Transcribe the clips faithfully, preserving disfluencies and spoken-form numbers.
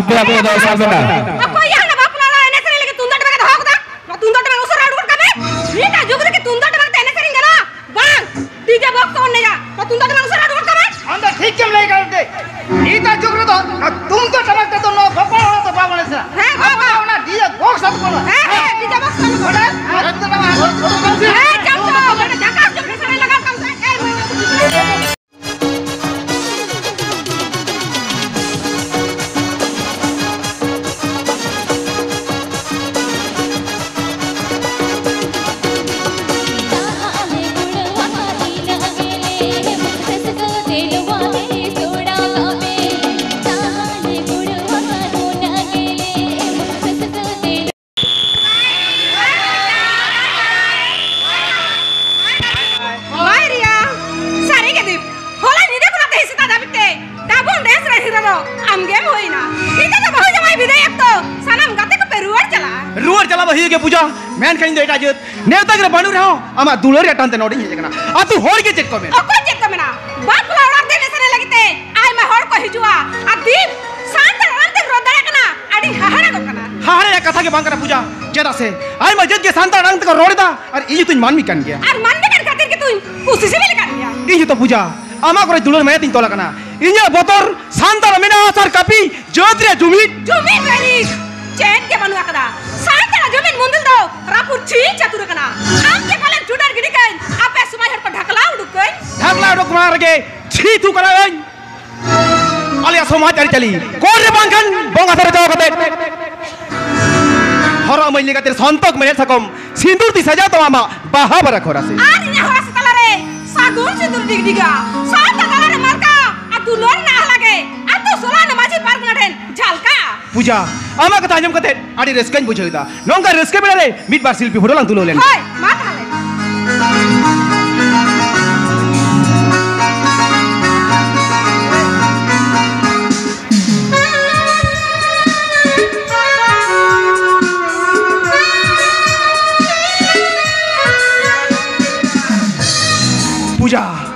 ᱵᱟᱯᱞᱟ ᱠᱚᱫᱚ ᱥᱟᱵ ᱮᱱᱟ᱾ ᱚᱠᱚᱭ ᱭᱟ ᱦᱟᱱᱟ ᱵᱟᱯᱞᱟ ᱚᱲᱟᱜ ᱮᱱᱮᱡ ᱥᱮᱨᱮᱧ ᱞᱟᱹᱜᱤᱫ ᱛᱩᱢᱫᱟᱜ ᱴᱟᱢᱟᱠ ᱮ ᱫᱚᱦᱚ ᱠᱟᱫᱟ? ᱱᱚᱣᱟ ᱛᱩᱢᱫᱟᱜ ᱴᱟᱢᱟᱠ ᱩᱥᱟᱹᱨᱟ ᱩᱰᱩᱠ ᱠᱟᱜ ᱢᱮ᱾ ᱱᱤᱛᱟᱜ ᱡᱩᱜᱽ ᱨᱮᱠᱤ ᱛᱩᱢᱫᱟᱜ ᱴᱟᱢᱟᱠ ᱛᱮ ᱮᱱᱮᱡ ᱥᱮᱨᱮᱧ ᱜᱟᱱᱚᱜᱼᱟ? ᱵᱟᱝ, ᱰᱤᱡᱮ ᱵᱚᱠᱥ ᱛᱮᱵᱚᱱ ᱮᱱᱮᱡᱟ᱾ ᱱᱚᱣᱟ ᱛᱩᱢᱫᱟᱜ ᱴᱟᱢᱟᱠ ᱩᱥᱟᱹᱨᱟ ᱩᱰᱩᱠ ᱠᱟᱜ ᱢᱮ᱾ ᱟᱢ ᱫᱚ ᱴᱷᱤᱠ ᱜᱮᱢ ᱞᱟᱹᱭ ᱠᱟᱫ ᱛᱮ᱾ ᱱᱤᱛᱟᱜ ᱡᱩᱜᱽ ᱨᱮᱫᱚ ᱱᱚᱣᱟ ᱛᱩᱢᱫᱟᱜ ᱴᱟᱢᱟᱠ ᱛᱮᱫᱚ ᱱᱚᱣᱟ ᱵᱟᱯᱞᱟ ᱚᱲᱟᱜ ᱫᱚ ᱵᱟᱵᱚᱱ ᱮᱱᱮᱡᱟ᱾ ᱦᱮᱸ, ᱟᱵᱚ ᱫᱚ ᱵᱟᱵᱟ᱾ ᱚᱱᱟ ᱰᱤᱡᱮ ᱵᱚᱠᱥ ᱟᱛᱮ ᱵᱚᱱ ᱮᱱᱮᱡᱟ᱾ ᱦᱮᱸ, ᱦᱮᱸ, ᱰᱤᱡᱮ ᱵᱚᱠᱥ ᱟᱛᱮ ᱵᱚᱱ ᱮᱱᱮᱡᱟ᱾ ᱦᱮᱸ, ᱪᱟᱯ ᱫᱚ, ᱢᱟᱱᱮ ᱡᱷᱟᱠᱟᱥ ᱧᱚᱜ ᱜᱮ ᱥᱮᱨᱮᱧ ᱞᱟᱜᱟᱣ ᱠᱟᱱ ᱛᱟᱦᱮᱸᱫ᱾ ᱮᱭ, ᱢᱟᱹᱭ ᱵᱟᱹᱵᱩ᱾ ᱵᱟᱭ ᱨᱮᱭᱟ, ᱥᱟᱹᱨᱤ ᱜᱮ ᱫᱤᱯ᱾ ᱦᱚᱞᱟ ᱧᱤᱫᱟᱹ ᱠᱷᱚᱱᱟᱜ ᱛᱮᱦᱮᱧ ᱥᱮᱛᱟᱜ ᱫᱷᱟᱹᱵᱤᱡ ᱛᱮ ᱰᱟᱵᱚᱱ ᱰᱮᱱᱥ ᱨᱮ ᱦᱤᱨᱳ ᱫᱚ ᱟᱢ ᱜᱮᱢ ᱦᱩᱭᱱᱟ᱾ ᱱᱤᱛᱚᱜ ᱫᱚ ᱵᱟᱹᱦᱩ ᱡᱟᱶᱟᱭ ᱵᱤᱫᱟᱹᱭ ᱚᱠᱛᱚ ᱥᱟᱱᱟᱢ ᱜᱟᱛᱮ ᱠᱚᱯᱮ ᱨᱩᱣᱟᱹᱲ ᱪᱟᱞᱟᱜᱼᱟ᱾ ᱨᱩᱣᱟᱹᱲ ᱪᱟᱞᱟᱜ ᱢᱟ ᱦᱩᱭᱩᱜ ᱜᱮ ᱯᱩᱡᱟ, ᱢᱮᱱᱠᱷᱟᱱ ᱤᱧ ᱫᱚ ᱮᱴᱟᱜ ᱡᱟᱹᱛ ᱱᱮᱣᱛᱟ ᱜᱤᱨᱟᱹ ᱵᱟᱹᱱᱩᱜ ᱨᱮᱦᱚᱸ ᱟᱢᱟᱜ ᱫᱩᱞᱟᱹᱲ ᱨᱮᱭᱟᱜ ᱴᱟᱱ ᱛᱮ ᱱᱚᱰᱮᱧ ᱦᱮᱡ ᱟᱠᱟᱱᱟ᱾ ᱟᱹᱛᱩ ᱦᱚᱲ ᱜᱮ ᱪᱮᱫ ᱠᱚ ᱢᱮᱱᱟ? ᱚᱠᱚᱭ ᱪᱮᱫ ᱠᱚ ᱢᱮᱱᱟ? ᱵᱟᱯᱞᱟ ᱚᱲᱟᱜ ᱨᱮ ᱮᱱᱮᱡ ᱥᱮᱨᱮᱧ ᱞᱟᱹᱜᱤᱫ ᱛᱮ ᱟᱭᱢᱟ ᱦᱚᱲ ᱠᱚ ᱦᱤᱡᱩᱜᱼᱟ᱾ ᱟᱨ ᱫᱤᱱ ᱥᱟᱱᱛᱟᱲ ᱟᱲᱟᱝ ᱛᱮᱢ ᱨᱚᱲ ᱫᱟᱲᱮᱭᱟᱜ ᱠᱟᱱᱟ, ᱟᱹᱰᱤ ᱦᱟᱦᱟᱲᱟᱜᱚᱜ ᱠᱟᱱᱟ᱾ ᱦᱟᱦᱟᱲᱟᱜ ᱨᱮᱭᱟᱜ ᱠᱟᱛᱷᱟ ᱜᱮ ᱵᱟᱝ ᱠᱟᱱᱟ ᱯᱩᱡᱟ, ᱪᱮᱫᱟᱜ ᱥᱮ ᱟᱭᱢᱟ ᱡᱟᱹᱛ ᱜᱮ ᱥᱟᱱᱛᱟᱲ ᱟᱲᱟᱝ ᱛᱮᱠᱚ ᱨᱚᱲ ᱮᱫᱟ ᱟᱨ ᱤᱧ ᱦᱚᱸᱛᱚᱧ ᱢᱟᱹᱱᱢᱤ ᱠᱟᱱ ᱜᱮᱭᱟ᱾ ᱟᱨ ᱢᱟᱹᱱᱢᱤ ᱠᱟᱱ ᱠᱷᱟᱹᱛᱤᱨ ᱜᱮᱛᱚᱧ ᱠᱩᱥᱤ ᱥᱤᱵᱤᱞ ᱟᱠᱟᱫ ᱢᱮᱭᱟ᱾ ᱤᱧ ᱦᱚᱸᱛᱚ ᱯᱩᱡᱟ, ᱟᱢᱟᱜ ᱠᱚᱨᱮ ᱫᱩᱞᱟᱹᱲ ᱢᱟᱭᱟ ᱛᱤᱧ ᱛᱚᱞ ᱟᱠᱟᱱᱟ᱾ ᱤᱧᱟᱹᱜ ᱵᱚᱛᱚᱨ ᱥᱟᱱᱛᱟᱲ ᱢᱮᱱᱟᱜᱼᱟ, ᱥᱟᱨ ᱠᱟᱹᱯᱤ ᱡᱟᱹᱛ ᱨᱮ ᱡᱩᱢᱤᱫ᱾ ᱡᱩᱢᱤᱫ ᱨᱟᱹᱱᱤᱡ ᱪᱮᱫ ᱜᱮ ᱵᱟᱹᱱᱩᱜ ᱟᱠᱟᱫᱟ᱾ ᱥᱟᱱᱛᱟᱲᱟᱜ ᱡᱩᱢᱤᱫ ᱢᱩᱸᱫᱤᱞ ᱫᱚ ᱨᱟᱹᱯᱩᱫ ᱪᱷᱤᱧ ᱪᱟᱹᱛᱩᱨ ᱟᱠᱟᱱᱟ᱾ ᱟᱢ ᱜᱮ ᱯᱟᱞᱮᱱ ᱪᱩᱰᱟᱹᱨ ᱜᱤᱰᱤ ᱠᱟᱹᱧ, ᱟᱯᱮ ᱥᱚᱢᱟᱡᱽ ᱦᱚᱲ ᱠᱚ ᱰᱷᱟᱠᱞᱟ ᱩᱰᱩᱠ ᱠᱟᱹᱧ᱾ ᱰᱷᱟᱠᱞᱟ ᱩᱰᱩᱠ ᱢᱟᱲᱟᱝ ᱨᱮᱜᱮ ᱪᱷᱤ ᱛᱷᱩ ᱠᱟᱱᱟ ᱟᱹᱧ᱾ ᱟᱞᱮᱭᱟᱜ ᱥᱚᱢᱟᱡᱽ ᱟᱹᱨᱤᱪᱟᱹᱞᱤ ᱠᱚᱨᱮ ᱵᱟᱝᱠᱷᱟᱱ ᱵᱚᱸᱜᱟ ᱥᱟᱨᱮ ᱫᱚᱦᱚ ᱠᱟᱛᱮ ᱦᱚᱨᱚᱜ ᱢᱟᱹᱧ ᱞᱮᱠᱟᱛᱮ ᱥᱚᱱᱛᱚᱠ ᱢᱮᱲᱦᱮᱫ ᱥᱟᱠᱚᱢ ᱥᱤᱸᱫᱩᱨ ᱛᱮ ᱥᱟᱡᱟᱣ ᱛᱟᱢᱟ ᱟᱢᱟᱜ ᱵᱟᱦᱟ ᱵᱟᱨᱟ ᱠᱷᱚᱨᱟ ᱥᱮ᱾ ᱟᱨ ᱤᱧᱟᱹᱜ ᱦᱚᱨᱟ ᱥᱮ ᱛᱟᱞᱟᱨᱮ ᱥᱟᱹᱜᱩᱱ ᱥᱤᱸᱫᱩᱨ ᱰᱤᱜᱽᱰᱤᱜᱟ᱾ ᱥᱟᱶᱛᱟ ᱛᱟᱞᱟᱨᱮ ᱢᱟᱨᱠᱟ ᱟᱨ ᱫᱩᱞᱟᱹᱲ ᱨᱮᱱᱟᱜ ᱦᱟᱞᱟᱜᱮ ᱟᱹᱛᱩ ᱥᱳᱞᱟᱱ ᱢᱟᱹᱡᱷᱤ ᱯᱟᱨᱜᱟᱱᱟ ᱴᱷᱮᱱ ᱡᱷᱟᱞᱠᱟ᱾ ᱯᱩᱡᱟ, ᱟᱢᱟᱜ ᱠᱟᱛᱷᱟ ᱟᱸᱡᱚᱢ ᱠᱟᱛᱮ ᱟᱹᱰᱤ ᱨᱟᱹᱥᱠᱟᱹᱧ ᱵᱩᱡᱷᱟᱹᱣ ᱮᱫᱟ᱾ ᱱᱚᱝᱠᱟ ᱨᱟᱹᱥᱠᱟᱹ ᱵᱮᱲᱟ ᱨᱮ ᱢᱤᱫ ᱵᱟᱨ ᱥᱤᱞᱯᱤ ᱯᱷᱳᱴᱳ ᱞᱟᱝ ᱛᱩᱞᱟᱹᱣ ᱞᱮᱱ᱾ ᱦᱳᱭ, ᱢᱟ ᱛᱟᱦᱞᱮ᱾ ᱯᱩᱡᱟ,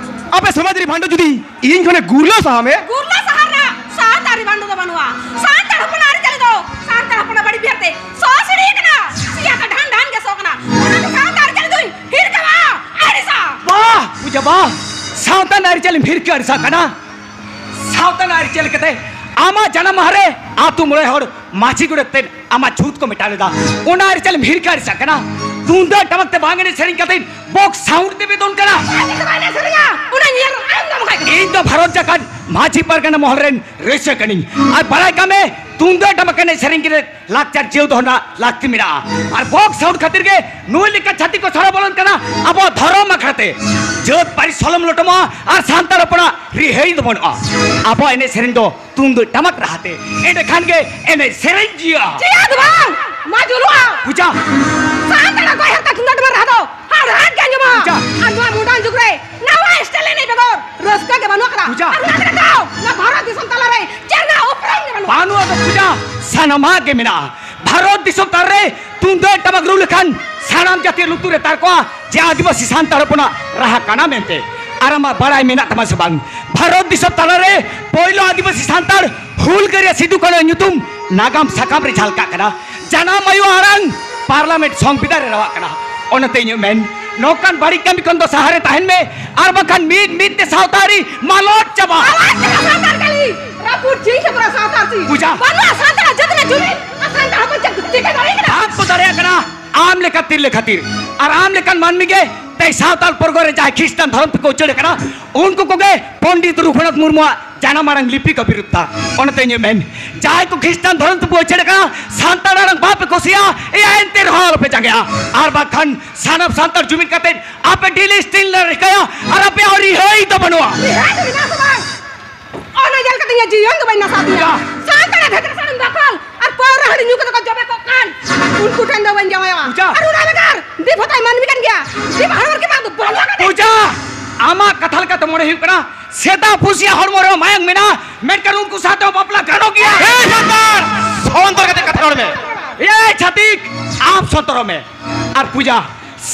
ᱟᱯᱮ ᱥᱚᱢᱟᱡᱽ ᱨᱮ ᱵᱷᱟᱱᱰᱚ ᱡᱩᱫᱤ ᱤᱧ ᱠᱷᱚᱱᱮ ᱜᱩᱨᱞᱟᱹ ᱥᱟᱦᱟ ᱢᱮ᱾ ᱜᱩᱨᱞᱟᱹ ᱥᱟᱦᱟ ᱨᱮᱱᱟᱜ ᱥᱟᱶᱛᱟ ᱨᱮ ᱵᱷᱟᱱᱰᱚ ᱫᱚ ᱵᱟᱹᱱᱩᱜᱼᱟ᱾ ᱥᱟᱶᱛᱟ ᱥᱚ ᱥᱤᱲᱤ ᱠᱟᱱᱟ, ᱥᱤᱭᱟ ᱠᱟ ᱰᱷᱟᱱ ᱰᱷᱟᱱ ᱜᱮ ᱥᱚ ᱠᱟᱱᱟ᱾ ᱚᱱᱟ ᱫᱚ ᱥᱟᱶᱛᱟ ᱟᱹᱨᱤᱪᱟᱹᱞᱤ ᱫᱚᱧ ᱦᱤᱨᱠᱟᱹᱣᱟ, ᱟᱹᱲᱤᱥᱟ᱾ ᱵᱟᱦ ᱯᱩᱡᱟ ᱵᱟᱦ, ᱥᱟᱶᱛᱟ ᱟᱹᱨᱤᱪᱟᱹᱞᱤᱢ ᱦᱤᱨᱠᱟᱹ ᱟᱹᱲᱤᱥᱟᱜ ᱠᱟᱱᱟ? ᱥᱟᱶᱛᱟ ᱟᱹᱨᱤᱪᱟᱹᱞᱤ ᱠᱟᱛᱮ ᱟᱢᱟᱜ ᱡᱟᱱᱟᱢ ᱢᱟᱦᱟ ᱨᱮ ᱟᱹᱛᱩ ᱢᱚᱬᱮ ᱦᱚᱲ ᱢᱟᱹᱡᱷᱤ ᱜᱚᱰᱮᱛ ᱛᱮ ᱟᱢᱟᱜ ᱪᱷᱩᱛ ᱠᱚ ᱢᱮᱴᱟᱣ ᱞᱮᱫᱟ, ᱚᱱᱟ ᱟᱹᱨᱤᱪᱟᱹᱞᱤᱢ ᱦᱤᱨᱠᱟᱹ ᱟᱹᱲᱤᱥᱟᱜ ᱠᱟᱱᱟ? ᱛᱩᱢᱫᱟᱜ ᱴᱟᱢᱟᱠ ᱛᱮ ᱵᱟᱝ ᱮᱱᱮᱡ ᱥᱮᱨᱮᱧ ᱠᱟᱛᱮ ᱵᱚᱠᱥ ᱥᱟᱣᱩᱱᱰ ᱛᱮᱯᱮ ᱫᱚᱱ ᱠᱟᱱᱟ? ᱟᱡ ᱫᱚ ᱵᱟᱭ ᱮᱱᱮᱡ ᱥᱮᱨᱮᱧᱟ, ᱚᱱᱟ ᱧᱮᱞ ᱟᱢ ᱫᱚ ᱵᱟᱠᱷᱟᱡ᱾ ᱤᱧ ᱫᱚ ᱵᱷᱟᱨᱚᱛ ᱡᱟᱠᱟᱛ ᱢᱟᱹᱡᱷᱤ ᱯᱟᱨᱜᱟᱱᱟ ᱢᱚᱦᱚᱞ ᱨᱮᱱ ᱨᱟᱹᱥᱤᱭᱟᱹ ᱠᱟᱹᱱᱟᱹᱧ, ᱟᱨ ᱵᱟᱲᱟᱭ ᱠᱟᱜ ᱢᱮ, ᱛᱩᱢᱫᱟᱜ ᱴᱟᱢᱟᱠ ᱮᱱᱮᱡ ᱥᱮᱨᱮᱧ ᱨᱮ ᱞᱟᱠᱪᱟᱨ ᱡᱤᱭᱟᱹᱣ ᱫᱚᱦᱚ ᱨᱮᱱᱟᱜ ᱞᱟᱹᱠᱛᱤ ᱢᱮᱱᱟᱜᱼᱟ᱾ ᱟᱨ ᱵᱚᱠᱥ ᱥᱟᱣᱩᱱᱰ ᱠᱷᱟᱹᱛᱤᱨ ᱜᱮ ᱱᱩᱭ ᱞᱮᱠᱟ ᱪᱷᱟᱹᱛᱤᱠ ᱠᱚ ᱥᱚᱲᱚ ᱵᱚᱞᱚᱱ ᱠᱟᱱᱟ ᱟᱵᱚᱣᱟᱜ ᱫᱷᱚᱨᱚᱢ ᱟᱠᱷᱲᱟ ᱛᱮ᱾ ᱡᱟᱹᱛ ᱯᱟᱹᱨᱤᱥ ᱥᱚᱞᱚᱢ ᱞᱚᱴᱚᱢᱚᱜᱼᱟ ᱟᱨ ᱥᱟᱱᱛᱟᱲ ᱦᱚᱯᱚᱱᱟᱜ ᱨᱤᱦᱟᱹᱭ ᱫᱚ ᱵᱟᱹᱱᱩᱜᱼᱟ᱾ ᱟᱵᱚᱣᱟᱜ ᱮᱱᱮᱡ ᱥᱮᱨᱮᱧ ᱫᱚ ᱛᱩᱢᱫᱟᱹᱜ ᱴᱟᱢᱟᱠ ᱨᱟᱦᱟ ᱛᱮ, ᱮᱸᱰᱮᱠᱷᱟᱱ ᱜᱮ ᱮᱱᱮᱡ ᱥᱮᱨᱮᱧ ᱡᱤᱭᱟᱹᱜᱼᱟ᱾ ᱪᱮᱫ ᱵᱟᱝ? ᱢᱟ ᱡᱩᱞᱩᱜᱼᱟ᱾ ᱯᱩᱡᱟ᱾ ᱥᱟᱱᱛᱟᱲᱟᱜ ᱜᱚᱭᱦᱟᱨ ᱛᱮ ᱛᱩᱢᱫᱟᱹᱜ ᱴᱟᱢᱟᱠ ᱨᱟᱦᱟ ᱫᱚ ᱦᱟᱲᱦᱟᱫ ᱜᱮ ᱟᱸᱡᱚᱢᱚᱜᱼᱟ᱾ ᱯᱩᱡᱟ᱾ ᱟᱨ ᱱᱚᱣᱟ ᱢᱚᱰᱟᱨᱱ ᱡᱩᱜᱽ ᱨᱮ ᱱᱟᱣᱟ ᱥᱴᱟᱭᱤᱞ ᱮᱱᱮᱡ ᱵᱮᱜᱚᱨ ᱨᱟᱹᱥᱠᱟᱹ ᱜᱮ ᱵᱟᱹᱱᱩᱜ ᱟᱠᱟᱫᱟ᱾ ᱯᱩᱡᱟ᱾ ᱟᱨ ᱚᱱᱟ ᱛᱮᱜᱮ ᱛᱚ ᱱᱚᱣᱟ ᱵᱷᱟᱨᱚᱛ ᱫᱤᱥᱚᱢ ᱛᱟᱞᱟᱨᱮ ᱪᱮᱫ ᱨᱮᱱᱟᱜ ᱩᱯᱨᱩᱢ ᱜᱮ ᱵᱟᱹᱱᱩᱜᱼᱟ᱾ ᱵᱟᱹᱱᱩᱜᱼᱟ ᱫᱚ ᱯᱩᱡᱟ, ᱥᱟᱱᱟᱢᱟᱜ ᱜᱮ ᱢᱮᱱᱟᱜᱼᱟ᱾ ᱵᱷᱟᱨᱚᱛ ᱫᱤᱥᱚᱢ ᱛᱟᱞᱟᱨᱮ ᱛᱩᱢᱫᱟᱹᱜ ᱴᱟᱢᱟᱠ ᱨᱩ ᱞᱮᱠᱷᱟᱱ ᱥᱟᱱᱟᱢ ᱡᱟᱹᱛᱤ ᱞᱩᱛᱩᱨ ᱨᱮ ᱛᱟᱨᱠᱚᱜᱼᱟ ᱡᱮ ᱟᱹᱫᱤᱵᱟᱹᱥᱤ ᱥᱟᱱᱛᱟᱲ ᱦᱚᱯᱚᱱᱟᱜ ᱨᱟᱦᱟ ᱠᱟᱱᱟ ᱢᱮᱱᱛᱮ᱾ ᱟᱨ ᱟᱢᱟᱜ ᱵᱟᱲᱟᱭ ᱢᱮᱱᱟᱜ ᱛᱟᱢᱟ ᱥᱮ ᱵᱟᱝ, ᱵᱷᱟᱨᱚᱛ ᱫᱤᱥᱚᱢ ᱛᱟᱞᱟᱨᱮ ᱯᱳᱭᱞᱳ ᱟᱹᱫᱤᱵᱟᱹᱥᱤ ᱥᱟᱱᱛᱟᱲ ᱦᱩᱞᱜᱟᱹᱨᱤᱭᱟᱹ ᱥᱤᱫᱩ ᱠᱟᱹᱱᱦᱩ ᱧᱩᱛᱩᱢ ᱱᱟᱜᱟᱢ ᱥᱟᱠᱟᱢ ᱨᱮ ᱡᱷᱟᱞᱠᱟᱜ ᱠᱟᱱᱟ, ᱡᱟᱱᱟᱢ ᱟᱭᱳ ᱟᱲᱟᱝ ᱯᱟᱨᱞᱟᱢᱮᱱᱴ ᱥᱚᱝᱵᱤᱫᱷᱟᱱ ᱨᱮ ᱨᱟᱣᱟᱜ ᱠᱟᱱᱟ᱾ ᱚᱱᱟᱛᱮ ᱤᱧᱟᱹᱜ ᱢᱮᱱ, ᱱᱚᱝᱠᱟᱱ ᱵᱟᱹᱲᱤᱡ ᱠᱟᱹᱢᱤ ᱠᱷᱚᱱ ᱫᱚ ᱥᱟᱦᱟᱨᱮ ᱛᱟᱦᱮᱱ ᱢᱮ, ᱟᱨ ᱵᱟᱝᱠᱷᱟᱱ ᱢᱤᱫ ᱢᱤᱫ ᱛᱮ ᱥᱟᱶᱛᱟ ᱟᱹᱨᱤ ᱢᱟᱞᱚᱴ ᱪᱟᱵᱟᱜᱼᱟ᱾ ᱟᱞᱟᱜ ᱪᱟᱵᱟ ᱥᱟᱱᱛᱟᱲ ᱠᱟᱹᱞᱤ, ᱨᱟᱹᱯᱩᱫ ᱡᱤᱱ ᱪᱟᱵᱟ ᱥᱟᱶᱛᱟ ᱟᱹᱨᱥᱤ᱾ ᱯᱩᱡᱟ᱾ ᱵᱟᱹᱱᱩᱜᱼᱟ ᱥᱟᱱᱛᱟᱲ ᱡᱟᱹᱛ ᱨᱮᱱᱟᱜ ᱡᱩᱢᱤᱫ, ᱟᱨ ᱥᱟᱱᱛᱟᱲ ᱦᱚᱯᱚᱱ ᱪᱮᱫ ᱠᱚ ᱪᱤᱠᱟᱹ ᱫᱟᱲᱮᱭᱟᱜ ᱠᱟᱱᱟ? ᱵᱟᱝ ᱠᱚ ᱫᱟᱲᱮᱭᱟᱜ ᱠᱟᱱᱟ᱾ ᱟᱢ ᱞᱮᱠᱟ ᱛᱤᱨᱞᱟᱹ ᱠᱷᱟᱹᱛᱤᱨ ᱟᱨ ᱟᱢ ᱞᱮᱠᱟᱱ ᱢᱟᱹᱱᱢᱤ ᱜᱮ ᱛᱮᱦᱮᱧ ᱥᱟᱶᱛᱟᱞ ᱯᱚᱨᱜᱚᱱᱟ ᱨᱮ ᱡᱟᱦᱟᱸᱭ ᱠᱷᱨᱤᱥᱴᱟᱱ ᱫᱷᱚᱨᱚᱢ ᱛᱮᱠᱚ ᱩᱪᱟᱹᱲ ᱟᱠᱟᱱᱟ, ᱩᱱᱠᱩ ᱠᱚᱜᱮ ᱯᱚᱱᱰᱤᱛ ᱨᱚᱜᱷᱩᱱᱟᱛᱷ ᱢᱩᱨᱢᱩᱣᱟᱜ ᱡᱟᱱᱟᱢ ᱟᱲᱟᱝ ᱞᱤᱯᱤ ᱠᱚ ᱵᱤᱨᱩᱫᱷᱟ᱾ ᱚᱱᱟᱛᱮ ᱤᱧᱟᱹᱜ ᱢᱮᱱ, ᱡᱟᱦᱟᱸᱭ ᱠᱚ ᱠᱷᱨᱤᱥᱴᱟᱱ ᱫᱷᱚᱨᱚᱢ ᱛᱮᱯᱮ ᱩᱪᱟᱹᱲ ᱟᱠᱟᱱᱟ, ᱥᱟᱱᱛᱟᱲ ᱟᱲᱟᱝ ᱵᱟᱯᱮ ᱠᱩᱥᱤᱭᱟᱜᱼᱟ, ᱮᱭᱟ ᱮᱱᱛᱮ ᱨᱮᱦᱚᱸ ᱟᱞᱚᱯᱮ ᱡᱟᱸᱜᱮᱜᱼᱟ᱾ ᱟᱨ ᱵᱟᱝᱠᱷᱟᱱ ᱥᱟᱱᱟᱢ ᱥᱟᱱᱛᱟᱲ ᱡᱩᱢᱤᱫ ᱠᱟᱛᱮ ᱟᱯᱮ ᱰᱤᱞ ᱥᱴᱤᱞ ᱞᱮ ᱨᱤᱠᱟᱹᱭᱟ ᱟᱨ ᱟᱯᱮᱭᱟᱜ ᱨᱤᱦᱟᱹᱭ ᱫᱚ ᱵᱟᱹᱱᱩᱜᱼᱟ᱾ ᱨᱤᱦᱟᱹᱭ ᱫᱚ ᱢᱮᱱᱟᱜ ᱟᱥᱮ ᱵᱟᱝ? ᱚᱱᱟ ᱧᱮᱞ ᱠᱟᱛᱮ ᱤᱧᱟᱹᱜ ᱡᱤᱭᱚᱱ ᱫᱚ ᱵᱟᱹᱧ ᱱᱟᱥᱟᱣ ᱛᱤᱧᱟ᱾ ᱭᱟ᱾ ᱥᱟᱱᱛᱟᱲᱟᱜ ᱵᱷᱮᱛᱨᱮ ᱥᱟᱹᱲᱤᱢ ᱫᱟᱠᱷᱚᱞ ᱟᱨ ᱯᱟᱹᱣᱨᱟᱹ ᱦᱟᱺᱰᱤ ᱧᱩ ᱠᱟᱛᱮ ᱠᱚ ᱡᱚᱵᱮ ᱠᱚᱜ ᱠᱟᱱ ᱩᱱᱠᱩ ᱴᱷᱮᱱ ᱫᱚ ᱵᱟᱹᱧ ᱡᱟᱶᱟᱭᱚᱜᱼᱟ᱾ ᱯᱩᱡᱟ᱾ ᱟᱨ ᱚᱱᱟ ᱵᱮᱜᱚᱨ ᱫᱤᱯ ᱦᱚᱸᱛᱟᱭ ᱢᱟᱹᱱᱢᱤ ᱠᱟᱱ ᱜᱮᱭᱟ᱾ ᱫᱤᱯ ᱦᱚᱲᱢᱚ ᱨᱮ ᱵᱟᱝ ᱫᱚ ᱵᱚᱞᱚ ᱠᱟᱛᱮ᱾ ᱯᱩᱡᱟ, ᱟᱢᱟᱜ ᱠᱟᱛᱷᱟ ᱞᱮᱠᱟᱛᱮ ᱢᱚᱱᱮ ᱦᱩᱭᱩᱜ ᱠᱟᱱᱟ ᱥᱮᱛᱟ ᱯᱩᱥᱤᱭᱟᱜ ᱦᱚᱲᱢᱚ ᱨᱮ ᱢᱟᱭᱟᱝ ᱢᱮᱱᱟᱜᱼᱟ, ᱢᱮᱱᱠᱷᱟᱱ ᱩᱱᱠᱩ ᱥᱟᱶᱛᱮ ᱦᱚᱸ ᱵᱟᱯᱞᱟ ᱜᱟᱱᱚᱜ ᱜᱮᱭᱟ᱾ ᱮᱭ ᱥᱟᱱᱛᱟᱲ, ᱥᱚᱱᱛᱚᱨ ᱠᱟᱛᱮ ᱠᱟᱛᱷᱟ ᱨᱚᱲ ᱢᱮ᱾ ᱮᱭ ᱪᱷᱟᱹᱛᱤᱠ, ᱟᱢ ᱥᱚᱱᱛᱚᱨᱚᱜ ᱢᱮ᱾ ᱟᱨ ᱯᱩᱡᱟ,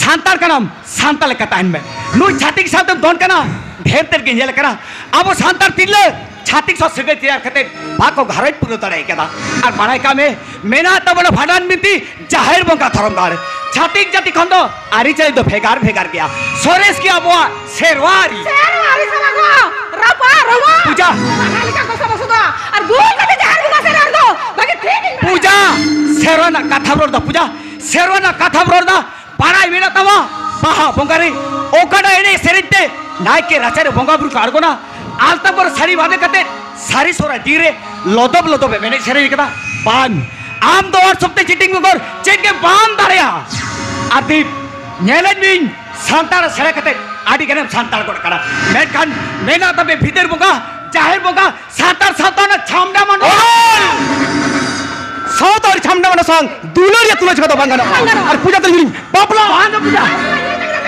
ᱥᱟᱱᱛᱟᱲ ᱠᱟᱱᱟᱢ, ᱥᱟᱱᱛᱟᱲ ᱞᱮᱠᱟ ᱛᱟᱦᱮᱱ ᱢᱮ᱾ ᱱᱩᱭ ᱪᱷᱟᱹᱛᱤᱠ ᱥᱟᱶᱛᱮᱢ ᱫᱚᱱ ᱠᱟᱱᱟ, ᱰᱷᱮᱨ ᱛᱮᱫ ᱜᱮ ᱧᱮᱞ ᱠᱟᱱᱟ᱾ ᱟᱵᱚ ᱥᱟᱱᱛᱟᱲ ᱛᱤᱨᱞᱟᱹ ᱪᱷᱟᱹᱛᱤᱠ ᱥᱟᱶ ᱥᱟᱹᱜᱟᱹᱭ ᱛᱮᱭᱟᱨ ᱠᱟᱛᱮ ᱵᱟᱠᱚ ᱜᱷᱟᱨᱚᱸᱡᱽ ᱯᱩᱨᱟᱹᱣ ᱫᱟᱲᱮ ᱠᱟᱫᱟ᱾ ᱟᱨ ᱵᱟᱲᱟᱭ ᱠᱟᱜ ᱢᱮ, ᱢᱮᱱᱟᱜ ᱛᱟᱵᱚᱱᱟ ᱵᱷᱟᱸᱰᱟᱱ ᱵᱤᱱᱛᱤ, ᱡᱟᱦᱮᱨ ᱵᱚᱸᱜᱟ, ᱫᱷᱚᱨᱚᱢ ᱜᱟᱲ᱾ ᱪᱷᱟᱹᱛᱤᱠ ᱡᱟᱹᱛᱤ ᱠᱷᱚᱱ ᱫᱚ ᱟᱹᱨᱤᱪᱟᱹᱞᱤ ᱫᱚ ᱵᱷᱮᱜᱟᱨ ᱵᱷᱮᱜᱟᱨ ᱜᱮᱭᱟ᱾ ᱥᱚᱨᱮᱥ ᱜᱮ ᱟᱵᱚᱣᱟᱜ ᱥᱮᱨᱣᱟ ᱟᱹᱨᱤ᱾ ᱥᱮᱨᱣᱟ ᱟᱹᱨᱤ ᱥᱟᱞᱟᱜ ᱫᱚ ᱨᱟᱯᱟᱜ ᱨᱚᱢᱚ᱾ ᱯᱩᱡᱟ᱾ ᱟᱦᱟ ᱞᱮᱠᱟ ᱜᱚᱥᱟ ᱵᱚᱥᱚ ᱫᱚ᱾ ᱟᱨ ᱵᱩᱞ ᱠᱟᱛᱮ ᱡᱟᱦᱮᱨ ᱵᱚᱸᱜᱟ ᱥᱮᱫ ᱨᱮ ᱫᱚ ᱵᱷᱟᱜᱮ ᱴᱷᱤᱠ ᱤᱧ ᱵᱟᱲᱟᱭᱟ᱾ ᱯᱩᱡᱟ᱾ ᱥᱮᱨᱣᱟ ᱨᱮᱱᱟᱜ ᱠᱟᱛᱷᱟᱢ ᱨᱚᱲ ᱫᱟ, ᱯᱩᱡᱟ᱾ ᱥᱮᱨᱣᱟ ᱨᱮᱱᱟᱜ ᱠᱟᱛᱷᱟᱢ ᱨᱚᱲ ᱫᱟ᱾ ᱵᱟᱲᱟᱭ ᱢᱮᱱᱟᱜ ᱛᱟᱢᱟ, ᱵᱟᱦᱟ ᱵᱚᱸᱜᱟ ᱨᱮ ᱚᱠᱟᱴᱟᱜ ᱮᱱᱮᱡ ᱥᱮᱨᱮᱧ ᱛᱮ ᱱᱟᱭᱠᱮ ᱨᱟᱪᱟ ᱨᱮ ᱵᱚᱸᱜᱟ ᱵᱩᱨᱩ ᱠᱚ ᱟᱬᱜᱚᱱᱟ? ᱟᱞᱛᱟ ᱯᱟᱹᱲ ᱥᱟᱹᱲᱤ ᱵᱟᱸᱫᱮ ᱠᱟᱛᱮ ᱥᱟᱹᱨᱤ ᱥᱚᱦᱨᱟᱭ ᱫᱤᱱ ᱨᱮ ᱞᱚᱫᱚᱵ ᱞᱚᱫᱚᱵ ᱮᱢ ᱮᱱᱮᱡ ᱥᱮᱨᱮᱧ ᱠᱟᱫᱟ᱾ ᱵᱟᱝ, ᱟᱢ ᱫᱚ WhatsApp ᱛᱮ chatting ᱵᱮᱜᱚᱨ ᱪᱮᱫ ᱜᱮ ᱵᱟᱢ ᱫᱟᱲᱮᱭᱟᱜᱼᱟ᱾ ᱟᱨ ᱫᱤᱯ, ᱧᱮᱞᱮᱫ ᱢᱤᱧ, ᱥᱟᱱᱛᱟᱲ ᱥᱮᱬᱟ ᱠᱟᱛᱮ ᱟᱹᱰᱤ ᱜᱟᱱᱮᱢ ᱥᱟᱱᱛᱟᱲ ᱜᱚᱫ ᱠᱟᱱᱟ, ᱢᱮᱱᱠᱷᱟᱱ ᱢᱮᱱᱟᱜ ᱛᱟᱯᱮ ᱵᱷᱤᱛᱟᱹᱨ ᱵᱚᱸᱜᱟ, ᱡᱟᱦᱮᱨ ᱵᱚᱸᱜᱟ, ᱥᱟᱱᱛᱟᱲ ᱥᱟᱶᱛᱟ ᱨᱮᱱᱟᱜ ᱪᱷᱟᱢᱰᱟ ᱢᱟᱰᱚ᱾ ᱚᱞ! ᱥᱟᱶᱛᱟ ᱨᱮ ᱪᱷᱟᱢᱰᱟ ᱢᱟᱰᱚ ᱥᱟᱶ ᱫᱩᱞᱟᱹᱲᱤᱭᱟᱹ ᱛᱩᱞᱟᱹᱡᱚᱠᱷᱟ ᱫᱚ ᱵᱟᱝ ᱜᱟᱱᱚᱜᱼᱟ᱾ ᱵᱟᱝ ᱜᱟᱱᱚᱜᱼᱟ᱾ ᱟᱨ ᱯᱩᱡᱟ ᱛᱟᱹᱞᱤᱧ ᱵᱟᱯᱞᱟ᱾ ᱵᱟᱝ ᱫᱚ ᱯᱩᱡᱟ᱾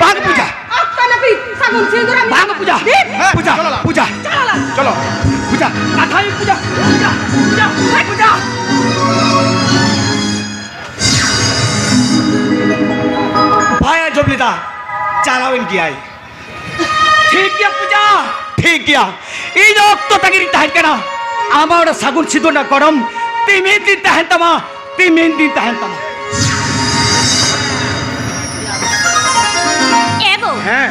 ᱵᱟᱝ ᱯᱩᱡᱟ᱾ ᱚᱠᱛᱚ ᱱᱟᱹᱯᱤᱛ ᱥᱟᱹᱜᱩᱱ ᱥᱤᱸᱫᱩᱨ ᱟᱢ ᱵᱟᱝ ᱯᱩᱡᱟ᱾ ᱫᱮᱵ᱾ ᱦᱮᱸ, ᱯᱩᱡᱟ, ᱪᱚᱞᱚ ᱞᱟᱝ᱾ ᱯᱩᱡᱟ᱾ ᱪᱚᱞᱚ ᱞᱟᱝ᱾ ᱪᱚᱞᱚ᱾ ᱯᱩᱡᱟ᱾ ᱠᱟᱛᱷᱟ ᱦᱩᱭᱩᱜ ᱯᱩᱡᱟ᱾ ᱯᱩᱡᱟ᱾ ᱯᱩᱡᱟ᱾ ᱯᱩᱡᱟ᱾ ᱵᱟᱭ ᱟᱸᱡᱚᱢ ᱞᱮᱫᱟ᱾ ᱪᱟᱞᱟᱣᱮᱱ ᱜᱮᱭᱟᱭ᱾ ᱴᱷᱤᱠ ᱜᱮᱭᱟ ᱯᱩᱡᱟ, ᱴᱷᱤᱠ ᱜᱮᱭᱟ᱾ ᱤᱧ ᱚᱠᱛᱚ ᱛᱟᱺᱜᱤ ᱨᱤᱧ ᱛᱟᱦᱮᱱ ᱠᱟᱱᱟ᱾ ᱟᱢᱟᱜ ᱚᱱᱟ ᱥᱟᱹᱜᱩᱱ ᱥᱤᱸᱫᱩᱨ ᱨᱮᱱᱟᱜ ᱜᱚᱲᱚᱢ ᱛᱤᱢᱤᱱ ᱫᱤᱱ ᱛᱟᱦᱮᱱ ᱛᱟᱢᱟ, ᱛᱤᱢᱤᱱ ᱫᱤᱱ ᱛᱟᱦᱮᱱ ᱛᱟᱢᱟ᱾ ᱮ ᱜᱳ᱾ ᱦᱮᱸ᱾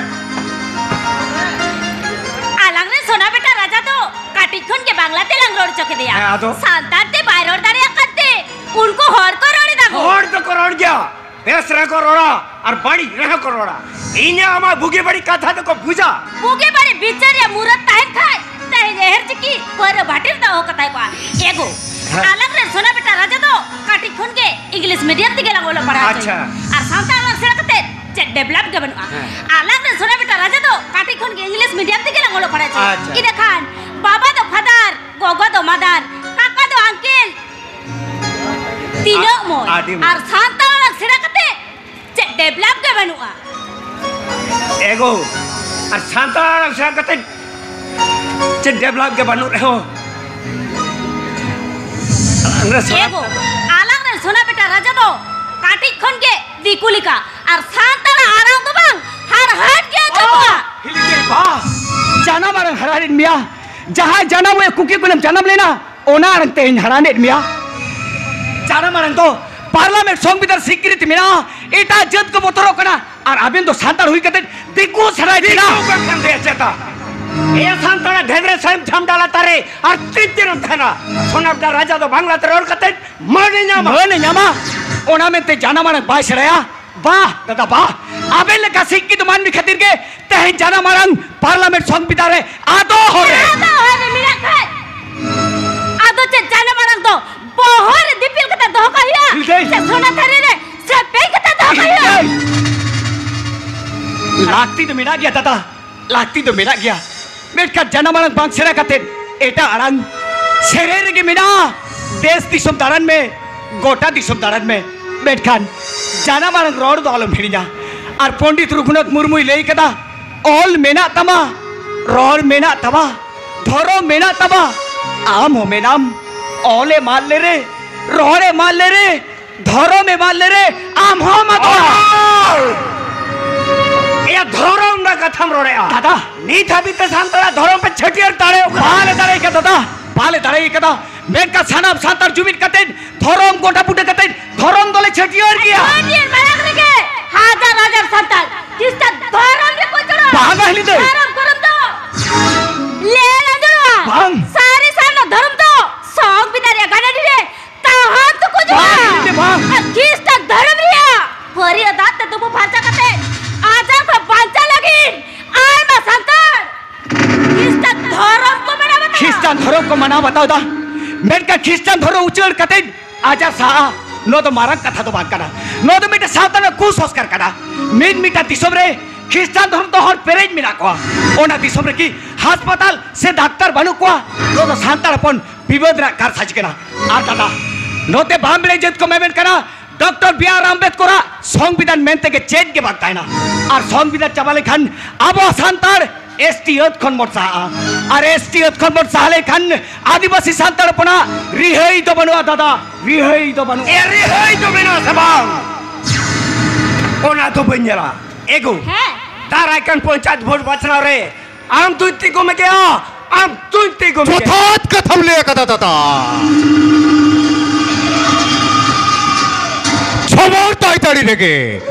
ᱟᱞᱟᱝ ᱨᱮᱱ ᱥᱳᱱᱟ ᱵᱮᱴᱟ ᱨᱟᱡᱟ ᱫᱚ ᱠᱟᱹᱴᱤᱡ ᱠᱷᱚᱱ ᱜᱮ ᱵᱟᱝᱞᱟ ᱛᱮ ᱞᱟᱝ ᱨᱚᱲ ᱦᱚᱪᱚ ᱠᱮᱫᱮᱭᱟ᱾ ᱦᱮᱸ, ᱟᱫᱚ? ᱥᱟᱱᱛᱟᱲ ᱛᱮ ᱵᱟᱭ ᱨᱚᱲ ᱫᱟᱲᱮᱭᱟᱜ ᱠᱟᱱ ᱛᱮ ᱩᱱᱠᱩ ᱦᱚᱲ ᱠᱚ ᱨᱚᱲ ᱮᱫᱟ ᱠᱚ᱾ ᱦᱚᱲ ᱫᱚᱠᱚ ᱨᱚᱲ ᱜᱮᱭᱟ, ᱵᱮᱥ ᱨᱮᱦᱚᱸ ᱠᱚ ᱨᱚᱲᱟ ᱟᱨ ᱵᱟᱹᱲᱤᱡ ᱨᱮᱦᱚᱸ ᱠᱚ ᱨᱚᱲᱟ᱾ ᱤᱧ ᱟᱢᱟᱜ ᱵᱩᱜᱤ ᱵᱟᱹᱲᱤᱡ ᱠᱟᱛᱷᱟ ᱫᱚᱠᱚ ᱵᱩᱡᱟ᱾ ᱵᱩᱜᱤ ᱵᱟᱹᱲᱤᱡ ᱵᱤᱪᱟᱹᱨ ᱨᱮᱭᱟᱜ ᱢᱩᱨᱟᱹᱫ ᱛᱟᱦᱮᱱ ᱠᱷᱟᱡ, ᱛᱮᱦᱮᱧ ᱮᱦᱮᱨ ᱪᱤᱠᱤ ᱯᱟᱹᱣᱨᱟᱹ ᱵᱷᱟᱹᱴᱤ ᱨᱮ ᱫᱚᱦᱚ ᱠᱟᱛᱟᱭ ᱠᱚᱜᱼᱟ᱾ ᱮ ᱜᱳ, ᱦᱮᱸ᱾ ᱟᱞᱟᱝ ᱨᱮᱱ ᱥᱳᱱᱟ ᱵᱮᱴᱟ ᱨᱟᱡᱟ ᱫᱚ ᱠᱟᱹᱴᱤᱡ ᱠᱷᱚᱱ ᱜᱮ English medium ᱛᱮᱜᱮ ᱞᱟᱝ ᱚᱞᱚᱜ ᱯᱟᱲᱦᱟᱣ ᱦᱚᱪᱚᱭᱟ᱾ ᱟᱪᱪᱷᱟ᱾ ᱟᱨ ᱥᱟᱱᱛᱟᱲ ᱟᱲᱟᱝ ᱥᱮᱬᱟ ᱠᱟᱛᱮ ᱪᱮᱫ develop ᱜᱮ ᱵᱟᱹᱱᱩᱜᱼᱟ᱾ ᱦᱮᱸ᱾ ᱟᱞᱟᱝ ᱨᱮᱱ ᱥᱳᱱᱟ ᱵᱮᱴᱟ ᱨᱟᱡᱟ ᱫᱚ ᱠᱟᱹᱴᱤᱡ ᱠᱷᱚᱱ ᱜᱮ English medium ᱛᱮᱜᱮ ᱞᱟᱝ ᱚᱞᱚᱜ ᱯᱟᱲᱦᱟᱣ ᱦᱚᱪᱚᱭᱟ᱾ ᱟᱪᱪᱷᱟ᱾ ᱤᱱᱟᱹ ᱠᱷᱟᱱ ᱵᱟᱵᱟ ᱫᱚ father, ᱜᱚᱜᱚ ᱫᱚ mother, ᱠᱟᱠᱟ ᱫᱚ uncle, ᱛᱤᱱᱟᱹᱜ ᱢᱚᱡᱽ᱾ ᱟᱹᱰᱤ ᱢᱚᱡᱽ᱾ ᱟᱨ ᱥᱟᱱᱛᱟᱲ ᱟᱲᱟᱝ ᱥᱮᱬᱟ ᱠᱟᱛᱮ ᱪᱮᱫ develop ᱜᱮ ᱵᱟᱹᱱᱩᱜᱼᱟ᱾ ᱮ ᱜᱳ, ᱟᱨ ᱥᱟᱱᱛᱟᱲ ᱟᱲᱟᱝ ᱥᱮᱬᱟ ᱠᱟᱛᱮ ᱪᱮᱫ develop ᱜᱮ ᱵᱟᱹᱱᱩᱜ ᱨᱮᱦᱚᱸ, ᱟᱞᱟᱝ ᱨᱮᱱ ᱥᱳᱱᱟ ᱮ ᱜᱳ, ᱟᱞᱟᱝ ᱨᱮᱱ ᱥᱳᱱᱟ ᱵᱮᱴᱟ ᱨᱟᱡᱟ ᱫᱚ ᱠᱟᱹᱴᱤᱡ ᱠᱷᱚᱱ ᱜᱮ ᱫᱤᱠᱩ ᱞᱮᱠᱟ ᱟᱨ ᱥᱟᱱᱛᱟᱲ ᱟᱲᱟᱝ ᱫᱚ ᱵᱟᱝ, ᱦᱟᱨ ᱦᱟᱴ ᱜᱮ ᱟᱸᱡᱚᱢᱚᱜᱼᱟ᱾ ᱦᱤᱞᱤ ᱜᱮ ᱵᱟ, ᱡᱟᱱᱟᱢ ᱟᱲᱟᱝ ᱦᱟᱨᱟ ᱞᱮᱱ ᱢᱮᱭᱟ, ᱡᱟᱦᱟᱸ ᱡᱟᱱᱟᱢ ᱮ ᱠᱩᱠᱤ ᱠᱷᱚᱱᱮᱢ ᱡᱟᱱᱟᱢ ᱞᱮᱱᱟ, ᱚᱱᱟ ᱟᱲᱟᱝ ᱛᱮ ᱤᱧ ᱦᱟᱨᱟᱱᱮᱫ ᱢᱮᱭᱟ᱾ ᱡᱟᱱᱟᱢ ᱟᱲᱟᱝ ᱫᱚ ᱯᱟᱨᱞᱟᱢᱮᱱᱴ ᱥᱚᱝᱵᱤᱫᱷᱟᱱ ᱥᱤᱠᱨᱤᱛᱤ ᱢᱮᱱᱟᱜᱼᱟ᱾ ᱮᱴᱟᱜ ᱡᱟᱹᱛ ᱠᱚ ᱵᱚᱛᱚᱨᱚᱜ ᱠᱟᱱᱟ, ᱟᱨ ᱟᱵᱮᱱ ᱫᱚ ᱥᱟᱱᱛᱟᱲ ᱦᱩᱭ ᱠᱟᱛᱮ ᱫᱤᱠᱩ ᱥᱟᱱᱟᱭᱮᱫ ᱵᱮᱱᱟ᱾ ᱫᱤᱠᱩ ᱠᱟᱱ ᱛᱟᱭᱟ ᱪᱮᱛᱟ? ᱮᱭᱟ ᱥᱟᱱᱛᱟᱲᱟᱜ ᱰᱷᱮᱝᱜᱽᱨᱮ ᱥᱟᱭᱚᱢ ᱡᱷᱟᱢᱰᱟ ᱞᱟᱛᱟᱨ ᱨᱮ ᱟᱨ ᱛᱤᱱ ᱫᱤᱱᱮᱢ ᱛᱟᱦᱮᱱᱟ? ᱥᱚᱱᱟᱢᱰᱟ ᱨᱟᱡᱟ ᱫᱚ ᱵᱟᱝᱞᱟᱛᱮ ᱨᱚᱲ ᱠᱟᱛᱮ ᱢᱟᱹᱱᱮ ᱧᱟᱢᱟ᱾ ᱢᱟᱹᱱᱮ ᱧᱟᱢᱟ? ᱚᱱᱟ ᱢᱮᱱᱛᱮ ᱡᱟᱱᱟᱢ ᱟᱲᱟᱝ ᱵᱟᱭ ᱥᱮᱬᱟᱭᱟ? ᱵᱟᱦ ᱫᱟᱫᱟ ᱵᱟᱦ, ᱟᱵᱮᱱ ᱞᱮᱠᱟ ᱥᱤᱠᱠᱷᱤᱛ ᱢᱟᱹᱱᱢᱤ ᱠᱷᱟᱹᱛᱤᱨ ᱜᱮ ᱛᱮᱦᱮᱧ ᱡᱟᱱᱟᱢ ᱟᱲᱟᱝ ᱯᱟᱨᱞᱟᱢᱮᱱᱴ ᱥᱚᱝᱵᱤᱫᱷᱟᱱ ᱨᱮ ᱟᱫᱚ ᱦᱚᱨ ᱨᱮ᱾ ᱟᱫᱚ ᱦᱚᱨ ᱨᱮ ᱢᱮᱱᱟᱜ ᱠᱷᱟᱡ, ᱟᱫᱚ ᱪᱮᱫ ᱡᱟᱱᱟᱢ ᱟᱲᱟᱝ ᱫᱚ ᱵᱚᱦᱚᱜ ᱨᱮ ᱫᱤᱯᱤᱞ ᱠᱟᱛᱮ ᱫᱚᱦᱚ ᱠᱟᱜ ᱦᱩᱭᱩᱜᱼᱟ? ᱤᱞᱫᱟᱹᱭ᱾ ᱥᱮ ᱥᱚᱱᱟ ᱛᱷᱟᱹᱨᱤ ᱨᱮ ᱥᱮᱯᱮᱧ ᱠᱟᱛᱮ ᱫᱚᱦᱚ ᱠᱟᱜ ᱦᱩᱭᱩᱜᱼᱟ? ᱤᱞᱫᱟᱹᱭ᱾ ᱞᱟᱹᱠᱛᱤ ᱫᱚ ᱢᱮᱱᱟᱜ ᱜᱮᱭᱟ ᱫᱟᱫᱟ, ᱞᱟᱹᱠᱛᱤ ᱫᱚ ᱢᱮᱱᱟᱜ ᱜᱮᱭᱟ, ᱢᱮᱱᱠᱷᱟᱱ ᱡᱟᱱᱟᱢ ᱟᱲᱟᱝ ᱵᱟᱝ ᱥᱮᱬᱟ ᱠᱟᱛᱮ ᱮᱴᱟᱜ ᱟᱲᱟᱝ ᱥᱮᱨᱮᱧ ᱨᱮᱜᱮ ᱢᱮᱱᱟᱜᱼᱟ᱾ ᱫᱮᱥ ᱫᱤᱥᱚᱢ ᱫᱟᱬᱟᱱ ᱢᱮ, ᱜᱚᱴᱟ ᱫᱤᱥᱚᱢ ᱫᱟᱬᱟᱱ ᱢᱮ, ᱢᱮᱱᱠᱷᱟᱱ ᱡᱟᱱᱟᱢ ᱟᱲᱟᱝ ᱨᱚᱲ ᱫᱚ ᱟᱞᱚᱢ ᱦᱤᱲᱤᱧᱟ᱾ ᱟᱨ ᱯᱚᱱᱰᱤᱛ ᱨᱚᱜᱷᱩᱱᱟᱛᱷ ᱢᱩᱨᱢᱩᱭ ᱞᱟᱹᱭ ᱠᱟᱫᱟ, ᱚᱞ ᱢᱮᱱᱟᱜ ᱛᱟᱢᱟ, ᱨᱚᱲ ᱢᱮᱱᱟᱜ ᱛᱟᱢᱟ, ᱫᱷᱚᱨᱚᱢ ᱢᱮᱱᱟᱜ ᱛᱟᱢᱟ, ᱟᱢ ᱦᱚᱸ ᱢᱮᱱᱟᱢ᱾ ᱚᱞ ᱮᱢ ᱟᱫ ᱞᱮᱨᱮ, ᱨᱚᱲ ᱮᱢ ᱟᱫ ᱞᱮᱨᱮ, ᱫᱷᱚᱨᱚᱢ ᱮᱢ ᱟᱫ ᱞᱮᱨᱮ, ᱟᱢ ᱦᱚᱸᱢ ᱟᱫᱚᱜᱼᱟ᱾ ᱚᱞ! ᱮᱭᱟ, ᱫᱷᱚᱨᱚᱢ ᱨᱮᱱᱟᱜ ᱠᱟᱛᱷᱟᱢ ᱨᱚᱲᱮᱜᱼᱟ᱾ ᱫᱟᱫᱟ᱾ ᱱᱤᱛ ᱦᱟᱹᱵᱤᱡ ᱛᱮ ᱥᱟᱱᱛᱟᱲᱟᱜ ᱫᱷᱚᱨᱚᱢ ᱯᱮ ᱪᱷᱟᱹᱴᱭᱟᱹᱨ ᱫᱟᱲᱮ ᱟᱠᱟᱫᱟ? ᱵᱟᱞᱮ ᱫᱟᱲᱮ ᱠᱟᱫᱟ ᱫᱟᱫᱟ, ᱵᱟᱞᱮ ᱫᱟᱲᱮ ᱠᱟᱫᱟ᱾ ᱢᱮᱱᱠᱷᱟᱱ ᱥᱟᱱᱟᱢ ᱥᱟᱱᱛᱟᱲ ᱡᱩᱢᱤᱫ ᱠᱟᱛᱮ ᱫᱷᱚᱨᱚᱢ ᱜᱚᱴᱟ ᱵᱩᱴᱟᱹ ᱠᱟᱛᱮ ᱫᱷᱚᱨᱚᱢ ᱫᱚᱞᱮ ᱪᱷᱟᱹᱴᱭᱟᱹᱨ ᱜᱮᱭᱟ᱾ ᱪᱷᱟᱹᱴᱭᱟᱹᱨ ᱢᱟᱲᱟᱝ ᱨᱮᱜᱮ ᱦᱟᱡᱟᱨ ᱦᱟᱡᱟᱨ ᱥᱟᱱᱛᱟᱲ ᱠᱷᱨᱤᱥᱴᱟᱱ ᱫᱷᱚᱨᱚᱢ ᱨᱮᱠᱚ ᱡᱚᱲᱟᱣ᱾ ᱵᱟᱝᱟ ᱦᱤᱞᱤ ᱫᱟᱹᱭ᱾ ᱫᱷᱚᱨᱚᱢ ᱠᱚᱨᱚᱢ ᱫᱚ ᱞᱮ ᱟᱸᱡᱚᱢᱟ᱾ ᱵᱟᱝ᱾ ᱥᱟᱹᱨᱤ ᱥᱟᱨᱱᱟ ᱫᱷᱚᱨᱚᱢ ᱫᱚ ᱥᱚᱝᱵᱤᱫᱷᱟᱱ ᱨᱮᱭᱟᱜ ᱜᱟᱹᱰᱟᱹᱰᱤ ᱨᱮ ᱛᱟᱦᱟᱸ ᱛᱩᱠᱩᱡᱚᱜᱼᱟ᱾ ᱵᱟᱝ, ᱵᱟᱝ᱾ ᱟᱨ ᱠᱷᱨᱤᱥᱴᱟᱱ ᱫᱷᱚᱨᱚᱢ ᱨᱮᱭᱟᱜ ᱯᱷᱟᱹᱨᱭᱟᱹ ᱫᱟᱜ ᱛᱮ ᱛᱩᱯᱩ ᱯᱷᱟᱨᱪᱟ ᱠᱟᱛᱮ ᱟᱡᱟᱨ ᱠᱷᱚᱱ ᱵᱟᱧᱪᱟᱣ ᱞᱟᱹᱜᱤᱫ ᱟᱭᱢᱟ ᱥᱟᱱᱛᱟᱲ ᱠᱷᱨᱤᱥᱴᱟᱱ ᱫᱷᱚᱨᱚᱢ ᱠᱚ ᱢᱟᱱᱟᱣ ᱵᱟᱛᱟᱣᱟ᱾ ᱠᱷᱨᱤᱥᱴᱟᱱ ᱫᱷᱚᱨᱚᱢ ᱠᱚ ᱢᱟᱱᱟᱣ ᱵᱟᱛᱟᱣ ᱮᱫᱟ, ᱢᱮᱱᱠᱷᱟᱱ ᱠᱷᱨᱤᱥᱴᱟᱱ ᱫᱷᱚᱨᱚᱢ ᱩᱪᱟᱹᱲ ᱠᱟᱛᱮ ᱟᱡᱟᱨ ᱥᱟᱦᱟᱜᱼᱟ, ᱱᱚᱣᱟ ᱫᱚ ᱢᱟᱨᱟᱝ ᱠᱟᱛᱷᱟ ᱫᱚ ᱵᱟᱝ ᱠᱟᱱᱟ᱾ ᱱᱚᱣᱟ ᱫᱚ ᱢᱤᱫᱴᱮᱱ ᱥᱟᱶᱛᱟ ᱨᱮᱱᱟᱜ ᱠᱩᱥᱚᱝᱥᱠᱟᱨ ᱠᱟᱱᱟ᱾ ᱢᱤᱫ ᱢᱤᱫᱴᱟᱝ ᱫᱤᱥᱚᱢ ᱨᱮ ᱠᱷᱨᱤᱥᱴᱟᱱ ᱫᱷᱚᱨᱚᱢ ᱫᱚ ᱦᱚᱲ ᱯᱮᱨᱮᱡ ᱢᱮᱱᱟᱜ ᱠᱚᱣᱟ, ᱚᱱᱟ ᱫᱤᱥᱚᱢ ᱨᱮᱠᱤ ᱦᱟᱥᱯᱟᱛᱟᱞ ᱥᱮ ᱰᱟᱠᱛᱟᱨ ᱵᱟᱹᱱᱩᱜ ᱠᱚᱣᱟ? ᱱᱚᱣᱟ ᱫᱚ ᱥᱟᱱᱛᱟᱲ ᱦᱚᱯᱚᱱ ᱵᱤᱵᱟᱹᱫ ᱨᱮᱱᱟᱜ ᱠᱟᱨᱥᱟᱡᱽ ᱠᱟᱱᱟ᱾ ᱟᱨ ᱫᱟᱫᱟ, ᱱᱚᱛᱮ ᱵᱟᱢᱵᱽᱲᱮ ᱡᱟᱹᱛ ᱠᱚ ᱢᱮᱢᱮᱱ ᱠᱟᱱᱟ, ᱰᱚᱠᱴᱚᱨ ᱵᱤ ᱟᱨ ᱟᱢᱵᱮᱫᱠᱚᱨᱟᱜ ᱥᱚᱝᱵᱤᱫᱷᱟᱱ ᱢᱮᱱᱛᱮ ᱜᱮ ᱪᱮᱫ ᱜᱮ ᱵᱟᱝ ᱛᱟᱦᱮᱱᱟ᱾ ᱟᱨ ᱥᱚᱝᱵᱤᱫᱷᱟᱱ ᱪᱟᱵᱟ ᱞᱮᱱᱠᱷᱟᱱ ᱟᱵᱚ ᱥᱟᱱᱛᱟᱲ ᱮᱥ ᱴᱤ ᱟᱹᱛ ᱠᱷᱚᱱ ᱵᱚᱱ ᱥᱟᱦᱟᱜᱼᱟ᱾ ᱟᱨ ᱮᱥ ᱴᱤ ᱟᱹᱛ ᱠᱷᱚᱱ ᱵᱚᱱ ᱥᱟᱦᱟ ᱞᱮᱱᱠᱷᱟᱱ ᱟᱹᱫᱤᱵᱟᱹᱥᱤ ᱥᱟᱱᱛᱟᱲ ᱦᱚᱯᱚᱱᱟᱜ ᱨᱤᱦᱟᱹᱭ ᱫᱚ ᱵᱟᱹᱱᱩᱜᱼᱟ ᱫᱟᱫᱟ, ᱨᱤᱦᱟᱹᱭ ᱫᱚ ᱵᱟᱹᱱᱩᱜᱼᱟ᱾ ᱮ, ᱨᱤᱦᱟᱹᱭ ᱫᱚ ᱢᱮᱱᱟᱜᱼᱟ ᱥᱮ ᱵᱟᱝ? ᱚᱱᱟ ᱫᱚ ᱵᱟᱹᱧ ᱧᱮᱞᱟ᱾ ᱮᱜᱳ, ᱦᱮᱸ᱾ ᱫᱟᱨᱟᱭ ᱠᱟᱱ ᱯᱚᱧᱪᱟᱭᱮᱛ ᱵᱷᱳᱴ ᱵᱟᱪᱷᱱᱟᱣ ᱨᱮ ᱟᱢ ᱫᱩᱭ ᱛᱤᱸᱜᱩ ᱢᱮᱜᱮᱭᱟ, ᱟᱢ ᱛᱩᱧ ᱛᱮ ᱜᱚᱢᱠᱮ᱾ ᱡᱚᱛᱷᱟᱛ ᱠᱟᱛᱷᱟᱢ ᱞᱟᱹᱭ ᱟᱠᱟᱫᱟ ᱫᱟᱫᱟ᱾ ᱡᱷᱚᱢᱚᱨ ᱛᱟᱭᱛᱟᱲᱤ ᱨᱮᱜᱮ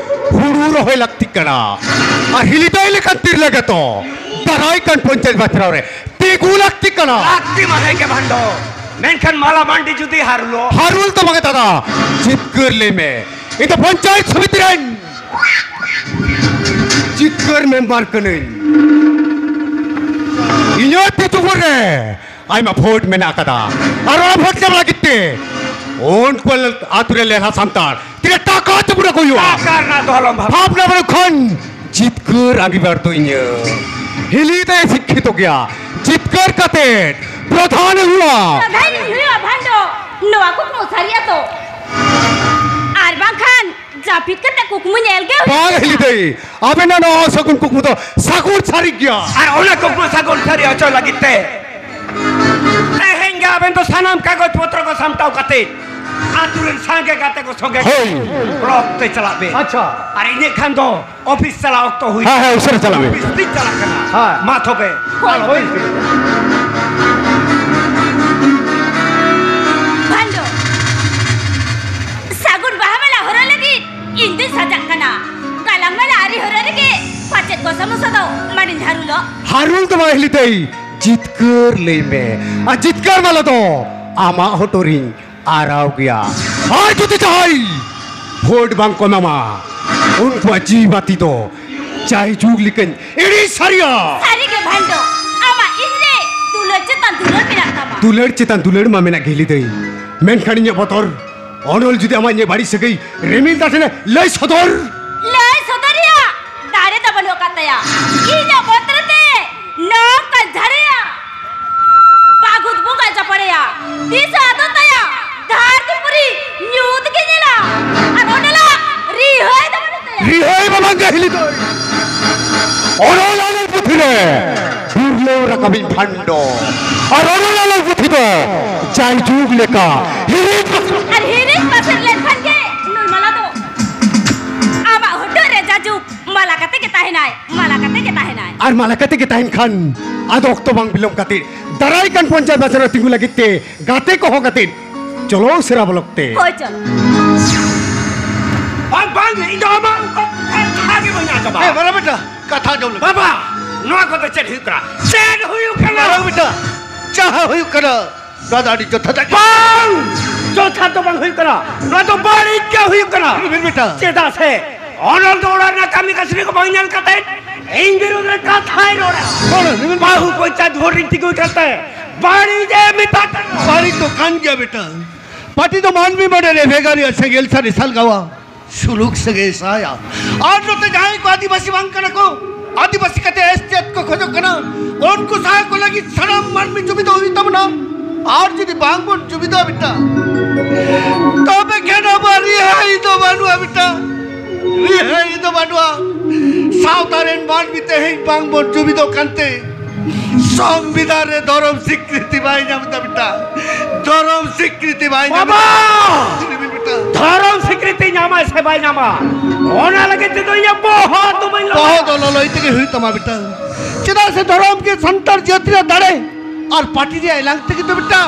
ᱦᱩᱲᱩ ᱨᱚᱦᱚᱭ ᱞᱟᱹᱠᱛᱤᱜ ᱠᱟᱱᱟ᱾ ᱟᱨ ᱦᱤᱞᱤ ᱫᱟᱹᱭ ᱞᱮᱠᱟᱱ ᱛᱤᱨᱞᱟᱹ ᱜᱮᱛᱚ ᱫᱟᱨᱟᱭ ᱠᱟᱱ ᱯᱚᱧᱪᱟᱭᱮᱛ ᱵᱟᱪᱷᱱᱟᱣ ᱨᱮ ᱛᱤᱸᱜᱩ ᱞᱟᱹᱠᱛᱤᱜ ᱠᱟᱱᱟ᱾ ᱞᱟᱹᱠᱛᱤ ᱢᱟ ᱦᱮᱸ ᱜᱮ ᱵᱷᱟᱱᱰᱚ, ᱢᱮᱱᱠᱷᱟᱱ ᱢᱟᱞᱟ ᱢᱟᱱᱰᱤ ᱡᱩᱫᱤ ᱦᱟᱨᱩᱞᱚᱜ᱾ ᱦᱟᱨᱩᱞ ᱫᱚ ᱵᱟᱝ ᱫᱟᱫᱟ, ᱡᱤᱛᱠᱟᱹᱨ ᱞᱟᱹᱭ ᱢᱮ᱾ ᱤᱧ ᱫᱚ ᱯᱚᱧᱪᱟᱭᱮᱛ ᱥᱚᱢᱤᱛᱤ ᱨᱮᱱ ᱡᱤᱛᱠᱟᱹᱨ ᱢᱮᱢᱵᱟᱨ ᱠᱟᱹᱱᱟᱹᱧ᱾ ᱤᱧᱟᱹᱜ ᱛᱤ ᱡᱩᱢᱩᱨ ᱨᱮ ᱟᱭᱢᱟ ᱵᱷᱳᱴ ᱢᱮᱱᱟᱜ ᱟᱠᱟᱫᱟ᱾ ᱟᱨ ᱚᱱᱟ ᱵᱷᱳᱴ ᱧᱟᱢ ᱞᱟᱹᱜᱤᱫ ᱛᱮ ᱩᱱᱠᱩ ᱟᱹᱛᱩ ᱨᱮ ᱞᱮᱞᱦᱟ ᱥᱟᱱᱛᱟᱲ ᱛᱤᱱᱟᱹᱜ ᱴᱟᱠᱟ ᱡᱩᱢᱩᱨ ᱟᱠᱚ ᱦᱩᱭᱩᱜᱼᱟ᱾ ᱴᱟᱠᱟ ᱨᱮᱱᱟᱜ ᱫᱚ ᱟᱞᱚᱢ ᱵᱷᱟᱵᱽ᱾ ᱵᱷᱟᱵᱽᱱᱟ ᱵᱟᱹᱱᱩᱜ ᱠᱷᱟᱱ ᱡᱤᱛᱠᱟᱹᱨ ᱟᱸᱜᱤᱵᱷᱟᱨ ᱫᱚ ᱤᱧᱟᱹᱜ᱾ ᱦᱤᱞᱤ ᱫᱚᱭ ᱥᱤᱠᱠᱷᱤᱛᱚ ᱜᱮᱭᱟ, ᱡᱤᱛᱠᱟᱹᱨ ᱠᱟᱛᱮ ᱯᱨᱚᱫᱷᱟᱱ ᱮ ᱦᱩᱭᱩᱜᱼᱟ᱾ ᱯᱨᱚᱫᱷᱟᱱ ᱤᱧ ᱦᱩᱭᱩᱜᱼᱟ ᱵᱷᱟᱱᱰᱚ᱾ ᱱᱚᱣᱟ ᱠᱩᱠᱢᱩ ᱥᱟᱹᱨᱤᱜᱼᱟ ᱛᱚ? ᱟᱨ ᱵᱟᱝᱠᱷᱟᱱ ᱡᱟᱹᱯᱤᱫ ᱠᱟᱛᱮ ᱠᱩᱠᱢᱩ ᱧᱮᱞ ᱜᱮ ᱦᱩᱭᱩᱜ ᱵᱟᱝ ᱠᱟᱱᱟ᱾ ᱦᱤᱞᱤ ᱫᱟᱹᱭ, ᱟᱵᱮᱱᱟᱜ ᱱᱚᱣᱟ ᱥᱟᱹᱜᱩᱱ ᱠᱩᱠᱢᱩ ᱫᱚ ᱥᱟᱹᱜᱩᱱ ᱥᱟᱹᱨᱤ ᱜᱮᱭᱟ᱾ ᱟᱨ ᱚᱱᱟ ᱠᱩᱠᱢᱩ ᱥᱟᱹᱜᱩᱱ ᱥᱟᱹᱨᱤ ᱦᱚᱪᱚ ᱞᱟᱹᱜᱤᱫ ᱛᱮ ᱛᱮᱦᱮᱧ ᱜᱮ ᱟᱵᱮᱱ ᱫᱚ ᱥᱟᱱᱟᱢ ᱠᱟᱜᱚᱡᱽ ᱯᱚᱛᱨᱚ ᱠᱚ ᱥᱟᱢᱴᱟᱣ ᱠᱟᱛᱮ ᱟᱹᱛᱩ ᱨᱮᱱ ᱥᱟᱸᱜᱮ ᱜᱟᱛᱮ ᱠᱚ ᱥᱚᱸᱜᱮ ᱦᱳᱭ᱾ ᱵᱞᱚᱠ ᱛᱮ ᱪᱟᱞᱟᱜ ᱵᱮᱱ᱾ ᱟᱪᱪᱷᱟ᱾ ᱟᱨ ᱤᱱᱟᱹ ᱠᱷᱟᱱ ᱫᱚ ᱚᱯᱷᱤᱥ ᱪᱟᱞᱟᱣ ᱚᱠᱛᱚ ᱦᱩᱭ ᱦᱮᱸ, ᱦᱮᱸ, ᱩᱥᱟᱹᱨᱟ ᱪᱟᱞᱟᱜ ᱢᱮ᱾ ᱚᱯᱷᱤᱥ ᱛᱤᱧ ᱪᱟᱞᱟᱜ ᱠᱟᱱᱟ᱾ ᱦᱮᱸ᱾ ᱢᱟ ᱛᱚᱵᱮ᱾ ᱦᱳᱭ᱾ ᱟᱞᱚ ᱦᱳᱭ᱾ ᱵᱷᱟᱱᱰᱚ, ᱥᱟᱹᱜᱩᱱ ᱵᱟᱦᱟ ᱢᱟᱞᱟ ᱦᱚᱨᱚᱜ ᱞᱟᱹᱜᱤᱫ ᱤᱧ ᱫᱩᱧ ᱥᱟᱡᱟᱜ ᱠᱟᱱᱟ᱾ ᱜᱟᱞᱟᱝ ᱢᱟᱞᱟ ᱟᱹᱨᱤ ᱦᱚᱨᱚᱜ ᱨᱮᱜᱮ ᱯᱟᱪᱮᱫ ᱜᱚᱥᱟ ᱢᱚᱥᱟ ᱫᱚ ᱢᱟᱱᱮᱧ ᱦᱟᱹᱨᱩᱞᱚᱜ᱾ ᱦᱟᱹᱨᱩᱞ ᱫᱚ ᱵᱟᱝ ᱦᱤᱞᱤ ᱫᱟᱹᱭ, ᱡᱤᱛᱠᱟᱹᱨ ᱞᱟᱹᱭ ᱢᱮ᱾ ᱟᱨ ᱡᱤᱛᱠᱟᱹᱨ ᱢᱟᱞᱟ ᱫᱚ ᱟᱢᱟᱜ ᱦᱚᱴᱚᱜ ᱨᱤᱧ ᱟᱨᱟᱣ ᱜᱮᱭᱟ᱾ ᱟᱨ ᱡᱩᱫᱤ ᱡᱟᱦᱟᱸᱭ ᱵᱷᱳᱴ ᱵᱟᱝ ᱠᱚ ᱮᱢᱟᱢᱟ, ᱩᱱᱠᱩᱣᱟᱜ ᱡᱤᱣᱤ ᱵᱟᱹᱛᱤ ᱫᱚ ᱡᱟᱭ ᱡᱩᱜᱽ ᱞᱮᱠᱟᱧ ᱤᱲᱤᱡ ᱥᱟᱹᱨᱤᱭᱟ᱾ ᱥᱟᱹᱨᱤ ᱜᱮ ᱵᱷᱟᱱᱰᱚ, ᱟᱢᱟᱜ ᱤᱧ ᱨᱮ ᱫᱩᱞᱟᱹᱲ ᱪᱮᱛᱟᱱ ᱫᱩᱞᱟᱹᱲ ᱢᱮᱱᱟᱜ ᱛᱟᱢᱟ᱾ ᱫᱩᱞᱟᱹᱲ ᱪᱮᱛᱟᱱ ᱫᱩᱞᱟᱹᱲ ᱢᱟ ᱢᱮᱱᱟᱜ ᱜᱮ ᱦᱤᱞᱤ ᱫᱟᱹᱭ, ᱢᱮᱱᱠᱷᱟᱱ ᱤᱧᱟᱹᱜ ᱵᱚᱛᱚᱨ, ᱚᱱᱚᱞ ᱡᱩᱫᱤ ᱟᱢᱟᱜ ᱤᱧᱟᱹᱜ ᱵᱟᱹᱲᱤᱡ ᱥᱟᱹᱜᱟᱹᱭ ᱨᱤᱢᱤᱞ ᱫᱟᱜ ᱴᱷᱮᱱᱮ ᱞᱟᱹᱭ ᱥᱚᱫᱚᱨ᱾ ᱞᱟᱹᱭ ᱥᱚᱫᱚᱨ ᱨᱮᱭᱟᱜ ᱫᱟᱲᱮ ᱫᱚ ᱵᱟᱹᱱᱩᱜ ᱟᱠᱟᱫ ᱛᱟᱭᱟ᱾ ᱤᱧᱟᱹᱜ ᱵᱚᱛᱚᱨ ᱛᱮ ᱱᱚᱝᱠᱟᱧ ᱡᱷᱟᱨᱮᱭᱟ᱾ ᱯᱟᱹᱜᱩᱫ ᱵᱚᱸᱜᱟ ᱡᱟᱯᱟᱲᱮᱭᱟ, ᱛᱤᱥ ᱟᱫᱚ ᱛᱟᱭᱟ ᱫᱷᱟᱹᱨᱛᱤ ᱯᱩᱨᱤ ᱧᱩᱛ ᱜᱮ ᱧᱮᱞᱟ᱾ ᱟᱨ ᱚᱱᱚᱞᱟᱜ ᱨᱤᱦᱟᱹᱭ ᱫᱚ ᱵᱟᱹᱱᱩᱜ ᱛᱟᱭᱟ᱾ ᱨᱤᱦᱟᱹᱭ ᱵᱟᱵᱟ ᱜᱟᱹᱦᱞᱤ ᱫᱚᱭ ᱚᱱᱚᱞ ᱟᱞᱮ ᱯᱩᱛᱷᱤ ᱨᱮ ᱵᱩᱨᱞᱟᱹᱣ ᱨᱟᱠᱟᱵᱤᱧ ᱵᱷᱟᱱᱰᱚ᱾ ᱟᱨ ᱚᱱᱚᱞ ᱟᱞᱮ ᱯᱩᱛᱷᱤ ᱫᱚ ᱡᱟᱭᱡᱩᱜᱽ ᱞᱮᱠᱟ ᱦᱤᱨᱤᱡ ᱯᱟᱥᱮ ᱟᱨ ᱦᱤᱨᱤᱡ ᱯᱟᱥᱮᱨ ᱞᱮᱱᱠᱷᱟᱱ ᱜᱮ ᱱᱩᱭ ᱢᱟᱞᱟ ᱫᱚ ᱟᱢᱟᱜ ᱦᱚᱴᱚᱜ ᱨᱮ ᱡᱟᱭᱡᱩᱜᱽ ᱢᱟᱞᱟ ᱠᱟᱛᱮ ᱜᱮ ᱛᱟᱦᱮᱱᱟᱭ, ᱢᱟᱞᱟ ᱠᱟᱛᱮ ᱜᱮ ᱛᱟᱦᱮᱱᱟᱭ᱾ ᱟᱨ ᱢᱟ ᱞᱮᱠᱟ ᱛᱮᱜᱮ ᱛᱟᱦᱮᱱ ᱠᱷᱟᱱ, ᱟᱫᱚ ᱚᱠᱛᱚ ᱵᱟᱝ ᱵᱤᱞᱚᱢ ᱠᱟᱛᱮ ᱫᱟᱨᱟᱭ ᱠᱟᱱ ᱯᱚᱧᱪᱟᱭᱮᱛ ᱵᱟᱪᱷᱱᱟᱣ ᱨᱮ ᱛᱤᱸᱜᱩ ᱞᱟᱹᱜᱤᱫ ᱛᱮ ᱜᱟᱛᱮ ᱠᱚᱦᱚᱸ ᱠᱟᱛᱮ ᱪᱚᱞᱚ ᱩᱥᱟᱹᱨᱟ ᱵᱚᱞᱚᱠ ᱛᱮ᱾ ᱦᱳᱭ, ᱪᱚᱞᱚ᱾ ᱵᱟᱝ, ᱵᱟᱝ, ᱤᱧ ᱫᱚ ᱟᱢᱟᱜ ᱠᱟᱛᱷᱟ ᱜᱮ ᱵᱟᱹᱧ ᱟᱸᱡᱚᱢᱟ᱾ ᱮ, ᱢᱟᱨᱟᱝ ᱵᱮᱴᱟ, ᱠᱟᱛᱷᱟ ᱟᱸᱡᱚᱢ ᱞᱮ᱾ ᱵᱟᱵᱟ, ᱱᱚᱣᱟ ᱠᱚᱫᱚ ᱪᱮᱫ ᱦᱩᱭᱩᱜ ᱠᱟᱱᱟ? ᱪᱮᱫ ᱦᱩᱭᱩᱜ ᱠᱟᱱᱟ? ᱢᱟᱨᱟᱝ ᱵᱮᱴᱟ, ᱡᱟᱦᱟᱸ ᱦᱩᱭᱩᱜ ᱠᱟᱱᱟ, ᱱᱚᱣᱟ ᱫᱚ ᱟᱹᱰᱤ ᱡᱚᱛᱷᱟᱛ᱾ ᱵᱟᱝ! ᱡᱚᱛᱷᱟᱛ ᱫᱚ ᱵᱟᱝ ᱦᱩᱭᱩᱜ ᱠᱟᱱᱟ, ᱱᱚᱣᱟ ᱫᱚ ᱵᱟᱹᱲᱤᱡ ᱜᱮ ᱦᱩᱭᱩᱜ ᱠᱟᱱᱟ᱾ ᱢᱟᱨᱟᱝ ᱵᱮᱴᱟ᱾ ᱪᱮᱫᱟᱜ ᱥᱮ ᱚᱱᱚᱞ ᱫᱚ ᱚᱲᱟᱜ ᱨᱮᱱᱟᱜ ᱠᱟᱹᱢᱤ ᱠᱟᱹᱥᱱᱤ ᱠᱚ ᱵᱟᱝ ᱧᱮᱞ ᱠᱟᱛᱮ ᱤᱧ ᱵᱤᱨᱩᱫᱷ ᱨᱮ ᱠᱟᱛᱷᱟᱭ ᱨᱚᱲᱟ᱾ ᱦᱚᱲ ᱨᱤᱢᱤᱞ ᱵᱟᱹᱦᱩ ᱯᱚᱧᱪᱟᱭᱮᱛ ᱵᱷᱳᱴ ᱨᱤᱧ ᱛᱤᱸᱜᱩ ᱠᱟᱛᱮ ᱵᱟᱹᱲᱤᱡ ᱮ ᱢᱮᱛᱟᱜ ᱠᱟᱱᱟ᱾ ᱵᱟᱹᱲᱤᱡ ᱫᱚ ᱠᱟᱱ ᱜᱮᱭᱟ ᱵᱮᱴᱟ᱾ ᱯᱟᱹᱴᱤ ᱫᱚ ᱢᱟᱹᱱᱢᱤ ᱢᱚᱱᱮ ᱨᱮ ᱵᱷᱮᱜᱟᱨᱤᱭᱟ ᱥᱮᱸᱜᱮᱞ ᱥᱟᱹᱨᱤ ᱥᱟᱞᱜᱟᱣᱟ, ᱥᱩᱞᱩᱠ ᱥᱟᱹᱜᱟᱹᱭ ᱥᱟᱭᱟ᱾ ᱟᱨ ᱱᱚᱛᱮ ᱡᱟᱦᱟᱸᱭ ᱠᱚ ᱟᱹᱫᱤᱵᱟᱹᱥᱤ ᱵᱟᱝ ᱠᱟᱱᱟ ᱠᱚ, ᱟᱹᱫᱤᱵᱟᱹᱥᱤ ᱠᱟᱛᱮ ᱮᱥ ᱪᱮᱫ ᱠᱚ ᱠᱷᱚᱡᱚᱜ ᱠᱟᱱᱟ, ᱩᱱᱠᱩ ᱥᱟᱦᱟ ᱠᱚ ᱞᱟᱹᱜᱤᱫ ᱥᱟᱱᱟᱢ ᱢᱟᱹᱱᱢᱤ ᱡᱩᱢᱤᱫᱚᱜ ᱦᱩᱭᱩᱜ ᱛᱟᱵᱚᱱᱟ᱾ ᱟᱨ ᱡᱩᱫᱤ ᱵᱟᱝ ᱵᱚᱱ ᱡᱩᱢᱤᱫᱚᱜᱼᱟ ᱵᱮᱴᱟ, ᱛᱚᱵᱮ ᱠᱷᱟᱱ ᱟᱵᱚᱣᱟᱜ ᱨᱤᱦᱟᱹᱭ ᱫᱚ ᱵᱟᱹᱱᱩᱜᱼᱟ ᱵᱮᱴᱟ, ᱨᱤᱦᱟᱹᱭ ᱫᱚ ᱵᱟᱹᱱᱩᱜᱼᱟ᱾ ᱥᱟᱶᱛᱟ ᱨᱮᱱ ᱢᱟᱹᱱᱢᱤ ᱛᱮᱦᱮᱧ ᱵᱟᱝ ᱵᱚᱱ ᱡᱩᱢᱤᱫᱚᱜ ᱠᱟᱱᱛᱮ ᱥᱚᱝᱵᱤᱫᱷᱟᱱ ᱨᱮ ᱫᱷᱚᱨᱚᱢ ᱥᱤᱠᱨᱤᱛᱤ ᱵᱟᱭ ᱧᱟᱢ ᱮᱫᱟ ᱵᱮᱴᱟ, ᱫᱷᱚᱨᱚᱢ ᱥᱤᱠᱨᱤᱛᱤ ᱵᱟᱭ ᱧᱟᱢ ᱮᱫᱟ᱾ ᱵᱟᱵᱟ! ᱪᱮᱫ ᱮᱢ ᱢᱮᱱ ᱵᱮᱴᱟ? ᱫᱷᱚᱨᱚᱢ ᱥᱤᱠᱨᱤᱛᱤ ᱧᱟᱢᱟᱭ ᱥᱮ ᱵᱟᱭ ᱧᱟᱢᱟ, ᱚᱱᱟ ᱞᱟᱹᱜᱤᱫ ᱛᱮᱫᱚ ᱤᱧᱟᱹᱜ ᱵᱚᱦᱚᱜ ᱫᱚ ᱵᱟᱹᱧ ᱞᱚᱞᱚᱭᱟ᱾ ᱵᱚᱦᱚᱜ ᱫᱚ ᱞᱚᱞᱚᱭ ᱛᱮᱜᱮ ᱦᱩᱭᱩᱜ ᱛᱟᱢᱟ ᱵᱮᱴᱟ, ᱪᱮᱫᱟᱜ ᱥᱮ ᱫᱷᱚᱨᱚᱢ ᱜᱮ ᱥᱟᱱᱛᱟᱲ ᱡᱟᱹᱛ ᱨᱮᱭᱟᱜ ᱫᱟᱲᱮ᱾ ᱟᱨ ᱯᱟᱹᱴᱤ ᱨᱮᱭᱟᱜ ᱮᱞᱟᱝ ᱛᱮᱜᱮ ᱛᱚ ᱵᱮᱴᱟ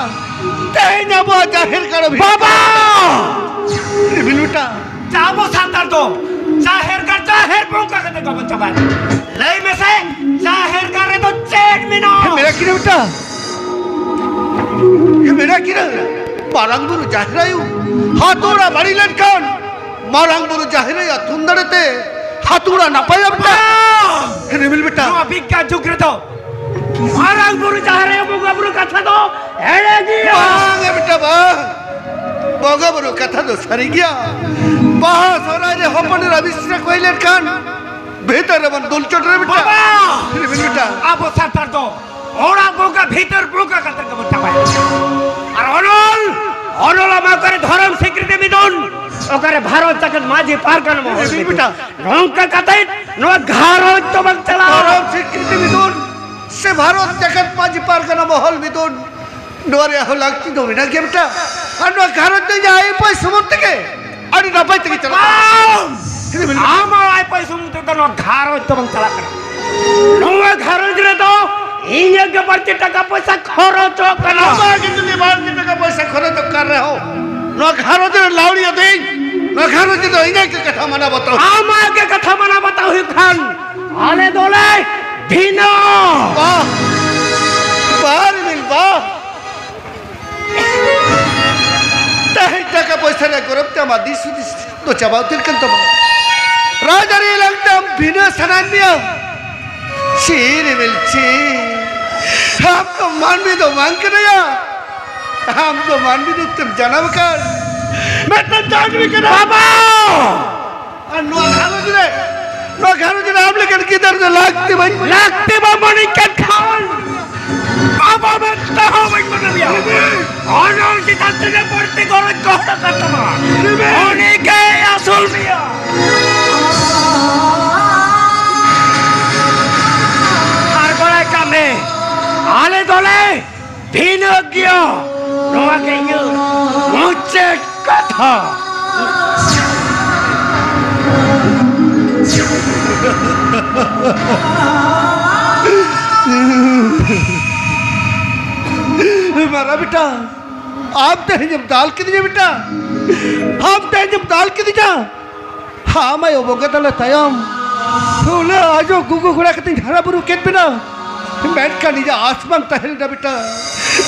ᱛᱮᱦᱮᱧ ᱟᱵᱚᱣᱟᱜ ᱡᱟᱦᱮᱨ ᱜᱟᱲ ᱵᱷᱤᱲ ᱵᱟᱵᱟ! ᱨᱤᱢᱤᱞ ᱵᱮᱴᱟ᱾ ᱟᱵᱚ ᱥᱟᱱᱛᱟᱲ ᱫᱚ ᱡᱟᱦᱮᱨ ᱜᱟᱲ, ᱡᱟᱦᱮᱨ ᱵᱚᱸᱜᱟ ᱠᱟᱛᱮ ᱜᱮᱵᱚᱱ ᱪᱟᱵᱟᱭᱮᱫᱟ᱾ ᱞᱟᱹᱭ ᱢᱮᱥᱮ, ᱡᱟᱦᱮᱨ ᱜᱟᱲ ᱨᱮᱫᱚ ᱪᱮᱫ ᱢᱮᱱᱟᱜᱼᱟ? ᱦᱮᱸ, ᱢᱮᱱᱟᱜ ᱠᱤᱱᱟ ᱵᱮᱴᱟ᱾ ᱦᱮᱸ, ᱢᱮᱱᱟᱜ ᱠᱤᱱᱟ᱾ ᱢᱟᱨᱟᱝ ᱵᱩᱨᱩ ᱡᱟᱦᱮᱨ ᱟᱭᱳ ᱦᱟᱛᱩᱲᱟ ᱵᱟᱹᱲᱤ ᱞᱮᱱᱠᱷᱟᱱ ᱢᱟᱨᱟᱝ ᱵᱩᱨᱩ ᱡᱟᱦᱮᱨ ᱟᱭᱳ ᱛᱷᱩᱢ ᱫᱟᱲᱮ ᱛᱮ ᱦᱟᱛᱩᱲᱟ ᱱᱟᱯᱟᱭᱟ ᱵᱮᱴᱟ᱾ ᱵᱟᱝ! ᱦᱮᱸ, ᱨᱤᱢᱤᱞ ᱵᱮᱴᱟ᱾ ᱱᱚᱣᱟ ᱵᱤᱜᱽᱜᱟᱱ ᱡᱩᱜᱽ ᱨᱮᱫᱚ ᱢᱟᱨᱟᱝ ᱵᱩᱨᱩ ᱡᱟᱦᱮᱨ ᱟᱭᱳ ᱵᱚᱸᱜᱟ ᱵᱩᱨᱩ ᱠᱟᱛᱷᱟ ᱫᱚ ᱮᱲᱮ ᱜᱮᱭᱟ᱾ ᱵᱟᱝ ᱮ ᱵᱮᱴᱟ, ᱵᱟᱝ᱾ ᱵᱚᱸᱜᱟ ᱵᱩᱨᱩ ᱠᱟᱛᱷᱟ ᱫᱚ ᱥᱟᱹᱨᱤ ᱜᱮᱭᱟ᱾ ᱵᱟᱦᱟ ᱥᱚᱦᱨᱟᱭ ᱨᱮ ᱦᱚᱯᱚᱱ ᱮᱨᱟ ᱵᱤᱥ ᱨᱮ ᱦᱩᱭ ᱞᱮᱱᱠᱷᱟᱱ ᱵᱷᱤᱛᱟᱹᱨ ᱨᱮᱵᱚᱱ ᱫᱩᱞ ᱪᱚᱴ ᱨᱮ ᱵᱮᱴᱟ᱾ ᱵᱟᱵᱟ! ᱨᱤᱢᱤᱞ ᱵᱮᱴᱟ᱾ ᱟᱵᱚ ᱥᱟᱱᱛᱟᱲ ᱫᱚ ᱚᱲᱟᱜ ᱵᱚᱸᱜᱟ ᱵᱷᱤᱛᱟᱹᱨ ᱵᱚᱸᱜᱟ ᱠᱟᱛᱮ ᱜᱮᱵᱚᱱ ᱪᱟᱵᱟᱭᱟ᱾ ᱟᱨ ᱚᱱᱚᱞ, ᱚᱱᱚᱞ ᱟᱢᱟ ᱚᱠᱟᱨᱮ ᱫᱷᱚᱨᱚᱢ ᱥᱤᱠᱨᱤᱛᱤ ᱢᱤᱫᱩᱱ, ᱚᱠᱟᱨᱮ ᱵᱷᱟᱨᱚᱛ ᱡᱟᱠᱟᱛ ᱢᱟᱹᱡᱷᱤ ᱯᱟᱨᱜᱟᱱᱟ ᱢᱚᱦᱚᱞ ᱨᱤᱢᱤᱞ ᱢᱤᱫᱩᱱ᱾ ᱵᱮᱴᱟ᱾ ᱱᱚᱝᱠᱟ ᱠᱟᱛᱮ ᱱᱚᱣᱟ ᱜᱷᱟᱨᱚᱸᱡᱽ ᱫᱚ ᱵᱟᱝ ᱪᱟᱞᱟᱜᱼᱟ᱾ ᱫᱷᱚᱨᱚᱢ ᱥᱤᱠᱨᱤᱛᱤ ᱢᱤᱫᱩᱱ ᱥᱮ ᱵᱷᱟᱨᱚᱛ ᱡᱟᱠᱟᱛ ᱢᱟᱹᱡᱷᱤ ᱯᱟᱨᱜᱟᱱᱟ ᱢᱚᱦᱚᱞ ᱢᱤᱫᱩᱱ, ᱱᱚᱣᱟ ᱨᱮᱭᱟᱜ ᱦᱚᱸ ᱞᱟᱹᱠᱛᱤ ᱫᱚ ᱢᱮᱱᱟᱜ ᱜᱮᱭᱟ ᱵᱮᱴᱟ᱾ ᱟᱨ ᱱᱚᱣᱟ ᱜᱷᱟᱨᱚᱸᱡᱽ ᱫᱚ ᱤᱧᱟᱹᱜ ᱟᱭ ᱩᱯᱟᱹᱭ ᱥᱩᱢᱩᱝ ᱛᱮᱜᱮ ᱟᱹᱰᱤ ᱱᱟᱯᱟᱭ ᱛᱮᱜᱮ ᱪᱟᱞᱟᱜ ᱠᱟᱱᱟ᱾ ᱵᱟᱝ! ᱪᱮᱫ ᱮᱢ ᱢᱮᱱ ᱫᱟ? ᱟᱢᱟᱜ ᱟᱭ ᱩᱯᱟᱹᱭ ᱥᱩᱢᱩᱝ ᱛᱮᱫᱚ ᱱᱚᱣᱟ ᱜᱷᱟᱨᱚᱸᱡᱽ ᱫᱚ ᱵᱟᱝ ᱪᱟᱞᱟᱜ ᱠᱟᱱᱟ᱾ ᱱᱚᱣᱟ ᱜᱷᱟᱨᱚᱸᱡᱽ ᱨᱮᱫᱚ ᱤᱧᱟᱹᱜ ᱜᱮ ᱵᱟᱹᱲᱛᱤ ᱴᱟᱠᱟ ᱯᱚᱭᱥᱟ ᱠᱷᱚᱨᱚᱪᱚᱜ ᱠᱟᱱᱟ᱾ ᱟᱢᱟᱜ ᱜᱮ ᱡᱩᱫᱤ ᱵᱟᱹᱲᱛᱤ ᱴᱟᱠᱟ ᱯᱚᱭᱥᱟ ᱠᱷᱚᱨᱚᱪᱚᱜ ᱠᱟᱱ ᱨᱮᱦᱚᱸ, ᱱᱚᱣᱟ ᱜᱷᱟᱨᱚᱸᱡᱽ ᱨᱮ ᱞᱟᱣᱲᱤᱭᱟᱹ ᱫᱚ ᱤᱧ, ᱱᱚᱣᱟ ᱜᱷᱟᱨᱚᱸᱡᱽ ᱨᱮᱫᱚ ᱤᱧᱟᱹᱜ ᱜᱮ ᱠᱟᱛᱷᱟ ᱢᱟᱱᱟᱣ ᱵᱟᱛᱟᱣ᱾ ᱟᱢᱟᱜ ᱜᱮ ᱠᱟᱛᱷᱟ ᱢᱟᱱᱟᱣ ᱵᱟᱛᱟᱣ ᱦᱩᱭᱩᱜ ᱠᱷᱟᱱ ᱟᱞᱮ ᱫᱚᱞᱮ ᱵᱷᱤᱱᱟᱹ᱾ ᱵᱟ, ᱵᱟ ᱨᱤᱢᱤᱞ, ᱵᱟ᱾ ᱛᱮᱦᱮᱧ ᱴᱟᱠᱟ ᱯᱚᱭᱥᱟ ᱨᱮᱭᱟᱜ ᱜᱚᱨᱚᱵ ᱛᱮ ᱟᱢᱟᱜ ᱫᱤᱥ ᱦᱩᱫᱤᱥ ᱫᱚ ᱪᱟᱵᱟ ᱩᱛᱟᱹᱨ ᱠᱟᱱ ᱛᱟᱢᱟ᱾ ᱨᱟᱡᱽᱟᱹᱨᱤ ᱮᱞᱟᱝ ᱛᱮ ᱟᱢ ᱵᱷᱤᱱᱟᱹ ᱥᱟᱱᱟᱭᱮᱫ ᱢᱮᱭᱟ᱾ ᱪᱷᱤ ᱨᱤᱢᱤᱞ ᱪᱷᱤ, ᱟᱢ ᱫᱚ ᱢᱟᱹᱱᱢᱤ ᱫᱚ ᱵᱟᱝ ᱠᱟᱱᱟᱭᱟ᱾ ᱟᱢ ᱫᱚ ᱢᱟᱹᱱᱢᱤ ᱨᱩᱯ ᱛᱮᱢ ᱡᱟᱱᱟᱢ ᱟᱠᱟᱱ ᱢᱤᱫᱴᱟᱝ ᱪᱟᱹᱰᱣᱤ ᱠᱟᱱᱟ᱾ ᱵᱟᱵᱟ! ᱟᱨ ᱱᱚᱣᱟ ᱜᱷᱟᱨᱚᱸᱡᱽ ᱨᱮ, ᱱᱚᱣᱟ ᱜᱷᱟᱨᱚᱸᱡᱽ ᱨᱮ ᱟᱢ ᱞᱮᱠᱟᱱ ᱜᱤᱫᱟᱹᱨ ᱫᱚ ᱞᱟᱹᱠᱛᱤ ᱵᱟᱹᱧ ᱢᱚᱱᱮ᱾ ᱞᱟᱹᱠᱛᱤ ᱵᱟᱢ ᱢᱚᱱᱮ ᱠᱟᱱ ᱠᱷᱟᱱ ᱵᱟᱵᱟ ᱢᱮᱱᱛᱮ ᱦᱚᱸ ᱵᱟᱹᱧ ᱢᱚᱱᱮ ᱢᱮᱭᱟ᱾ ᱚᱱᱚᱞ ᱪᱮᱛᱟᱱ ᱛᱤᱱᱟᱹᱜ ᱵᱟᱹᱲᱛᱤ ᱜᱚᱨᱚᱡᱽ ᱜᱚᱦᱚᱲ ᱟᱠᱟᱱ ᱛᱟᱢᱟ, ᱩᱱᱤ ᱜᱮᱭ ᱟᱹᱥᱩᱞ ᱢᱮᱭᱟ᱾ ᱟᱨ ᱵᱟᱲᱟᱭ ᱠᱟᱜ ᱢᱮ, ᱟᱞᱮ ᱫᱚᱞᱮ ᱵᱷᱤᱱᱟᱹ ᱜᱮᱭᱟ᱾ ᱱᱚᱣᱟ ᱜᱮ ᱤᱧᱟᱹᱜ ᱢᱩᱪᱟᱹᱫ ᱠᱟᱛᱷᱟ᱾ ᱢᱟᱨᱟ ᱵᱮᱴᱟ, ᱟᱢ ᱛᱮᱦᱮᱧᱮᱢ ᱫᱟᱞ ᱠᱤᱫᱤᱧᱟ ᱵᱮᱴᱟ, ᱟᱢ ᱛᱮᱦᱮᱧᱮᱢ ᱫᱟᱞ ᱠᱤᱫᱤᱧᱟ᱾ ᱟᱢ ᱟᱭᱳ ᱵᱚᱸᱜᱟ ᱛᱟᱞᱮ ᱛᱟᱭᱚᱢ ᱩᱱᱟᱹᱜ ᱟᱡᱚ ᱜᱩᱜᱩ ᱜᱷᱚᱲᱟ ᱠᱟᱛᱮᱧ ᱦᱟᱨᱟ ᱵᱩᱨᱩ ᱠᱮᱫ ᱵᱮᱱᱟ, ᱢᱮᱱᱠᱷᱟᱱ ᱤᱧᱟᱹᱜ ᱟᱥ ᱵᱟᱝ ᱛᱟᱦᱮᱸ ᱞᱮᱱᱟ ᱵᱮᱴᱟ,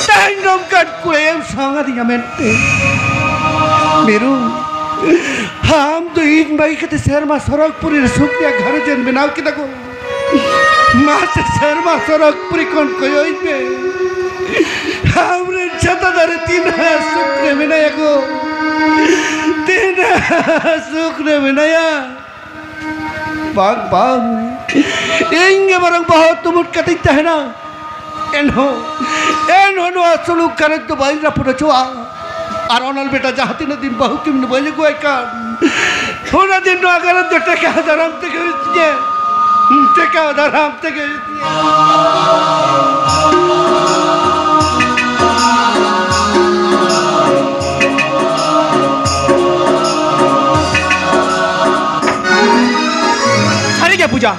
ᱛᱮᱦᱮᱧ ᱱᱚᱝᱠᱟᱱ ᱠᱩᱲᱟᱹᱭᱮᱢ ᱥᱟᱶ ᱟᱹᱫᱤᱧᱟ ᱢᱮᱱᱛᱮ᱾ ᱢᱤᱨᱩ, ᱟᱢ ᱫᱚ ᱤᱧ ᱵᱟᱹᱜᱤ ᱠᱟᱛᱮ ᱥᱮᱨᱢᱟ ᱥᱚᱨᱚᱜᱽᱯᱩᱨᱤ ᱨᱮ ᱥᱩᱠ ᱨᱮᱭᱟᱜ ᱜᱷᱟᱨᱚᱸᱡᱽ ᱮᱢ ᱵᱮᱱᱟᱣ ᱠᱮᱫᱟ ᱜᱚ᱾ ᱢᱟᱥᱮ ᱥᱮᱨᱢᱟ ᱥᱚᱨᱚᱜᱽᱯᱩᱨᱤ ᱠᱷᱚᱱ ᱠᱚᱭᱚᱜ ᱤᱧ ᱯᱮ᱾ ᱟᱢᱨᱮᱱ ᱪᱷᱟᱛᱟ ᱫᱟᱨᱮ ᱛᱤᱱᱟᱹᱜ ᱥᱩᱠ ᱨᱮ ᱢᱮᱱᱟᱭᱟ ᱜᱚ, ᱛᱤᱱᱟᱹᱜ ᱥᱩᱠ ᱨᱮ ᱢᱮᱱᱟᱭᱟ᱾ ᱵᱟᱝ, ᱵᱟᱝ, ᱤᱧ ᱜᱮ ᱵᱚᱨᱚᱝ ᱵᱚᱦᱚᱜ ᱛᱩᱢᱩᱫ ᱠᱟᱛᱮᱧ ᱛᱟᱦᱮᱱᱟ᱾ ᱮᱱᱦᱚᱸ, ᱮᱱᱦᱚᱸ ᱱᱚᱣᱟ ᱥᱩᱞᱩᱠ ᱜᱷᱟᱨᱚᱸᱡᱽ ᱫᱚ ᱵᱟᱹᱧ ᱨᱟᱹᱯᱩᱫ ᱦᱚᱪᱚᱣᱟᱜᱼᱟ᱾ ᱟᱨ ᱚᱱᱚᱞ ᱵᱮᱴᱟ, ᱡᱟᱦᱟᱸ ᱛᱤᱱᱟᱹᱜ ᱫᱤᱱ ᱵᱟᱹᱦᱩ ᱠᱤᱱ ᱵᱟᱹᱧ ᱟᱹᱜᱩᱣᱟᱭ ᱠᱟᱱ, ᱚᱱᱟ ᱫᱤᱱ ᱱᱚᱣᱟ ᱜᱷᱟᱨᱚᱸᱡᱽ ᱫᱚ ᱴᱮᱠᱟᱣ ᱫᱟᱨᱟᱢ ᱛᱮᱜᱮ ᱦᱩᱭᱩᱜ ᱛᱤᱧᱟᱹ᱾ ᱴᱮᱠᱟᱣ ᱫᱟᱨᱟᱢ ᱛᱮᱜᱮ ᱦᱩᱭᱩᱜ ᱛᱤᱧᱟᱹ᱾ ᱥᱟᱹᱨᱤᱜᱮ ᱯᱩᱡᱟ,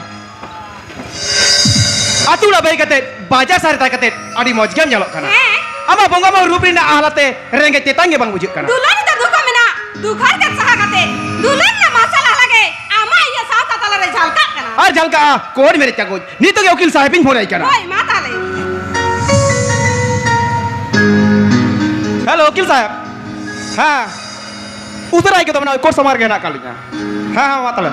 ᱟᱹᱛᱩ ᱚᱲᱟᱜ ᱵᱟᱹᱜᱤ ᱠᱟᱛᱮ ᱵᱟᱡᱟᱨ ᱥᱟᱦᱟᱨ ᱛᱟᱦᱮᱸ ᱠᱟᱛᱮ ᱟᱹᱰᱤ ᱢᱚᱡᱽ ᱜᱮᱢ ᱧᱮᱞᱚᱜ ᱠᱟᱱᱟ᱾ ᱦᱮᱸ᱾ ᱟᱢᱟᱜ ᱵᱚᱸᱜᱟ ᱢᱟᱦᱟ ᱨᱩᱯ ᱨᱮᱱᱟᱜ ᱟᱦᱞᱟᱛᱮ ᱨᱮᱸᱜᱮᱡ ᱛᱮᱛᱟᱝ ᱜᱮ ᱵᱟᱝ ᱵᱩᱡᱷᱟᱹᱜ ᱠᱟᱱᱟ᱾ ᱫᱩᱞᱟᱹᱲ ᱨᱮᱫᱚ ᱫᱩᱠ ᱦᱚᱸ ᱢᱮᱱᱟᱜ, ᱫᱩᱠ ᱦᱟᱨᱠᱮᱛ ᱥᱟᱦᱟ ᱠᱟᱛᱮ ᱫᱩᱞᱟᱹᱲ ᱨᱮᱱᱟᱜ ᱢᱟᱨᱥᱟᱞ ᱟᱦᱞᱟ ᱜᱮ ᱟᱢᱟᱜ ᱤᱧᱟᱹᱜ ᱥᱟᱶᱛᱟ ᱛᱟᱞᱟᱨᱮ ᱡᱷᱟᱞᱠᱟᱜ ᱠᱟᱱᱟ᱾ ᱟᱨ ᱡᱷᱟᱞᱠᱟᱜᱼᱟ ᱠᱳᱨᱴ ᱢᱮᱨᱮᱡᱽ ᱠᱟᱜᱚᱡᱽ᱾ ᱱᱤᱛᱚᱜ ᱜᱮ ᱩᱠᱤᱞ ᱥᱟᱦᱮᱵ ᱤᱧ ᱯᱷᱳᱱ ᱟᱭ ᱠᱟᱱᱟ᱾ ᱦᱳᱭ, ᱢᱟ ᱛᱟᱦᱞᱮ᱾ ᱦᱮᱞᱳ, ᱩᱠᱤᱞ ᱥᱟᱦᱮᱵ᱾ ᱦᱮᱸ, ᱩᱥᱟᱹᱨᱟ ᱦᱮᱡ ᱜᱚᱫᱚᱜ ᱢᱮ, ᱠᱳᱨᱴ ᱥᱟᱢᱟᱝ ᱨᱮᱜᱮ ᱦᱮᱱᱟᱜ ᱟᱠᱟᱫ ᱞᱤᱧᱟ᱾ ᱦᱮᱸ, ᱦᱮᱸ, ᱢᱟ ᱛᱟᱦᱞᱮ᱾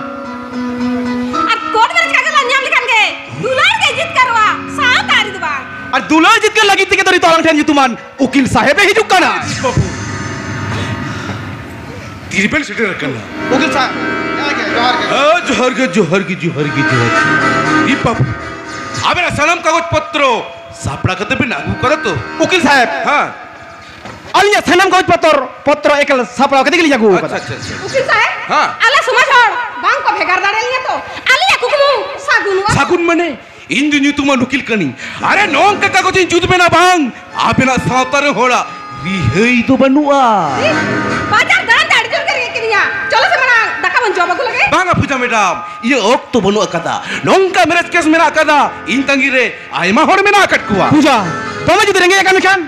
ᱟᱨ ᱠᱳᱨᱴ ᱢᱮᱨᱮᱡᱽ ᱠᱟᱜᱚᱡᱽ ᱞᱟᱝ ᱧᱟᱢ ᱞᱮᱠᱷᱟᱱ ᱜᱮ ᱫᱩᱞᱟᱹᱲ ᱜᱮ ᱡᱤᱛᱠᱟᱹᱨᱚᱜᱼᱟ, ᱥᱟᱶᱛᱟ ᱟᱹᱨᱤ ᱫᱚ ᱵᱟᱝ᱾ ᱟᱨ ᱫᱩᱞᱟᱹᱲ ᱡᱤᱛᱠᱟᱹᱨ ᱞᱟᱹᱜᱤᱫ ᱛᱮᱜᱮ ᱛᱚ ᱱᱤᱛᱚᱜ ᱟᱞᱟᱝ ᱴᱷᱮᱱ ᱧᱩᱛᱩᱢᱟᱱ ᱩᱠᱤᱞ ᱥᱟᱦᱮᱵ ᱮ ᱦᱤᱡᱩᱜ ᱠᱟᱱᱟ᱾ ᱵᱟᱹᱵᱩ, ᱛᱤᱨᱮᱵᱮᱱ ᱥᱮᱴᱮᱨ ᱟᱠᱟᱱᱟ? ᱩᱠᱤᱞ ᱥᱟᱦᱮᱵ, ᱡᱚᱦᱟᱨ ᱜᱮ, ᱡᱚᱦᱟᱨ ᱜᱮ᱾ ᱦᱮᱸ, ᱡᱚᱦᱟᱨ ᱜᱮ, ᱡᱚᱦᱟᱨ ᱜᱮ, ᱡᱚᱦᱟᱨ ᱜᱮ, ᱡᱚᱦᱟᱨ ᱜᱮ᱾ ᱫᱤᱯ ᱵᱟᱹᱵᱩ, ᱟᱵᱮᱱᱟᱜ ᱥᱟᱱᱟᱢ ᱠᱟᱜᱚᱡᱽ ᱯᱚᱛᱨᱚ ᱥᱟᱯᱲᱟᱣ ᱠᱟᱛᱮ ᱵᱮᱱ ᱟᱹᱜᱩ ᱠᱟᱫᱟ ᱛᱚ? ᱩᱠᱤᱞ ᱥᱟᱦᱮᱵ, ᱦᱮᱸ᱾ ᱟᱹᱞᱤᱧᱟᱜ ᱥᱟᱱᱟᱢ ᱠᱟᱜᱚᱡᱽ ᱯᱚᱛᱨᱚ, ᱯᱚᱛᱨᱚ ᱮᱠᱟᱞ ᱥᱟᱯᱲᱟᱣ ᱠᱟᱛᱮ ᱜᱮᱞᱤᱧ ᱟᱹᱜᱩ ᱟᱪᱪᱷᱟ, ᱠᱟᱫᱟ᱾ ᱟᱪᱪᱷᱟ, ᱟᱪᱪᱷᱟ᱾ ᱩᱠᱤᱞ ᱥᱟᱦᱮᱵ, ᱦᱮᱸ᱾ ᱟᱞᱮ ᱥᱚᱢᱟᱡᱽ ᱦᱚᱲ ᱵᱟᱝ ᱠᱚ ᱵᱷᱮᱜᱟᱨ ᱫᱟᱲᱮᱭᱟᱞᱤᱧᱟ ᱛᱚ? ᱟᱞᱮᱭᱟᱜ ᱠᱩᱠᱢᱩ ᱥᱟᱹᱜᱩᱱᱚᱜᱼᱟ᱾ ᱥᱟᱹᱜᱩᱱ ᱢᱟᱱᱮ? ᱤᱧ ᱫᱚ ᱧᱩᱛᱩᱢᱟᱱ ᱩᱠᱤᱞ ᱠᱟᱹᱱᱟᱹᱧ᱾ ᱟᱨᱮ, ᱱᱚᱝᱠᱟ ᱠᱟᱜᱚᱡᱽ ᱤᱧ ᱡᱩᱛ ᱢᱮᱱᱟ ᱵᱟᱝ, ᱟᱵᱮᱱᱟᱜ ᱥᱟᱶᱛᱟ ᱨᱮ ᱦᱚᱲᱟᱜ ᱨᱤᱦᱟᱹᱭ ᱫᱚ ᱵᱟᱹᱱᱩᱜᱼᱟ᱾ ᱤᱦ, ᱵᱟᱡᱟᱨ ᱫᱟᱬᱟᱱ ᱛᱮ ᱟᱹᱰᱤ ᱡᱳᱨ ᱜᱮ ᱨᱮᱸᱜᱮᱡ ᱠᱤᱫᱤᱧᱟ᱾ ᱪᱚᱞᱚ ᱥᱮ ᱢᱟᱲᱟᱝ ᱫᱟᱠᱟ ᱵᱚᱱ ᱡᱚᱢ ᱟᱹᱜᱩ ᱞᱮᱜᱮ᱾ ᱵᱟᱝᱟ ᱯᱩᱡᱟ ᱢᱮᱰᱟᱢ, ᱤᱭᱟᱹ ᱚᱠᱛᱚ ᱵᱟᱹᱱᱩᱜ ᱟᱠᱟᱫᱟ᱾ ᱱᱚᱝᱠᱟ ᱢᱮᱨᱮᱡᱽ ᱠᱮᱥ ᱢᱮᱱᱟᱜ ᱟᱠᱟᱫᱟ, ᱤᱧ ᱛᱟᱺᱜᱤ ᱨᱮ ᱟᱭᱢᱟ ᱦᱚᱲ ᱢᱮᱱᱟᱜ ᱟᱠᱟᱫ ᱠᱚᱣᱟ᱾ ᱯᱩᱡᱟ, ᱫᱚᱢᱮ ᱡᱩᱫᱤ ᱨᱮᱸᱜᱮᱡ ᱟᱠᱟᱱ ᱢᱮᱠᱷᱟᱱ,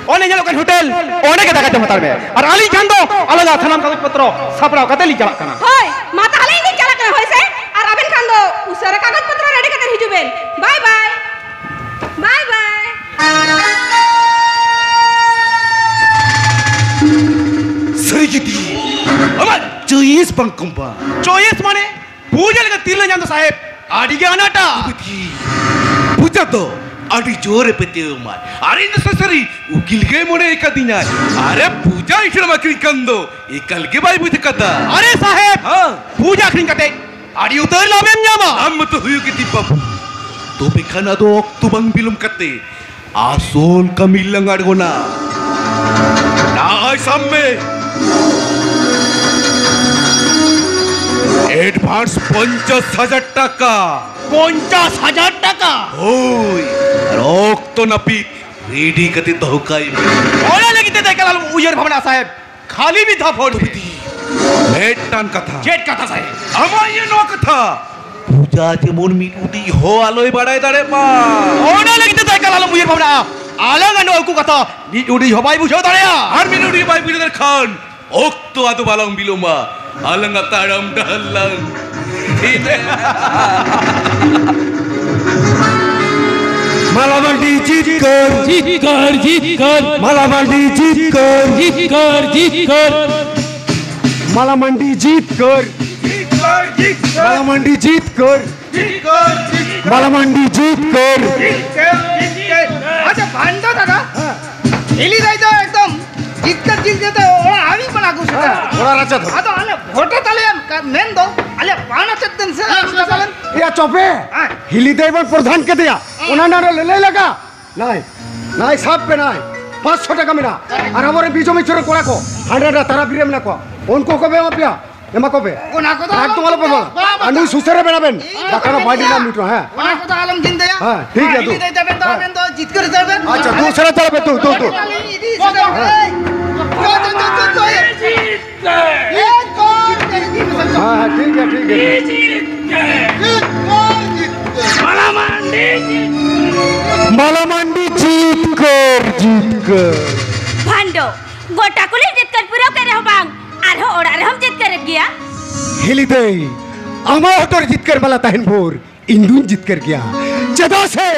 ᱚᱱᱮ ᱧᱮᱞᱚᱜ ᱠᱟᱱ ᱦᱳᱴᱮᱞ, ᱚᱸᱰᱮ ᱜᱮ ᱫᱟᱠᱟ ᱡᱚᱢ ᱦᱟᱛᱟᱲ ᱢᱮ᱾ ᱟᱨ ᱟᱹᱞᱤᱧ ᱠᱷᱟᱱ ᱫᱚ ᱟᱞᱟᱫᱟ ᱥᱟᱱᱟᱢ ᱠᱟᱜᱚᱡᱽ ᱯᱚᱛᱨᱚ ᱥᱟᱯᱲᱟᱣ ᱠᱟᱛᱮ ᱞᱤᱧ ᱪᱟᱞᱟᱜ ᱠᱟᱱᱟ᱾ ᱦᱳᱭ, ᱢᱟ ᱛᱟᱦᱞᱮ ᱤᱧ ᱫᱚᱧ ᱪᱟᱞᱟᱜ ᱠᱟᱱᱟ, ᱦᱳᱭ ᱥᱮ? ᱟᱨ ᱟᱵᱮᱱ ᱠᱷᱟᱱ ᱫᱚ ᱩᱥᱟᱹᱨᱟ ᱠᱟᱜᱚᱡᱽ ᱯᱚᱛᱨᱚ ᱨᱮᱰᱤ ᱠᱟᱛᱮ ᱦᱤᱡᱩᱜ ᱵᱮᱱ᱾ ᱵᱟᱭ ᱵᱟᱭ᱾ ᱵᱟᱭ ᱵᱟᱭ᱾ ᱥᱟᱹᱨᱤ ᱜᱮ ᱫᱤ, ᱟᱢᱟᱜ choice ᱵᱟᱝ ᱠᱚᱢᱵᱟ᱾ Choice ᱢᱟᱱᱮ? ᱯᱩᱡᱟ ᱞᱮᱠᱟ ᱛᱤᱨᱞᱟᱹ ᱧᱟᱢ ᱫᱚ ᱥᱟᱦᱮᱵ, ᱟᱹᱰᱤ ᱜᱮ ᱟᱱᱟᱴᱟ᱾ ᱵᱤᱴᱤ, ᱯᱩᱡᱟ ᱫᱚ ᱟᱹᱰᱤ ᱡᱳᱨᱮ ᱯᱟᱹᱛᱭᱟᱹᱣ ᱟᱢᱟᱭ᱾ ᱟᱨ ᱤᱧ ᱫᱚ ᱥᱟᱹᱨᱤ ᱩᱠᱤᱞ ᱜᱮ ᱢᱚᱱᱮ ᱟᱠᱟᱫᱤᱧᱟᱭ᱾ ᱟᱨᱮ, ᱯᱩᱡᱟ ᱤᱧ ᱴᱷᱮᱱ ᱮᱢ ᱟᱹᱠᱷᱨᱤᱧ ᱠᱟᱱ ᱫᱚ ᱮᱠᱟᱞ ᱜᱮ ᱵᱟᱭ ᱵᱩᱡᱽ ᱟᱠᱟᱫᱟ᱾ ᱟᱨᱮ ᱥᱟᱦᱮᱵ, ᱦᱮᱸ? ᱯᱩᱡᱟ ᱟᱹᱠᱷᱨᱤᱧ ᱠᱟᱛᱮ ᱟᱹᱰᱤ ᱩᱛᱟᱹᱨ ᱞᱟᱵᱷ ᱮᱢ ᱧᱟᱢᱟ᱾ ᱟᱢ ᱢᱚᱛᱚ ᱦᱩᱭᱩᱜ ᱜᱮ ᱫᱤᱯ ᱵᱟᱹᱵᱩ, ᱛᱚᱵᱮ ᱠᱷᱟᱱ ᱟᱫᱚ ᱚᱠᱛᱚ ᱵᱟᱝ ᱵᱤᱞᱚᱢ ᱠᱟᱛᱮ ᱟᱥᱚᱞ ᱠᱟᱹᱢᱤ ᱞᱟᱝ ᱟᱬᱜᱚᱱᱟ᱾ ᱱᱚᱜᱼᱚᱭ ᱥᱟᱵ ᱢᱮ᱾ Advance ᱯᱚᱧᱪᱟᱥ ᱦᱟᱡᱟᱨ ᱴᱟᱠᱟ᱾ ᱯᱚᱧᱪᱟᱥ ᱦᱟᱡᱟᱨ ᱴᱟᱠᱟ? ᱦᱳᱭ, ᱟᱨ ᱚᱠᱛᱚ ᱱᱟᱹᱯᱤᱛ ᱨᱮᱰᱤ ᱠᱟᱛᱮ ᱫᱚᱦᱚ ᱠᱟᱭ ᱢᱮ᱾ ᱚᱱᱟ ᱞᱟᱹᱜᱤᱫ ᱛᱮ ᱫᱚ ᱮᱠᱟᱞ ᱟᱞᱚᱢ ᱩᱭᱦᱟᱹᱨ ᱵᱷᱟᱵᱽᱱᱟ ᱥᱟᱦᱮᱵ, ᱠᱷᱟᱹᱞᱤ ᱢᱤᱫ ᱫᱷᱟᱣ ᱯᱷᱳᱱ ᱢᱮ᱾ ᱢᱤᱫᱴᱟᱝ ᱠᱟᱛᱷᱟ᱾ ᱪᱮᱫ ᱠᱟᱛᱷᱟ ᱥᱟᱦᱮᱵ? ᱟᱢᱟᱜ ᱤᱭᱟᱹ ᱱᱚᱣᱟ ᱠᱟᱛᱷᱟ᱾ ᱯᱩᱡᱟ ᱡᱮᱢᱚᱱ ᱢᱤᱫ ᱩᱰᱤᱡ ᱦᱚᱸ ᱟᱞᱚᱭ ᱵᱟᱲᱟᱭ ᱫᱟᱲᱮᱭᱟᱜ ᱢᱟ᱾ ᱚᱱᱟ ᱞᱟᱹᱜᱤᱫ ᱛᱮᱫᱚ ᱮᱠᱟᱞ ᱟᱞᱚᱢ ᱩᱭᱦᱟᱹᱨ ᱵᱷᱟᱵᱽᱱᱟᱜᱼᱟ᱾ ᱟᱞᱟᱝ ᱟᱜ ᱱᱚᱣᱟ ᱩᱠᱩ ᱠᱟᱛᱷᱟ ᱢᱤᱫ ᱩᱰᱤᱡ ᱦᱚᱸ ᱵᱟᱭ ᱵᱩᱡᱷᱟᱹᱣ ᱫᱟᱲᱮᱭᱟᱜᱼᱟ᱾ ᱟᱨ ᱢᱤᱫ ᱩᱰᱤᱡ ᱵᱟᱭ ᱵᱩᱡᱷᱟᱹᱣ ᱫᱟᱲᱮᱭᱟᱜ ᱠᱷᱟᱱ ᱚᱠᱛᱚ ᱟᱫᱚ ᱵᱟᱞᱟᱝ ᱵᱤᱞᱚᱢᱟ᱾ ᱟᱞᱟᱝᱟᱜ ᱛᱟᱲᱟᱢ ᱰᱟᱦᱟᱨ ᱞᱟᱝ ᱴᱷᱤᱠᱟᱹᱭᱟ᱾ ᱢᱟᱞᱟ ᱢᱟᱱᱰᱤ ᱡᱤᱛᱠᱟᱹᱨ᱾ ᱡᱤᱛᱠᱟᱹᱨ, ᱡᱤᱛᱠᱟᱹᱨ᱾ ᱢᱟᱞᱟ ᱢᱟᱱᱰᱤ ᱡᱤᱛᱠᱟᱹᱨ᱾ ᱡᱤᱛᱠᱟᱹᱨ, ᱡᱤᱛᱠᱟᱹᱨ᱾ ᱢᱟᱞᱟ ᱢᱟᱱᱰᱤ ᱡᱤᱛᱠᱟᱹᱨ᱾ ᱢᱟᱞᱟ ᱢᱟᱱᱰᱤ ᱡᱤᱛᱠᱟᱹᱨ᱾ ᱢᱟᱞᱟ ᱢᱟᱱᱰᱤ ᱡᱤᱛᱠᱟᱹᱨ᱾ ᱟᱪᱪᱷᱟ, ᱵᱷᱟᱱᱰᱚ ᱫᱟᱫᱟ, ᱦᱮᱸ᱾ ᱦᱤᱞᱤ ᱫᱟᱹᱭ ᱫᱚ ᱮᱠᱫᱚᱢ ᱡᱤᱛᱠᱟᱹᱨ ᱡᱤᱛᱠᱟᱹᱨ ᱛᱮ ᱚᱲᱟᱜ ᱦᱟᱹᱵᱤᱡ ᱵᱚᱱ ᱟᱹᱜᱩ ᱥᱮᱴᱮᱨᱟ᱾ ᱦᱮᱸ, ᱚᱲᱟᱜ ᱨᱟᱪᱟ ᱫᱷᱟᱹᱵᱤᱡ᱾ ᱟᱫᱚ ᱟᱞᱮ ᱵᱷᱳᱴᱮ ᱛᱟᱞᱮᱭᱟ, ᱢᱮᱱ ᱫᱚ ᱟᱞᱮ ᱵᱟᱝ ᱟᱪᱮᱫ ᱛᱮᱱ ᱥᱮ ᱟᱪᱪᱷᱟ, ᱛᱟᱵᱮᱱ᱾ ᱮᱭᱟ ᱪᱚᱯᱮ, ᱦᱮᱸ᱾ ᱦᱤᱞᱤ ᱫᱟᱹᱭ ᱵᱚᱱ ᱯᱨᱚᱫᱷᱟᱱ ᱠᱮᱫᱮᱭᱟ, ᱦᱮᱸ᱾ ᱚᱱᱟ ᱱᱟᱨᱮ ᱞᱟᱹᱞᱟᱹᱭ ᱞᱟᱜᱟ᱾ ᱱᱟᱭ, ᱱᱟᱭ, ᱥᱟᱵ ᱯᱮ ᱱᱟᱭ, ᱯᱟᱸᱪᱥᱚ ᱴᱟᱠᱟ ᱢᱮᱱᱟᱜᱼᱟ᱾ ᱟᱨ ᱟᱵᱚᱨᱮᱱ ᱵᱤᱡᱚᱭ ᱢᱤᱥᱨᱚ ᱠᱚᱲᱟ ᱠᱚ ᱦᱟᱸᱰᱮ ᱱᱟᱰᱮ ᱛᱟᱨᱟ ᱵᱤᱨ ᱨᱮ ᱢᱮᱱᱟᱜ ᱠᱚᱣᱟ, ᱩᱱᱠᱩ ᱠᱚ ᱮᱢᱟ ᱯᱮᱭᱟ, ᱮᱢᱟ ᱠᱚᱯᱮ᱾ ᱚᱱᱟ ᱠᱚᱫᱚ ᱮᱠᱫᱚᱢ ᱟᱞᱚᱯᱮ ᱮᱢᱟ᱾ ᱵᱟᱝ, ᱵᱟᱝ, ᱟᱨ ᱱᱩᱭ ᱥᱩᱥᱟᱹᱨᱮ ᱵᱮᱱᱟᱣ ᱵᱮᱱ, ᱤᱧ ᱵᱟᱠᱷᱟᱱ ᱵᱟᱹᱧ ᱵᱟᱭ ᱫᱤᱱ ᱪᱤᱱᱛᱟᱹᱭᱟ᱾ ᱢᱤᱫ ᱦᱚᱲ, ᱦᱮᱸ᱾ ᱚᱱᱟ ᱠᱚᱫᱚ ᱟᱞᱚᱢ ᱪᱤᱱᱛᱟᱹᱭᱟ᱾ ᱦᱮᱸ, ᱴᱷᱤᱠ ᱜᱮᱭᱟ, ᱦᱮᱸ, ᱫᱩ᱾ ᱤᱫᱤ ᱫᱟᱹᱭ ᱛᱟᱵᱮᱱ ᱫᱚ ᱦᱮᱸ᱾ ᱟᱵᱮᱱ ᱫᱚ ᱡᱤᱛᱠᱟᱹᱨ ᱩᱛᱟᱹᱨ ᱵᱮᱱ᱾ ᱟᱪᱪᱷᱟ, ᱫᱩ ᱥᱟᱨᱟ ᱪᱟᱞᱟᱜ ᱯᱮ, ᱫᱩ, ᱫᱩ, ᱫᱩ᱾ ᱦᱮᱸ᱾ ᱤᱫᱤ ᱥᱮᱴᱮᱨ ᱵᱮᱱ᱾ ᱦᱮᱸ᱾ ᱫᱩ, ᱫᱩ, ᱫᱩ, ᱫᱩ, ᱫᱩ᱾ ᱦᱮᱸ, ᱦᱮᱸ, ᱴᱷᱤᱠ ᱜᱮᱭᱟ, ᱴᱷᱤᱠ ᱜᱮᱭᱟ᱾ ᱢᱟᱞᱟ ᱢᱟᱱᱰᱤ ᱡᱤᱛᱠᱟᱹᱨ᱾ ᱢᱟᱞᱟ ᱢᱟᱱᱰᱤ ᱡᱤᱛᱠᱟᱹᱨ, ᱡᱤᱛᱠᱟᱹᱨ᱾ ᱵᱷᱟᱱᱰᱚ, ᱜᱚᱴᱟ ᱠᱩᱞᱦᱤᱢ ᱡᱤᱛᱠᱟᱹᱨ ᱯᱩᱨᱟᱹᱣ ᱠᱮᱫ ᱨᱮᱦᱚᱸ ᱵᱟᱝ, ᱟᱨᱦᱚᱸ ᱚᱲᱟᱜ ᱨᱮᱦᱚᱸᱢ ᱡᱤᱛᱠᱟᱹᱨᱮᱫ ᱜᱮᱭᱟ᱾ ᱦᱤᱞᱤ ᱫᱟᱹᱭ, ᱟᱢᱟᱜ ᱦᱚᱴᱚᱜ ᱨᱮ ᱡᱤᱛᱠᱟᱹᱨ ᱢᱟᱞᱟ ᱛᱟᱦᱮᱱ ᱵᱷᱳᱨ ᱤᱧ ᱫᱩᱧ ᱡᱤᱛᱠᱟᱹᱨ ᱜᱮᱭᱟ, ᱪᱮᱫᱟᱜ ᱥᱮ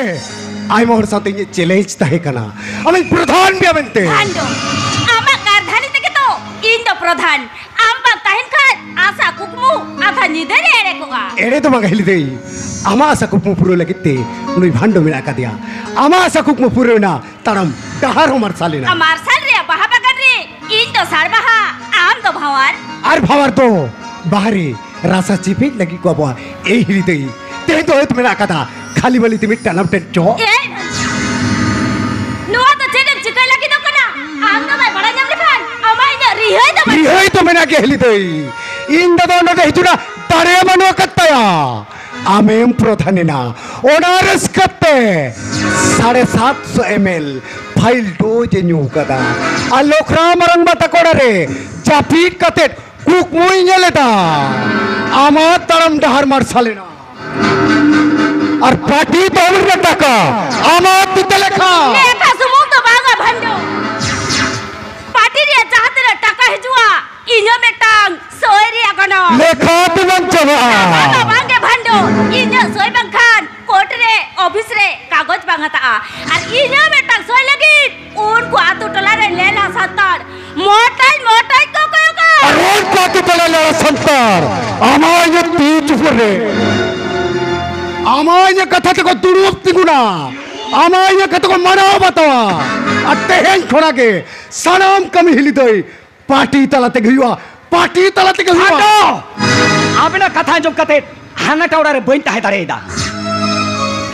ᱟᱭᱢᱟ ᱦᱚᱲ ᱥᱟᱶᱛᱮ ᱤᱧᱟᱹᱜ challenge ᱛᱟᱦᱮᱸ ᱠᱟᱱᱟ, ᱟᱢᱤᱧ ᱯᱨᱚᱫᱷᱟᱱ ᱜᱮᱭᱟ ᱢᱮᱱᱛᱮ᱾ ᱵᱷᱟᱱᱰᱚ, ᱟᱢᱟᱜ ᱠᱟᱨᱫᱷᱟᱹᱱᱤ ᱛᱮᱜᱮ ᱛᱚ ᱤᱧ ᱫᱚ ᱯᱨᱚᱫᱷᱟᱱ᱾ ᱟᱢ ᱵᱟᱢ ᱛᱟᱦᱮᱱ ᱠᱷᱟᱱ ᱟᱥᱟ ᱠᱩᱠᱢᱩ ᱟᱫᱷᱟ ᱧᱤᱫᱟᱹ ᱨᱮ ᱮᱲᱮ ᱠᱚᱜᱼᱟ᱾ ᱮᱲᱮ ᱫᱚ ᱵᱟᱝ ᱦᱤᱞᱤ ᱫᱟᱹᱭ, ᱟᱢᱟᱜ ᱟᱥᱟ ᱠᱩᱠᱢᱩ ᱯᱩᱨᱟᱹᱣ ᱞᱟᱹᱜᱤᱫ ᱛᱮ ᱱᱩᱭ ᱵᱷᱟᱱᱰᱚ ᱢᱮᱱᱟᱜ ᱟᱠᱟᱫᱮᱭᱟ᱾ ᱟᱢᱟᱜ ᱟᱥᱟ ᱠᱩᱠᱢᱩ ᱯᱩᱨᱟᱹᱣ ᱮᱱᱟ, ᱛᱟᱲᱟᱢ ᱰᱟᱦᱟᱨ ᱦᱚᱸ ᱢᱟᱨᱥᱟᱞ ᱮᱱᱟ᱾ ᱟᱨ ᱢᱟᱨᱥᱟᱞ ᱨᱮᱭᱟᱜ ᱵᱟᱦᱟ ᱵᱟᱜᱟᱱ ᱨᱮ ᱤᱧ ᱫᱚ ᱥᱟᱲ ᱵᱟᱦᱟ, ᱟᱢ ᱫᱚ ᱵᱷᱟᱶᱟᱨ᱾ ᱟᱨ ᱵᱷᱟᱶᱟᱨ ᱫᱚ ᱵᱟᱦᱟ ᱨᱮ ᱨᱟᱥᱟ ᱪᱮᱯᱮᱡ ᱞᱟᱹᱜᱤᱫ ᱠᱚ ᱟᱵᱚᱣᱟᱜ ᱮᱭ ᱦᱤᱞᱤ ᱫᱟᱹᱭ᱾ ᱛᱮᱦᱮᱧ ᱫᱚ ᱦᱚᱭᱛᱳ ᱢᱮᱱᱟᱜ ᱟᱠᱟᱫᱟ ᱠᱷᱟᱹᱞᱤ ᱵᱟᱹᱞᱤ ᱛᱮ ᱢᱤᱫ ᱴᱟᱱᱟᱢ ᱴᱮᱱ ᱪᱚᱜ᱾ ᱮ, ᱱᱚᱣᱟ ᱫᱚ ᱪᱮᱫ ᱮᱢ ᱪᱤᱠᱟᱹᱭ ᱞᱟᱹᱜᱤᱫᱚᱜ ᱠᱟᱱᱟ? ᱟᱢ ᱫᱚ ᱵᱟᱭ ᱵᱟᱲᱟᱭ ᱧᱟᱢ ᱞᱮᱠᱷᱟᱱ ᱟᱢᱟᱜ ᱤᱧᱟᱹᱜ ᱨᱤᱦᱟᱹᱭ ᱫᱚ ᱵᱟᱹᱱᱩᱜ᱾ ᱨᱤᱦᱟᱹᱭ ᱫᱚ ᱢᱮᱱᱟᱜ ᱜᱮᱭᱟ ᱦᱤᱞᱤ ᱫᱟᱹᱭ᱾ ᱤᱧ ᱫᱟᱫᱟ ᱱᱚᱰᱮ ᱦᱤᱡᱩᱜ ᱨᱮᱱᱟᱜ ᱫᱟᱲᱮ ᱵᱟᱹᱱᱩᱜ ᱟᱠᱟᱫ ᱛᱟᱭᱟ᱾ ᱟᱢᱮᱢ ᱯᱨᱚᱫᱷᱟᱱ ᱮᱱᱟ, ᱚᱱᱟ ᱨᱟᱹᱥᱠᱟᱹ ᱛᱮ ᱥᱟᱲᱮ ᱥᱟᱛᱥᱚ ᱮᱢ ᱮᱞ ᱯᱷᱟᱭᱤᱞ ᱰᱳᱡᱽ ᱮ ᱧᱩ ᱠᱟᱫᱟ᱾ ᱟᱨ ᱞᱚᱠᱷᱨᱟ ᱢᱟᱨᱟᱝ ᱵᱟ ᱛᱟᱠᱚ ᱚᱲᱟᱜ ᱨᱮ ᱡᱟᱹᱯᱤᱫ ᱠᱟᱛᱮ ᱠᱩᱠᱢᱩᱭ ᱧᱮᱞ ᱮᱫᱟ, ᱟᱢᱟᱜ ᱛᱟᱲᱟᱢ ᱰᱟᱦᱟᱨ ᱢᱟᱨᱥᱟᱞ ᱮᱱᱟ᱾ ᱟᱨ ᱯᱟᱨᱴᱤ ᱛᱚᱦᱵᱤᱞ ᱨᱮ ᱴᱟᱠᱟ ᱟᱢᱟᱜ ᱛᱤ ᱛᱮ ᱞᱮᱠᱷᱟ᱾ ᱞᱮᱠᱷᱟ ᱥᱩᱢᱩᱝ ᱫᱚ ᱵᱟᱝᱟ ᱵᱷᱟᱱᱰᱚ, ᱯᱟᱨᱴᱤ ᱨᱮᱭᱟᱜ ᱡᱟᱦᱟᱸ ᱛᱤᱱᱟᱹᱜ ᱴᱟᱠᱟ ᱦᱤᱡᱩᱜᱼᱟ, ᱤᱧᱟᱹᱜ ᱢᱤᱫᱴᱟᱝ ᱥᱳᱭ ᱨᱮᱭᱟᱜ ᱜᱚᱱᱚᱝ᱾ ᱞᱮᱠᱷᱟ ᱛᱮ ᱵᱟᱝ ᱪᱟᱵᱟᱜᱼᱟ᱾ ᱵᱟᱝᱟ, ᱵᱟᱝᱜᱮ ᱵᱷᱟᱱᱰᱚ, ᱤᱧᱟᱹᱜ ᱥᱳᱭ ᱵᱟᱝᱠᱷᱟᱱ ᱠᱳᱨᱴ ᱨᱮ, ᱚᱯᱷᱤᱥ ᱨᱮ ᱠᱟᱜᱚᱡᱽ ᱵᱟᱝ ᱦᱟᱛᱟᱜᱼᱟ᱾ ᱟᱨ ᱤᱧᱟᱹᱜ ᱢᱤᱫᱴᱟᱝ ᱥᱳᱭ ᱞᱟᱹᱜᱤᱫ ᱩᱱᱠᱩ ᱟᱛᱳ ᱴᱚᱞᱟ ᱨᱮ ᱞᱮᱞᱟ ᱥᱟᱱᱛᱟᱲ ᱢᱚᱴᱟᱭ ᱢᱚᱴᱟᱭ ᱠᱚ ᱠᱚᱭᱚᱜᱟ᱾ ᱟᱨ ᱩᱱᱠᱩ ᱟᱛᱳ ᱴᱚᱞᱟ ᱞᱮᱞᱟ ᱥᱟᱱᱛᱟᱲ ᱟᱢᱟᱜ ᱤᱧᱟᱹᱜ ᱛᱤ ᱪᱩᱯᱩᱫ ᱨᱮ, ᱟᱢᱟᱜ ᱤᱧᱟᱹᱜ ᱠᱟᱛᱷᱟ ᱛᱮᱠᱚ ᱫᱩᱲᱩᱵ ᱛᱤᱸᱜᱩᱱᱟ, ᱟᱢᱟᱜ ᱤᱧᱟᱹᱜ ᱠᱟᱛᱷᱟ ᱠᱚ ᱢᱟᱱᱟᱣ ᱵᱟᱛᱟᱣᱟ᱾ ᱟᱨ ᱛᱮᱦᱮᱧ ᱠᱷᱚᱱᱟᱜ ᱜᱮ ᱥᱟᱱᱟᱢ ᱠᱟᱹᱢᱤ ᱦᱤᱞᱤ ᱫᱟᱹᱭ ᱯᱟᱨᱴᱤ ᱛᱟᱞᱟ ᱛᱮᱜᱮ ᱦᱩᱭᱩᱜᱼᱟ, ᱯᱟᱨᱴᱤ ᱛᱟᱞᱟ ᱛᱮᱜᱮ ᱦᱩᱭᱩᱜᱼᱟ᱾ ᱟᱫᱚ ᱟᱵᱮᱱᱟᱜ ᱠᱟᱛᱷᱟ ᱟᱸᱡᱚᱢ ᱠᱟᱛᱮ ᱦᱟᱱᱟᱴᱟ ᱚᱲᱟᱜ ᱨᱮ ᱵᱟᱹᱧ ᱛᱟᱦᱮᱸ ᱫᱟᱲᱮᱭᱟᱫᱟ᱾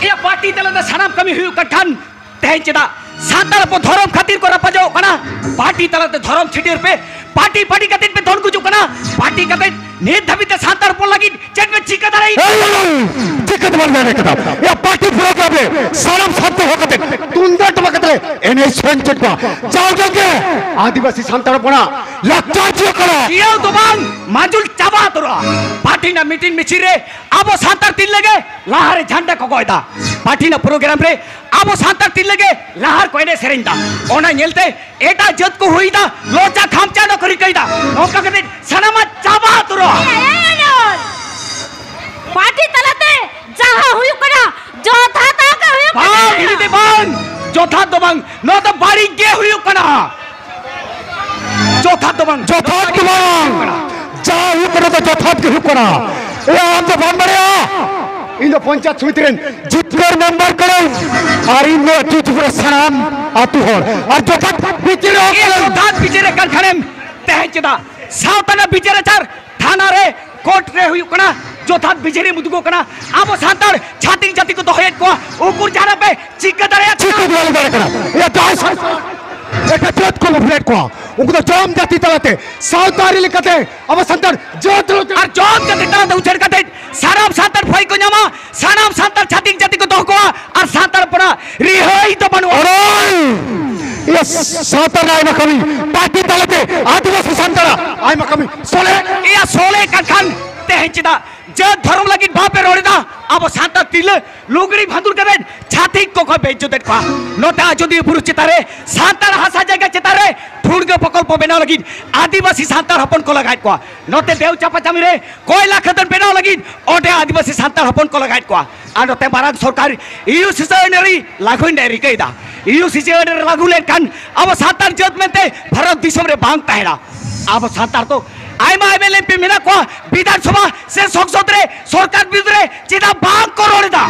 ᱤᱭᱟᱹ ᱯᱟᱨᱴᱤ ᱛᱟᱞᱟᱛᱮ ᱥᱟᱱᱟᱢ ᱠᱟᱹᱢᱤ ᱦᱩᱭᱩᱜ ᱠᱟᱱ ᱠᱷᱟᱱ ᱛᱮᱦᱮᱧ ᱪᱮᱫᱟᱜ ᱥᱟᱱᱛᱟᱲ ᱦᱚᱯᱚᱱ ᱫᱷᱚᱨᱚᱢ ᱠᱷᱟᱹᱛᱤᱨ ᱠᱚ ᱨᱟᱯᱟᱪᱟᱜ ᱠᱟᱱᱟ? ᱯᱟᱨᱴᱤ ᱛᱟᱞᱟᱛᱮ ᱫᱷᱚᱨᱚᱢ ᱪᱷᱟᱹᱴᱭᱟᱹᱨ ᱯᱮ, ᱯᱟᱨᱴᱤ ᱯᱟᱨᱴᱤ ᱠᱟᱛᱮ ᱯᱮ ᱫᱚᱱ ᱜᱩᱡᱩᱜ ᱠᱟᱱᱟ, ᱯᱟᱨᱴᱤ ᱠᱟᱛᱮ ᱱᱤᱛ ᱫᱷᱟᱹᱵᱤᱡ ᱛᱮ ᱥᱟᱱᱛᱟᱲ ᱦᱚᱯᱚᱱ ᱞᱟᱹᱜᱤᱫ ᱪᱮᱫ ᱯᱮ ᱪᱤᱠᱟᱹ ᱫᱟᱲᱮᱭᱟᱜ? ᱮᱭ! ᱪᱤᱠᱟᱹ ᱛᱮ ᱵᱟᱝ ᱫᱟᱲᱮ ᱠᱟᱫᱟ? ᱭᱟ ᱯᱟᱨᱴᱤ ᱯᱩᱨᱟᱹ ᱠᱟᱛᱮ ᱥᱟᱱᱟᱢ ᱥᱟᱱᱛᱟᱲ ᱦᱚᱲ ᱠᱟᱛᱮ ᱛᱩᱢᱫᱟᱜ ᱴᱟᱢᱟᱠ ᱠᱟᱛᱮ ᱮᱱᱮᱡ ᱥᱮᱨᱮᱧ ᱪᱮᱫ ᱠᱚ ᱡᱟᱣ ᱜᱮ ᱟᱹᱫᱤᱵᱟᱹᱥᱤ ᱥᱟᱱᱛᱟᱲ ᱦᱚᱯᱚᱱᱟᱜ ᱞᱟᱠᱪᱟᱨ ᱪᱮᱫ ᱠᱟᱱᱟ? ᱤᱭᱟᱹ ᱫᱚ ᱵᱟᱝ, ᱢᱟᱡᱩᱞ ᱪᱟᱵᱟ ᱩᱛᱟᱹᱨᱚᱜᱼᱟ᱾ ᱯᱟᱨᱴᱤ ᱨᱮᱱᱟᱜ ᱢᱤᱴᱤᱝ ᱢᱤᱪᱷᱤᱞ ᱨᱮ ᱟᱵᱚ ᱥᱟᱱᱛᱟᱲ ᱛᱤᱨᱞᱟᱹ ᱜᱮ ᱞᱟᱦᱟᱨᱮ ᱡᱷᱟᱱᱰᱟ ᱠᱚ ᱜᱚᱜ ᱮᱫᱟ᱾ ᱯᱟᱨᱴᱤ ᱨᱮᱱᱟᱜ ᱯᱨᱳᱜᱨᱟᱢ ᱨᱮ ᱟᱵᱚ ᱥᱟᱱᱛᱟᱲ ᱛᱤᱨᱞᱟᱹ ᱜᱮ ᱞᱟᱦᱟ ᱨᱮᱠᱚ ᱮᱱᱮᱡ ᱥᱮᱨᱮᱧ ᱮᱫᱟ᱾ ᱚᱱᱟ ᱧᱮᱞᱛᱮ ᱮᱴᱟᱜ ᱡᱟᱹᱛ ᱠᱚ ᱦᱩᱭ ᱮᱫᱟ, ᱞᱚᱪᱟ ᱠᱷᱟᱢᱪᱟ ᱫᱚᱠᱚ ᱨᱤᱠᱟᱹᱭᱮᱫᱟ᱾ ᱱᱚᱝᱠᱟ ᱠᱟᱛᱮ ᱥᱟᱱᱟᱢᱟᱜ ᱪᱟᱵᱟ ᱩᱛᱟᱹᱨᱚᱜᱼᱟ᱾ ᱮᱭ, ᱮᱭ, ᱮᱭ, ᱯᱟᱨᱴᱤ ᱛᱟᱞᱟᱛᱮ ᱡᱟᱦᱟᱸ ᱦᱩᱭᱩᱜ ᱠᱟᱱᱟ, ᱡᱚᱛᱷᱟᱛᱟᱜ ᱜᱮ ᱦᱩᱭᱩᱜ ᱠᱟᱱᱟ᱾ ᱵᱟᱝ, ᱤᱧ ᱫᱚ ᱵᱟᱝ, ᱡᱚᱛᱷᱟᱛ ᱫᱚ ᱵᱟᱝ, ᱱᱚᱣᱟ ᱫᱚ ᱵᱟᱹᱲᱤᱡ ᱜᱮ ᱦᱩᱭᱩᱜ ᱠᱟᱱᱟ᱾ ᱡᱚᱛᱷᱟᱛ ᱫᱚ ᱵᱟᱝ, ᱡᱚᱛᱷᱟᱛ ᱫᱚ ᱵᱟᱝ, ᱡᱟ ᱦᱩᱭᱩᱜ ᱠᱟᱱᱟ ᱫᱚ ᱡᱚᱛᱷᱟᱛ ᱜᱮ ᱦᱩᱭᱩᱜ ᱠᱟᱱᱟ᱾ ᱮ, ᱟᱢ ᱫᱚ ᱵᱟᱢ ᱵᱟᱲᱟᱭᱟ, ᱤᱧ ᱫᱚ ᱯᱚᱧᱪᱟᱭᱮᱛ ᱥᱚᱢᱤᱛᱤ ᱨᱮᱱ ᱡᱤᱛᱠᱟᱹᱨ ᱢᱮᱢᱵᱟᱨ ᱠᱟᱹᱱᱟᱹᱧ, ᱟᱨ ᱤᱧ ᱫᱚ ᱟᱹᱛᱩ ᱟᱹᱛᱩ ᱠᱚᱨᱮ ᱥᱟᱱᱟᱢ ᱟᱹᱛᱩ ᱦᱚᱲ ᱟᱨ ᱡᱚᱛᱷᱟᱛ ᱵᱤᱪᱟᱹᱨ ᱦᱚᱸ ᱮ, ᱠᱟᱹᱱᱟᱹᱧ᱾ ᱡᱚᱛᱷᱟᱛ ᱵᱤᱪᱟᱹᱨ ᱠᱟᱱ ᱠᱷᱟᱱᱮᱢ ᱛᱮᱦᱮᱧ ᱪᱮᱫᱟᱜ ᱥᱟᱶᱛᱟ ᱨᱮᱱᱟᱜ ᱵᱤᱪᱟᱹᱨ ᱟᱪᱟᱨ ᱛᱷᱟᱱᱟ ᱨᱮ, ᱠᱳᱨᱴ ᱨᱮ ᱦᱩᱭᱩᱜ ᱠᱟᱱᱟ, ᱡᱚᱛᱷᱟᱛ ᱵᱤᱪᱟᱹᱨ ᱮᱢ ᱩᱫᱩᱜᱚᱜ ᱠᱟᱱᱟ᱾ ᱟᱵᱚ ᱥᱟᱱᱛᱟᱲ ᱪᱷᱟᱹᱛᱤᱠ ᱡᱟᱹᱛᱤ ᱠᱚ ᱫᱚᱦᱚᱭᱮᱫ ᱠᱚᱣᱟ, ᱩᱱᱠᱩ ᱡᱟᱦᱟᱸ ᱯᱮ ᱪᱤᱠᱟᱹ ᱫᱟᱲᱮᱭᱟᱜ ᱪᱤᱠᱟᱹ ᱠᱟᱱᱟ? ᱫᱟᱲᱮ ᱫᱟᱲᱮ ᱠᱟᱱᱟ? ᱮ, ᱡᱟᱦᱟᱸᱭ ᱥᱟᱱᱛᱟᱲ ᱮᱴᱟᱜ ᱡᱟᱹᱛ ᱠᱚ ᱵᱚᱫᱞᱮᱫ ᱠᱚᱣᱟ, ᱩᱱᱠᱩ ᱫᱚ ᱡᱚᱢ ᱡᱟᱹᱛᱤ ᱛᱟᱞᱟᱛᱮ ᱥᱟᱶᱛᱟ ᱟᱹᱨᱤ ᱞᱮᱠᱟᱛᱮ ᱟᱵᱚ ᱥᱟᱱᱛᱟᱲ ᱡᱟᱹᱛ ᱟᱨ ᱡᱚᱢ ᱡᱟᱹᱛᱤ ᱛᱟᱞᱟᱛᱮ ᱩᱪᱟᱹᱲ ᱠᱟᱛᱮ ᱥᱟᱱᱟᱢ ᱥᱟᱱᱛᱟᱲ ᱯᱷᱟᱹᱭ ᱠᱚ ᱧᱟᱢᱟ, ᱥᱟᱱᱟᱢ ᱥᱟᱱᱛᱟᱲ ᱪᱷᱟᱹᱛᱤᱠ ᱡᱟᱹᱛᱤ ᱠᱚ ᱫᱚᱦᱚ ᱠᱚᱣᱟ ᱟᱨ ᱥᱟᱱᱛᱟᱲ ᱦᱚᱯᱚᱱᱟᱜ ᱨᱤᱦᱟᱹᱭ ᱫᱚ ᱵᱟᱹᱱᱩᱜᱼᱟ᱾ ᱚᱱᱚᱞ! ᱤᱭᱟᱹ ᱥᱟᱶᱛᱟ ᱨᱮᱱᱟᱜ ᱟᱭᱢᱟ ᱠᱟᱹᱢᱤ, ᱯᱟᱨᱴᱤ ᱛᱟᱞᱟᱛᱮ ᱟᱹᱫᱤᱵᱟᱹᱥᱤ ᱥᱟᱱᱛᱟᱲᱟᱜ ᱟᱭᱢᱟ ᱠᱟᱹᱢᱤ ᱥᱚᱞᱦᱮ᱾ ᱤᱭᱟᱹ ᱥᱚᱞᱦᱮ ᱠᱟᱱ ᱠᱷᱟᱱ ᱛᱮᱦᱮᱧ ᱪᱮᱫᱟᱜ ᱪᱮᱫ ᱫᱷᱚᱨᱚᱢ ᱞᱟᱹᱜᱤᱫ ᱵᱟᱯᱮ ᱨᱚᱲ ᱮᱫᱟ? ᱟᱵᱚ ᱥᱟᱱᱛᱟᱲ ᱛᱤᱨᱞᱟᱹ ᱞᱩᱜᱽᱲᱤ ᱵᱷᱟᱸᱫᱩᱨ ᱠᱟᱛᱮ ᱪᱷᱟᱹᱛᱤᱠ ᱠᱚᱠᱚ ᱵᱮᱡᱡᱚᱛᱮᱫ ᱠᱚᱣᱟ᱾ ᱱᱚᱛᱮ ᱟᱡᱚᱫᱤᱭᱟᱹ ᱵᱩᱨᱩ ᱪᱮᱛᱟᱱ ᱨᱮ ᱥᱟᱱᱛᱟᱲ ᱦᱟᱥᱟ ᱡᱟᱭᱜᱟ ᱪᱮᱛᱟᱱ ᱨᱮ ᱴᱷᱩᱲᱜᱟᱹ ᱯᱨᱚᱠᱚᱞᱯᱚ ᱵᱮᱱᱟᱣ ᱞᱟᱹᱜᱤᱫ ᱟᱹᱫᱤᱵᱟᱹᱥᱤ ᱥᱟᱱᱛᱟᱲ ᱦᱚᱯᱚᱱ ᱠᱚ ᱞᱟᱜᱟᱭᱮᱫ ᱠᱚᱣᱟ᱾ ᱱᱚᱛᱮ ᱫᱮᱣ ᱪᱟᱯᱟ ᱪᱟᱢᱤ ᱨᱮ ᱠᱚᱭᱞᱟ ᱠᱷᱟᱫᱟᱱ ᱵᱮᱱᱟᱣ ᱞᱟᱹᱜᱤᱫ ᱚᱸᱰᱮ ᱟᱹᱫᱤᱵᱟᱹᱥᱤ ᱥᱟᱱᱛᱟᱲ ᱦᱚᱯᱚᱱ ᱠᱚ ᱞᱟᱜᱟᱭᱮᱫ ᱠᱚᱣᱟ᱾ ᱟᱨ ᱱᱚᱛᱮ ᱢᱟᱨᱟᱝ ᱥᱚᱨᱠᱟᱨ ᱤᱭᱩ ᱥᱤᱥᱟᱹ ᱟᱹᱱ ᱟᱹᱨᱤ ᱞᱟᱹᱜᱩᱭ ᱨᱮᱱᱟᱜ ᱮ ᱨᱤᱠᱟᱹᱭᱮᱫᱟ᱾ ᱤᱭᱩ ᱥᱤᱥᱟᱹ ᱟᱹᱱ ᱟᱹᱨᱤ ᱞᱟᱹᱜᱩ ᱞᱮᱱᱠᱷᱟᱱ ᱟᱵᱚ ᱥᱟᱱᱛᱟᱲ ᱡᱟᱹᱛ ᱢᱮᱱᱛᱮ ᱵᱷᱟᱨᱚᱛ ᱫᱤᱥᱚᱢ ᱨᱮ ᱵᱟᱝ ᱛᱟᱦᱮᱱᱟ᱾ ᱟᱵᱚ ᱥᱟᱱᱛᱟᱲ ᱫᱚ ᱟᱭᱢᱟ ᱮᱢ ᱮᱞ ᱮᱢ ᱯᱤ ᱢᱮᱱᱟᱜ ᱠᱚᱣᱟ, ᱵᱤᱫᱷᱟᱱ ᱥᱚᱵᱷᱟ ᱥᱮ ᱥᱚᱝᱥᱚᱫ ᱨᱮ ᱥᱚᱨᱠᱟᱨ ᱵᱤᱨᱩᱫᱷ ᱨᱮ ᱪᱮᱫᱟᱜ ᱵᱟᱝ ᱠᱚ ᱨᱚᱲ ᱮᱫᱟ?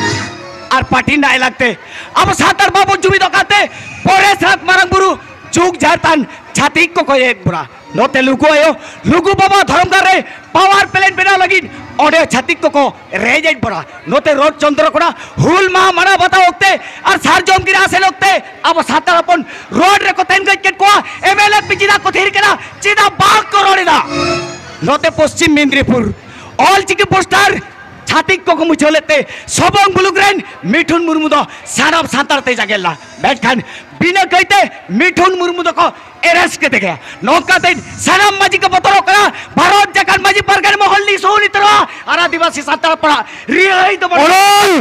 ᱟᱨ ᱯᱟᱨᱴᱤ ᱨᱮᱱᱟᱜ ᱮᱞᱟᱝ ᱛᱮ ᱟᱵᱚ ᱥᱟᱱᱛᱟᱲ ᱵᱟᱵᱚᱱ ᱡᱩᱢᱤᱫᱚᱜ ᱠᱟᱱᱛᱮ ᱯᱚᱨᱮᱥᱱᱟᱛᱷ ᱢᱟᱨᱟᱝ ᱵᱩᱨᱩ ᱡᱩᱜᱽ ᱡᱟᱦᱮᱨ ᱛᱷᱟᱱ ᱪᱷᱟᱹᱛᱤᱠ ᱠᱚᱠᱚ ᱮᱫ ᱵᱚᱱᱟ᱾ ᱱᱚᱛᱮ ᱞᱩᱜᱩ ᱟᱭᱳ, ᱞᱩᱜᱩ ᱵᱟᱵᱟ ᱫᱷᱚᱨᱚᱢ ᱜᱟᱲ ᱨᱮ ᱯᱟᱣᱟᱨ ᱯᱞᱮᱱᱴ ᱵᱮᱱᱟᱣ ᱞᱟᱹᱜᱤᱫ ᱚᱸᱰᱮ ᱪᱷᱟᱹᱛᱤᱠ ᱠᱚᱠᱚ ᱨᱮᱡ ᱮᱫ ᱵᱚᱱᱟ᱾ ᱱᱚᱛᱮ ᱨᱳᱰ ᱪᱚᱱᱫᱨᱚᱠᱳᱱᱟ ᱦᱩᱞ ᱢᱟᱦᱟ ᱢᱟᱱᱟᱣ ᱵᱟᱛᱟᱣ ᱚᱠᱛᱮ ᱟᱨ ᱥᱟᱨᱡᱚᱢ ᱜᱤᱨᱟᱹ ᱟᱥᱮᱱ ᱚᱠᱛᱮ ᱟᱵᱚ ᱥᱟᱱᱛᱟᱲ ᱦᱚᱯᱚᱱ ᱨᱳᱰ ᱨᱮᱠᱚ ᱛᱮᱱᱜᱚᱡ ᱠᱮᱫ ᱠᱚᱣᱟ᱾ ᱮᱢ ᱮᱞ ᱮ ᱯᱤ ᱪᱮᱫᱟᱜ ᱠᱚ ᱛᱷᱤᱨ ᱠᱟᱱᱟ? ᱪᱮᱫᱟᱜ ᱵᱟᱝ ᱠᱚ ᱨᱚᱲ ᱮᱫᱟ? ᱱᱚᱛᱮ ᱯᱚᱥᱪᱤᱢ ᱢᱮᱫᱽᱱᱤᱯᱩᱨ ᱚᱞ ᱪᱤᱠᱤ ᱯᱳᱥᱴᱟᱨ ᱪᱷᱟᱹᱛᱤᱠ ᱠᱚᱠᱚ ᱢᱩᱪᱷᱟᱹᱣ ᱞᱮᱫ ᱛᱮ ᱥᱚᱵᱚᱝ ᱢᱩᱞᱩᱠ ᱨᱮᱱ ᱢᱤᱴᱷᱩᱱ ᱢᱩᱨᱢᱩ ᱫᱚ ᱥᱟᱱᱟᱢ ᱥᱟᱱᱛᱟᱲ ᱛᱮ ᱡᱟᱸᱜᱮ ᱞᱮᱱᱟ᱾ ᱢᱮᱱᱠᱷᱟᱱ ᱵᱤᱱᱟᱹ ᱠᱟᱹᱭᱛᱮ ᱢᱤᱴᱷᱩᱱ ᱢᱩᱨᱢᱩ ᱫᱚᱠᱚ ᱮᱨᱮᱥᱴ ᱠᱮᱫᱮ ᱜᱮᱭᱟ᱾ ᱱᱚᱝᱠᱟᱛᱮ ᱥᱟᱱᱟᱢ ᱢᱟᱹᱡᱷᱤ ᱠᱚ ᱵᱚᱛᱚᱨᱚᱜ ᱠᱟᱱᱟ᱾ ᱵᱷᱟᱨᱚᱛ ᱡᱟᱠᱟᱛ ᱢᱟᱹᱡᱷᱤ ᱯᱟᱨᱜᱟᱱᱟ ᱢᱚᱦᱚᱞ ᱱᱤᱥᱩᱱ ᱤᱛᱨᱚ ᱟᱨ ᱟᱹᱫᱤᱵᱟᱹᱥᱤ ᱥᱟᱱᱛᱟᱲ ᱯᱟᱲᱟ ᱨᱤᱦᱟᱹᱭ ᱫᱚ ᱵᱟᱹᱱᱩᱜ᱾ ᱚᱱᱚᱞ!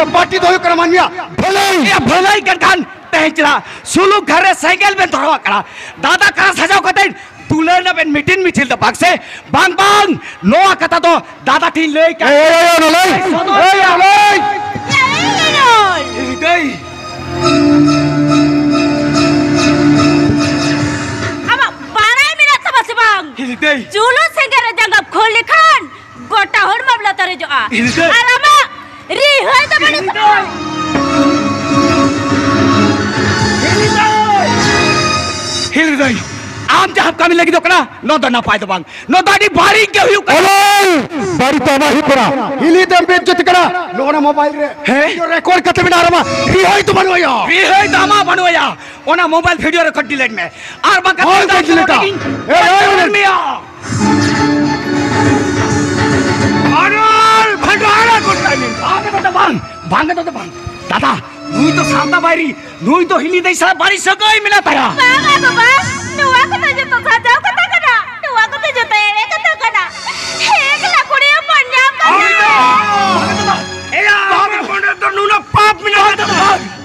ᱮ ᱯᱟᱨᱴᱤ ᱫᱚ ᱦᱩᱭᱩᱜ ᱠᱟᱱᱟ ᱢᱟᱹᱱᱢᱤᱭᱟᱜ ᱵᱷᱟᱹᱞᱟᱹᱭ᱾ ᱮ ᱵᱷᱟᱹᱞᱟᱹᱭ ᱠᱟᱱ ᱠᱷᱟᱱ ᱛᱮᱦᱮᱧ ᱪᱮᱫᱟᱜ ᱥᱩᱞᱩᱠ ᱜᱷᱟᱨ ᱨᱮ ᱥᱮᱸᱜᱮᱞ ᱵᱮᱱ ᱫᱷᱚᱨᱟᱣᱟᱜ ᱠᱟᱱᱟ? ᱫᱟᱫᱟ ᱠᱟᱨ ᱥᱟᱡᱟᱣ ᱠᱟᱛᱮ ᱛᱩᱞᱟᱹᱣ ᱮᱱᱟ ᱵᱮᱱ ᱢᱤᱴᱤᱱ ᱢᱤᱪᱷᱤᱞ ᱫᱚ ᱵᱟᱝ ᱥᱮ? ᱵᱟᱝ, ᱵᱟᱝ, ᱱᱚᱣᱟ ᱠᱟᱛᱷᱟ ᱫᱚ ᱫᱟᱫᱟ ᱴᱷᱮᱱ ᱞᱟᱹᱭ ᱠᱟᱜ᱾ ᱮᱭ, ᱮᱭ, ᱮᱭ, ᱚᱱᱚᱞ! ᱥᱚᱫᱚᱨ ᱮᱭ, ᱠᱮᱫᱟ᱾ ᱚᱱᱚᱞ! ᱦᱤᱞᱤ ᱫᱟᱹᱭ᱾ ᱟᱢᱟᱜ ᱵᱟᱲᱟᱭ ᱢᱮᱱᱟᱜ ᱛᱟᱢᱟ ᱥᱮ ᱵᱟᱝ? ᱦᱤᱞᱤ ᱫᱟᱹᱭ᱾ ᱪᱩᱞᱩ ᱥᱮᱸᱜᱮᱞ ᱨᱮ ᱡᱟᱸᱜᱟᱢ ᱠᱷᱳᱞ ᱞᱮᱠᱷᱟᱱ ᱜᱚᱴᱟ ᱦᱚᱲᱢᱚᱢ ᱞᱟᱛᱟᱨᱮᱡᱚᱜᱼᱟ᱾ ᱦᱤᱞᱤ ᱫᱟᱹᱭ᱾ ᱟᱨ ᱟᱢᱟᱜ ᱨᱤᱦᱟᱹᱭ ᱫᱚ ᱵᱟᱹᱱᱩᱜ ᱛᱟᱢᱟ᱾ ᱦᱤᱞᱤ ᱫᱟᱹᱭ᱾ ᱦᱤᱞᱤ ᱫᱟᱹᱭ, ᱟᱢ ᱡᱟᱦᱟᱸᱢ ᱠᱟᱹᱢᱤ ᱞᱟᱹᱜᱤᱫᱚᱜ ᱠᱟᱱᱟ, ᱱᱚᱣᱟ ᱫᱚ ᱱᱟᱯᱟᱭ ᱫᱚ ᱵᱟᱝ᱾ ᱱᱚᱣᱟ ᱫᱚ ᱟᱹᱰᱤ ᱵᱟᱹᱲᱤᱡ ᱜᱮ ᱦᱩᱭᱩᱜ ᱠᱟᱱᱟ᱾ ᱚᱱᱚᱞ! ᱵᱟᱹᱲᱤᱡ ᱫᱚ ᱟᱢᱟᱜ ᱦᱩᱭᱩᱜ ᱠᱟᱱᱟ᱾ ᱦᱤᱞᱤ ᱫᱟᱹᱭ ᱵᱮᱡᱡᱚᱛᱤ ᱠᱟᱱᱟ᱾ ᱱᱚᱜᱼᱚ ᱱᱟ ᱢᱳᱵᱟᱭᱤᱞ ᱨᱮ ᱦᱮᱸ? ᱵᱷᱤᱰᱤᱭᱳ ᱨᱮᱠᱚᱨᱰ ᱠᱟᱛᱮ ᱢᱮᱱᱟᱜᱼᱟ ᱟᱨ ᱟᱢᱟᱜ ᱨᱤᱦᱟᱹᱭ ᱫᱚ ᱵᱟᱹᱱᱩᱜ ᱟᱭᱟ᱾ ᱨᱤᱦᱟᱹᱭ ᱫᱚ ᱟᱢᱟᱜ ᱵᱟᱹᱱᱩᱜ ᱟᱭᱟ᱾ ᱚᱱᱟ ᱢᱳᱵᱟᱭᱤᱞ ᱵᱷᱤᱰᱤᱭᱳ ᱨᱮᱠᱚᱨᱰ ᱰᱤᱞᱤᱴ ᱢᱮ᱾ ᱟᱨ ᱵᱟᱝᱠᱷᱟᱱ ᱦᱳᱭ, ᱫᱟᱫᱟ ᱰᱤᱞᱤᱴᱟ᱾ ᱴᱷᱮᱱ ᱤᱧ ᱮᱭ, ᱮᱭ, ᱮᱭ᱾ ᱢᱮᱭᱟ᱾ ᱟᱨᱚᱞ ᱵᱷᱟᱸᱰᱟᱨ ᱜᱚᱴᱟ ᱢᱮ᱾ ᱵᱟᱝ ᱫᱟᱫᱟ, ᱵᱟᱝ᱾ ᱵᱟᱝ ᱫᱟᱫᱟ, ᱵᱟᱝ᱾ ᱫᱟᱫᱟ, ᱱᱩᱭ ᱫᱚ ᱥᱟᱶᱛᱟ ᱵᱟᱭᱨᱤ, ᱱᱩᱭ ᱫᱚ ᱦᱤᱞᱤ ᱫᱟᱹᱭ ᱥᱟᱞᱟᱜ ᱵᱟᱹᱲᱤᱡ ᱥᱟᱹᱜᱟᱹᱭ ᱢᱮᱱᱟᱜ ᱛᱟᱭᱟ᱾ ᱵᱟᱝᱟ ᱜᱚ, ᱵᱟᱝ᱾ ᱱᱚᱣᱟ ᱠᱚᱫᱚ ᱡᱚᱛᱚ ᱥᱟᱡᱟᱣ ᱠᱟᱛᱷᱟ ᱠᱟᱱᱟ᱾ ᱱᱚᱣᱟ ᱠᱚᱫᱚ ᱡᱚᱛᱚ ᱮᱲᱮ ᱠᱟᱛᱷᱟ ᱠᱟᱱᱟ᱾ ᱮᱠᱞᱟ ᱠᱩᱲᱤ ᱦᱚᱯᱚᱱ ᱧᱟᱢ ᱠᱟᱛᱮ ᱯᱟᱯ ᱢᱮᱱᱟᱜᱼᱟ ᱫᱟᱫᱟ᱾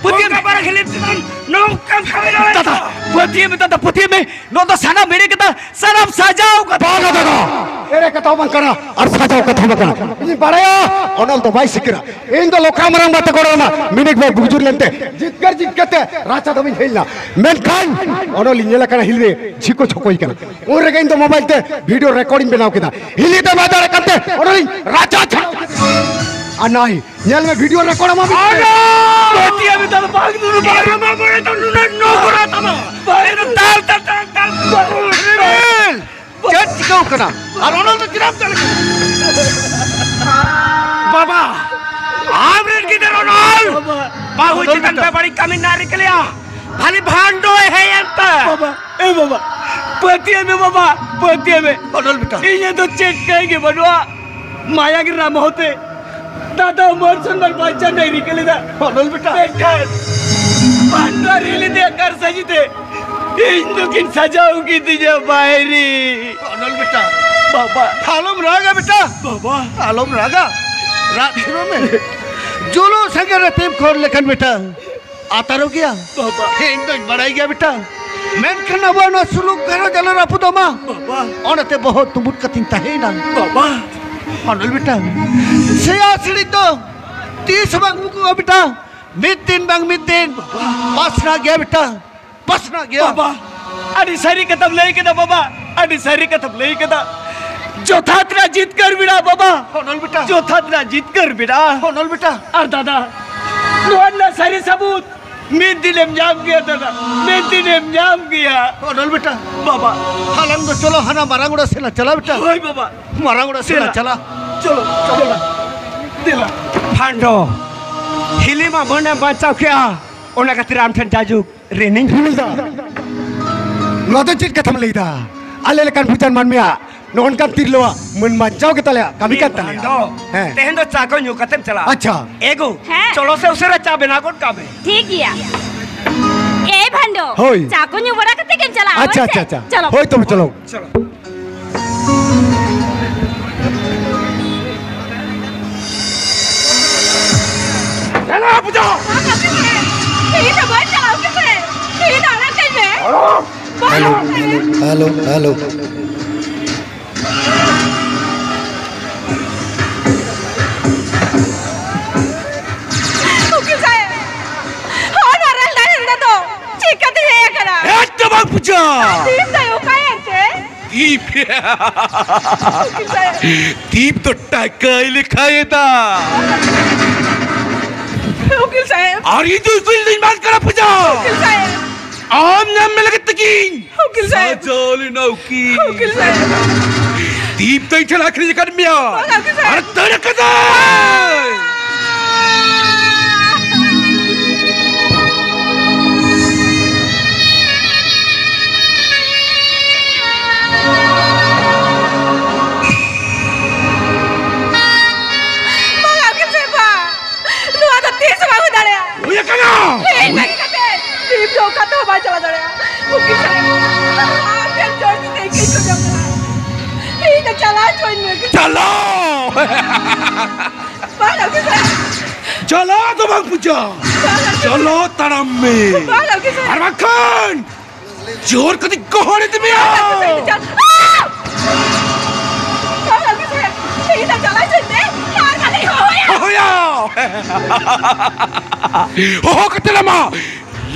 ᱯᱟᱹᱛᱭᱟᱹᱣ ᱢᱮ᱾ ᱵᱚᱸᱜᱟ ᱵᱟᱨᱟ ᱠᱷᱟᱹᱞᱤ ᱪᱮᱛᱟᱱ ᱱᱚᱝᱠᱟᱢ ᱠᱟᱹᱢᱤ ᱫᱟᱲᱮᱭᱟᱜᱼᱟ᱾ ᱫᱟᱫᱟ, ᱯᱟᱹᱛᱭᱟᱹᱣ ᱢᱮ ᱫᱟᱫᱟ, ᱯᱟᱹᱛᱭᱟᱹᱣ ᱢᱮ᱾ ᱱᱚᱣᱟ ᱫᱚ ᱥᱟᱱᱟᱢ ᱮᱲᱮ ᱠᱟᱛᱷᱟ, ᱥᱟᱱᱟᱢ ᱥᱟᱡᱟᱣ ᱠᱟᱛᱷᱟ᱾ ᱵᱟᱝᱟ ᱫᱟᱫᱟ, ᱮᱲᱮ ᱠᱟᱛᱷᱟ ᱦᱚᱸ ᱵᱟᱝ ᱠᱟᱱᱟ ᱟᱨ ᱥᱟᱡᱟᱣ ᱠᱟᱛᱷᱟ ᱦᱚᱸ ᱵᱟᱝ ᱠᱟᱱᱟ᱾ ᱤᱧ ᱵᱟᱲᱟᱭᱟ ᱚᱱᱚᱞ ᱫᱚ ᱵᱟᱭ ᱥᱤᱠᱟᱹᱨᱟ᱾ ᱤᱧ ᱫᱚ ᱞᱚᱠᱷᱟ ᱢᱟᱨᱟᱝ ᱵᱟᱛᱮ ᱜᱚᱲᱚ ᱟᱢᱟ ᱢᱤᱱᱤᱴ ᱵᱟᱭ ᱵᱩᱡᱩᱨ ᱞᱮᱱᱛᱮ ᱡᱤᱛᱠᱟᱹᱨ ᱡᱤᱛᱠᱟᱹᱨ ᱛᱮ ᱨᱟᱪᱟ ᱫᱚ ᱵᱟᱹᱧ ᱦᱮᱡ ᱞᱮᱱᱟ᱾ ᱢᱮᱱᱠᱷᱟᱱ ᱚᱱᱚᱞᱤᱧ ᱧᱮᱞ ᱟᱠᱟᱱᱟ ᱦᱤᱞᱤ ᱨᱮ ᱡᱷᱤᱠᱚ ᱪᱷᱚᱠᱚᱭ ᱠᱟᱱᱟ᱾ ᱩᱱ ᱨᱮᱜᱮ ᱤᱧ ᱫᱚ ᱢᱳᱵᱟᱭᱤᱞ ᱛᱮ ᱵᱷᱤᱰᱤᱭᱳ ᱨᱮᱠᱚᱨᱰ ᱤᱧ ᱵᱮᱱᱟᱣ ᱠᱮᱫᱟ᱾ ᱦᱤᱞᱤ ᱫᱚ ᱵᱟᱭ ᱫᱟᱲᱮ ᱠᱟᱱᱛᱮ ᱚᱱᱚᱞᱤᱧ ᱨᱟᱪᱟ ᱪᱷᱟᱲᱟᱣ ᱠᱮᱫᱟ᱾ ᱟᱨ ᱱᱟᱭ ᱧᱮᱞ ᱢᱮ, ᱵᱷᱤᱰᱤᱭᱳ ᱨᱮᱠᱚᱨᱰ ᱟᱢᱟ ᱢᱤᱫᱴᱮᱱ᱾ ᱯᱟᱹᱛᱭᱟᱹᱣ ᱢᱮ ᱫᱟᱫᱟ, ᱵᱟᱝ ᱫᱚ ᱵᱟᱝ᱾ ᱟᱢᱟ ᱵᱚᱞᱮ ᱛᱚ ᱱᱩᱱᱟᱹᱜ ᱱᱚᱜᱚᱨᱟ ᱛᱟᱢᱟ᱾ ᱵᱟᱝ ᱫᱚ ᱛᱟᱞ, ᱛᱟᱞ, ᱛᱟᱞ, ᱛᱟᱞ᱾ ᱨᱤᱢᱤᱞ, ᱪᱮᱫ ᱪᱤᱠᱟᱹᱣ ᱠᱟᱱᱟ? ᱟᱨ ᱚᱱᱟ ᱫᱚ ᱪᱮᱫᱟᱜ ᱪᱟᱞᱟᱜ ᱠᱟᱱᱟ? ᱵᱟᱵᱟ, ᱟᱢ ᱨᱮᱱ ᱜᱤᱫᱟᱹᱨ ᱚᱱᱚᱞ, ᱵᱟᱹᱦᱩ ᱪᱮᱛᱟᱱ ᱯᱮ ᱵᱟᱹᱲᱤᱡ ᱠᱟᱹᱢᱤ ᱱᱟᱜ ᱨᱤᱠᱟᱹ ᱞᱮᱭᱟ᱾ ᱠᱷᱟᱹᱞᱤ ᱵᱷᱟᱱᱰᱚᱭ ᱦᱮᱡ ᱮᱱ ᱛᱟ᱾ ᱵᱟᱵᱟ, ᱮ ᱵᱟᱵᱟ, ᱯᱟᱹᱛᱭᱟᱹᱣ ᱢᱮ ᱵᱟᱵᱟ, ᱯᱟᱹᱛᱭᱟᱹᱣ ᱢᱮ᱾ ᱚᱱᱚᱞ ᱵᱮᱴᱟ᱾ ᱤᱧᱟᱹᱜ ᱫᱚ ᱪᱮᱫ ᱠᱟᱹᱭ ᱜᱮ ᱵᱟᱹᱱᱩᱜᱼᱟ᱾ ᱢᱟᱭᱟᱝ ᱨᱮᱱᱟᱜ ᱢᱚᱦᱚᱛᱮ ᱫᱟᱫᱟ ᱢᱟᱹᱱ ᱥᱚᱱᱢᱟᱱ ᱵᱟᱧᱪᱟᱣ ᱨᱮᱱᱟᱜ ᱨᱤᱠᱟᱹ ᱞᱮᱫᱟ᱾ ᱚᱱᱚᱞ ᱵᱮᱴᱟ᱾ ᱢᱮᱱᱠᱷᱟᱱ ᱵᱷᱟᱱᱰᱚ ᱨᱤᱞᱤ ᱫᱮ ᱠᱟᱨ ᱥᱟᱹᱡᱤ ᱛᱮ ᱤᱧ ᱫᱚᱠᱤᱱ ᱥᱟᱡᱟᱣ ᱠᱤᱫᱤᱧᱟ ᱵᱟᱭᱨᱤ᱾ ᱚᱱᱚᱞ ᱵᱮᱴᱟ᱾ ᱵᱟᱵᱟ᱾ ᱟᱞᱚᱢ ᱨᱟᱜᱟ ᱵᱮᱴᱟ᱾ ᱵᱟᱵᱟ᱾ ᱟᱞᱚᱢ ᱨᱟᱜᱟ᱾ ᱨᱟᱜ ᱛᱷᱤᱨᱚᱜ ᱢᱮ᱾ ᱡᱩᱞᱩᱜ ᱥᱮᱸᱜᱮᱞ ᱨᱮ ᱛᱤᱢ ᱠᱷᱚᱨ ᱞᱮᱠᱷᱟᱱ ᱵᱮᱴᱟ ᱟᱛᱟᱨᱚᱜ ᱜᱮᱭᱟ᱾ ᱵᱟᱵᱟ᱾ ᱤᱧ ᱫᱚᱧ ᱵᱟᱲᱟᱭ ᱜᱮᱭᱟ ᱵᱮᱴᱟ, ᱢᱮᱱᱠᱷᱟᱱ ᱟᱵᱚᱣᱟᱜ ᱱᱚᱣᱟ ᱥᱩᱞᱩᱠ ᱜᱷᱟᱨᱚᱸᱡᱽ ᱟᱞᱚ ᱨᱟᱹᱯᱩᱫᱚᱜ ᱢᱟ᱾ ᱵᱟᱵᱟ᱾ ᱚᱱᱟᱛᱮ ᱵᱚᱦᱚᱜ ᱛᱩᱢᱵᱩᱫ ᱠᱟᱛᱮᱧ ᱛᱟᱦᱮᱸᱭᱮᱱᱟ᱾ ᱵᱟᱵᱟ᱾ ᱚᱱᱚᱞ ᱵᱮᱴᱟ, ᱥᱮᱭᱟ ᱥᱤᱲᱤᱡ ᱫᱚ ᱛᱤᱥ ᱦᱚᱸ ᱵᱟᱝ ᱩᱠᱩᱜᱼᱟ ᱵᱮᱴᱟ, ᱢᱤᱫ ᱫᱤᱱ ᱵᱟᱝ ᱢᱤᱫ ᱫᱤᱱ ᱯᱟᱥᱱᱟᱜ ᱜᱮᱭᱟ ᱵᱮᱴᱟ, ᱯᱟᱥᱱᱟᱜ ᱜᱮᱭᱟ᱾ ᱵᱟᱵᱟ, ᱟᱹᱰᱤ ᱥᱟᱹᱨᱤ ᱠᱟᱛᱷᱟᱢ ᱞᱟᱹᱭ ᱠᱮᱫᱟ ᱵᱟᱵᱟ, ᱟᱹᱰᱤ ᱥᱟᱹᱨᱤ ᱠᱟᱛᱷᱟᱢ ᱞᱟᱹᱭ ᱠᱮᱫᱟ᱾ ᱡᱚᱛᱷᱟᱛ ᱨᱮᱱᱟᱜ ᱡᱤᱛᱠᱟᱹᱨ ᱵᱮᱲᱟ ᱵᱟᱵᱟ᱾ ᱚᱱᱚᱞ ᱵᱮᱴᱟ᱾ ᱡᱚᱛᱷᱟᱛ ᱨᱮᱱᱟᱜ ᱡᱤᱛᱠᱟᱹᱨ ᱵᱮᱲᱟ᱾ ᱚᱱᱚᱞ ᱵᱮᱴᱟ᱾ ᱟᱨ ᱫᱟᱫᱟ, ᱱᱚᱣᱟ ᱨᱮᱱᱟᱜ ᱥᱟᱹᱨᱤ ᱥᱟᱹᱵᱩᱛ ᱢᱤᱫ ᱫᱤᱱᱮᱢ ᱧᱟᱢ ᱜᱮᱭᱟ ᱫᱟᱫᱟ, ᱢᱤᱫ ᱫᱤᱱᱮᱢ ᱧᱟᱢ ᱜᱮᱭᱟ᱾ ᱚᱱᱚᱞ ᱵᱮᱴᱟ᱾ ᱵᱟᱵᱟ᱾ ᱟᱞᱟᱝ ᱫᱚ ᱪᱚᱞᱚ ᱦᱟᱱᱟ ᱢᱟᱨᱟᱝ ᱚᱲᱟᱜ ᱥᱮᱫ ᱞᱟᱝ ᱪᱟᱞᱟᱜ ᱵᱮᱴᱟ᱾ ᱦᱳᱭ ᱵᱟᱵᱟ᱾ ᱢᱟᱨᱟᱝ ᱚᱲᱟᱜ ᱥᱮᱫ ᱞᱟᱝ ᱫᱮᱞᱟ᱾ ᱪᱟᱞᱟᱜ᱾ ᱪᱚᱞᱚ, ᱪᱚᱞᱚ᱾ ᱫᱮᱞᱟ᱾ ᱵᱷᱟᱱᱰᱚ, ᱦᱤᱞᱤ ᱢᱟ ᱢᱟᱹᱱᱮ ᱵᱟᱧᱪᱟᱣ ᱠᱮᱜᱼᱟ, ᱚᱱᱟ ᱠᱷᱟᱹᱛᱤᱨ ᱟᱢ ᱴᱷᱮᱱ ᱡᱟᱭᱡᱩᱜᱽ ᱨᱤᱱᱤᱧ ᱨᱤᱢᱤᱞ ᱫᱟ, ᱱᱚᱣᱟ ᱫᱚ ᱪᱮᱫ ᱠᱟᱛᱷᱟᱢ ᱞᱟᱹᱭ ᱫᱟ? ᱟᱞᱮ ᱞᱮᱠᱟᱱ ᱵᱩᱡᱟᱱ ᱢᱟᱹᱱᱢᱤᱭᱟᱜ ᱱᱚᱜᱼᱚ ᱱᱚᱝᱠᱟᱱ ᱛᱤᱨᱞᱟᱹᱣᱟᱜ ᱢᱟᱹᱱ ᱵᱟᱧᱪᱟᱣ ᱜᱮ ᱛᱟᱞᱮᱭᱟ, ᱠᱟᱹᱢᱤ ᱠᱟᱱ ᱛᱟᱞᱮᱭᱟ᱾ ᱵᱷᱟᱱᱰᱚ, ᱦᱮᱸ᱾ ᱛᱮᱦᱮᱧ ᱫᱚ ᱪᱟ ᱠᱚ ᱧᱩ ᱠᱟᱛᱮᱢ ᱪᱟᱞᱟᱜᱼᱟ᱾ ᱟᱪᱪᱷᱟ᱾ ᱮ ᱜᱳ, ᱦᱮᱸ᱾ ᱪᱚᱞᱚ ᱥᱮ ᱩᱥᱟᱹᱨᱟ ᱪᱟ ᱵᱮᱱᱟᱣ ᱜᱚᱫ ᱠᱟᱜ ᱢᱮ᱾ ᱴᱷᱤᱠ ᱜᱮᱭᱟ᱾ ᱮᱭ ᱵᱷᱟᱱᱰᱚ, ᱦᱳᱭ᱾ ᱪᱟ ᱠᱚ ᱧᱩ ᱵᱟᱲᱟ ᱠᱟᱛᱮ ᱜᱮᱢ ᱪᱟᱞᱟᱜᱼᱟ, ᱟᱪᱪᱷᱟ, ᱦᱳᱭ ᱥᱮ? ᱟᱪᱪᱷᱟ, ᱟᱪᱪᱷᱟ᱾ ᱪᱚᱞᱚ᱾ ᱦᱳᱭ, ᱛᱚᱵᱮ ᱪᱚᱞᱚ᱾ ᱪᱚᱞᱚ᱾ ᱤᱧ ᱫᱚ ᱵᱟᱹᱧ ᱪᱟᱞᱟᱜᱼᱟ, ᱩᱠᱤᱞ ᱥᱟᱦᱮᱵ᱾ ᱤᱧ ᱫᱚ ᱟᱲᱟᱜ ᱠᱟᱹᱧ ᱢᱮ᱾ Hello, hello, hello. ᱩᱠᱤᱞ ᱥᱟᱦᱮᱵ, ᱦᱚᱸ, ᱱᱚᱣᱟ ᱨᱮᱞ ᱰᱟᱦᱟᱨ ᱨᱮ ᱫᱚ ᱪᱤᱠᱟᱹᱛᱮ ᱦᱮᱡ ᱟᱠᱟᱱᱟ? ᱦᱮᱡ ᱫᱚ ᱵᱟᱝ ᱯᱩᱡᱟ᱾ ᱫᱤᱯ ᱫᱚᱭ ᱚᱠᱟᱭᱮᱱ ᱛᱮ? ᱫᱤᱯ᱾ ᱩᱠᱤᱞ ᱥᱟᱦᱮᱵ᱾ ᱫᱤᱯ ᱫᱚ ᱴᱟᱠᱟᱭ ᱞᱮᱠᱷᱟᱭᱮᱫᱟ᱾ ᱩᱠᱤᱞ ᱥᱟᱦᱮᱵ᱾ ᱟᱨ ᱤᱧ ᱫᱚ ᱩᱠᱤᱞ ᱫᱚᱧ ᱵᱟᱝ ᱠᱟᱱᱟ ᱯᱩᱡᱟ᱾ ᱩᱠᱤᱞ ᱥᱟᱦᱮᱵ᱾ ᱟᱢ ᱧᱟᱢ ᱢᱮ ᱞᱟᱹᱜᱤᱫ ᱛᱮᱜᱤᱧ ᱩᱠᱤᱞ ᱥᱟᱦᱮᱵ᱾ ᱥᱟᱡᱟᱣ ᱞᱮᱱᱟ ᱩᱠᱤᱞ᱾ ᱩᱠᱤᱞ ᱥᱟᱦᱮᱵ᱾ ᱫᱤᱯ ᱫᱚᱧ ᱴᱷᱮᱱ ᱟᱹᱠᱷᱨᱤᱧ ᱟᱠᱟᱫ ᱢᱮᱭᱟ᱾ ᱵᱟᱝᱟ ᱩᱠᱤᱞ ᱥᱟᱦᱮᱵ᱾ ᱟᱨ ᱫᱟᱹᱲ ᱟᱠᱟᱫᱟᱭ᱾ ᱵᱟᱝᱟ ᱩᱠᱤᱞ ᱥᱟᱦᱮᱵ, ᱵᱟᱝ᱾ ᱱᱚᱣᱟ ᱫᱚ ᱛᱤᱥ ᱦᱚᱸ ᱵᱟᱝ ᱦᱩᱭ ᱫᱟᱲᱮᱭᱟᱜᱼᱟ᱾ ᱦᱩᱭ ᱟᱠᱟᱱᱟ᱾ ᱤᱧ ᱵᱟᱹᱜᱤ ᱠᱟᱛᱮ ᱫᱤᱯ ᱫᱚ ᱚᱠᱟ ᱛᱮᱦᱚᱸ ᱵᱟᱭ ᱪᱟᱞᱟᱣ ᱫᱟᱲᱮᱭᱟᱜᱼᱟ᱾ ᱩᱠᱤᱞ ᱥᱟᱦᱮᱵ, ᱟᱢ ᱴᱷᱮᱱ ᱡᱳᱨ ᱠᱟᱛᱮ ᱤᱧ ᱠᱟᱹᱧ ᱠᱷᱚᱡᱚᱜ ᱠᱟᱱᱟ᱾ ᱤᱧ ᱫᱚ ᱪᱟᱞᱟᱣ ᱦᱚᱪᱚᱧ ᱢᱮ᱾ ᱪᱟᱞᱟᱣ᱾ ᱵᱟᱝ, ᱩᱠᱤᱞ ᱥᱟᱦᱮᱵ᱾ ᱪᱟᱞᱟᱣ ᱫᱚ ᱵᱟᱝ ᱯᱩᱡᱟ᱾ ᱵᱟᱝ, ᱩᱠᱤᱞ ᱥᱟᱦᱮᱵ᱾ ᱪᱟᱞᱟᱣ ᱛᱟᱲᱟᱢ ᱢᱮ᱾ ᱵᱟᱝ, ᱩᱠᱤᱞ ᱥᱟᱦᱮᱵ᱾ ᱟᱨ ᱵᱟᱝᱠᱷᱟᱱ ᱡᱳᱨ ᱠᱟᱛᱮ ᱜᱚᱦᱚᱲ ᱤᱫᱤ ᱢᱮᱭᱟ᱾ ᱵᱟᱝ, ᱩᱠᱤᱞ ᱥᱟᱦᱮᱵ᱾ ᱦᱚᱦᱚᱭᱟ᱾ ᱦᱚᱦᱚ ᱠᱟᱛᱮ ᱞᱟᱢᱟ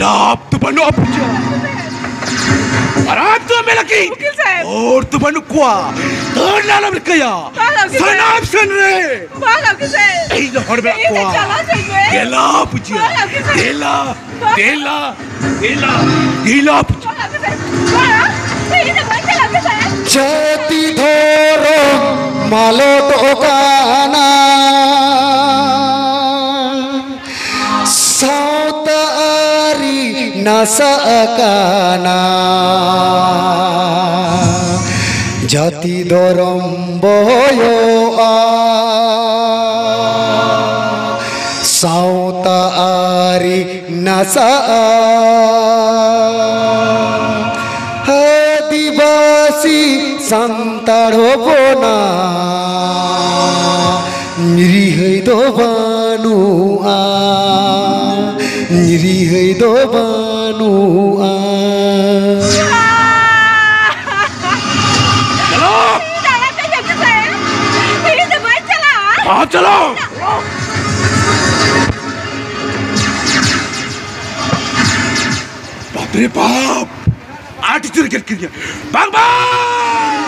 ᱞᱟᱵᱷ ᱫᱚ ᱵᱟᱹᱱᱩᱜᱼᱟ ᱯᱩᱡᱟ᱾ ᱟᱨ ᱟᱢ ᱫᱚ ᱢᱮ ᱞᱟᱹᱜᱤᱫ ᱩᱠᱤᱞ ᱥᱟᱦᱮᱵ᱾ ᱦᱚᱲ ᱫᱚ ᱵᱟᱹᱱᱩᱜ ᱠᱚᱣᱟ᱾ ᱫᱟᱹᱲ ᱞᱟᱞᱚᱢ ᱨᱤᱠᱟᱹᱭᱟ᱾ ᱵᱟᱝ, ᱩᱠᱤᱞ ᱥᱟᱦᱮᱵ᱾ ᱥᱟᱱᱟᱢ ᱥᱮᱱ ᱨᱮ ᱵᱟᱝ, ᱩᱠᱤᱞ ᱥᱟᱦᱮᱵ᱾ ᱤᱧ ᱫᱚ ᱦᱚᱲ ᱢᱮᱱᱟᱜ ᱤᱧ ᱫᱚ ᱠᱚᱣᱟ᱾ ᱪᱟᱞᱟᱣ ᱦᱚᱪᱚᱧ ᱢᱮ᱾ ᱫᱮᱞᱟ ᱯᱩᱡᱟ᱾ ᱵᱟᱝ, ᱩᱠᱤᱞ ᱥᱟᱦᱮᱵ᱾ ᱫᱮᱞᱟ᱾ ᱫᱮᱞᱟ, ᱫᱮᱞᱟ, ᱫᱮᱞᱟ᱾ ᱡᱟᱹᱛᱤ ᱫᱷᱚᱨᱚᱢ ᱢᱟᱞᱚᱴᱚᱜ ᱠᱟᱱᱟ, ᱥᱟᱶᱛᱟ ᱟᱹᱨᱤ ᱱᱟᱥᱟᱜ ᱠᱟᱱᱟ᱾ ᱡᱟᱹᱛᱤ ᱫᱷᱚᱨᱚᱢ ᱵᱚᱭᱚᱜᱼᱟ, ᱥᱟᱶᱛᱟ ᱟᱹᱨᱤ ᱱᱟᱥᱟᱜᱼᱟ᱾ ᱟᱹᱫᱤᱵᱟᱹᱥᱤ ᱥᱟᱱᱛᱟᱲ ᱦᱚᱯᱚᱱᱟᱜ ᱨᱤᱦᱟᱹᱭ ᱫᱚ ᱵᱟᱹᱱᱩᱜᱼᱟ᱾ ᱨᱤᱦᱟᱹᱭ ᱫᱚ ᱵᱟᱹᱱᱩᱜᱼᱟ᱾ ᱪᱟᱞᱟᱜ! ᱫᱟᱬᱟ ᱛᱮ ᱡᱚᱛᱚ ᱥᱮᱫ᱾ ᱤᱧ ᱫᱚ ᱵᱟᱹᱧ ᱪᱟᱞᱟᱜᱼᱟ᱾ ᱵᱟᱢ ᱪᱟᱞᱟᱜ! ᱵᱟᱯ ᱨᱮ ᱵᱟᱯ! ᱟᱹᱰᱤ ᱡᱳᱨ ᱜᱮᱨ ᱠᱤᱫᱤᱧᱟ᱾ ᱵᱟᱝ, ᱵᱟᱝ!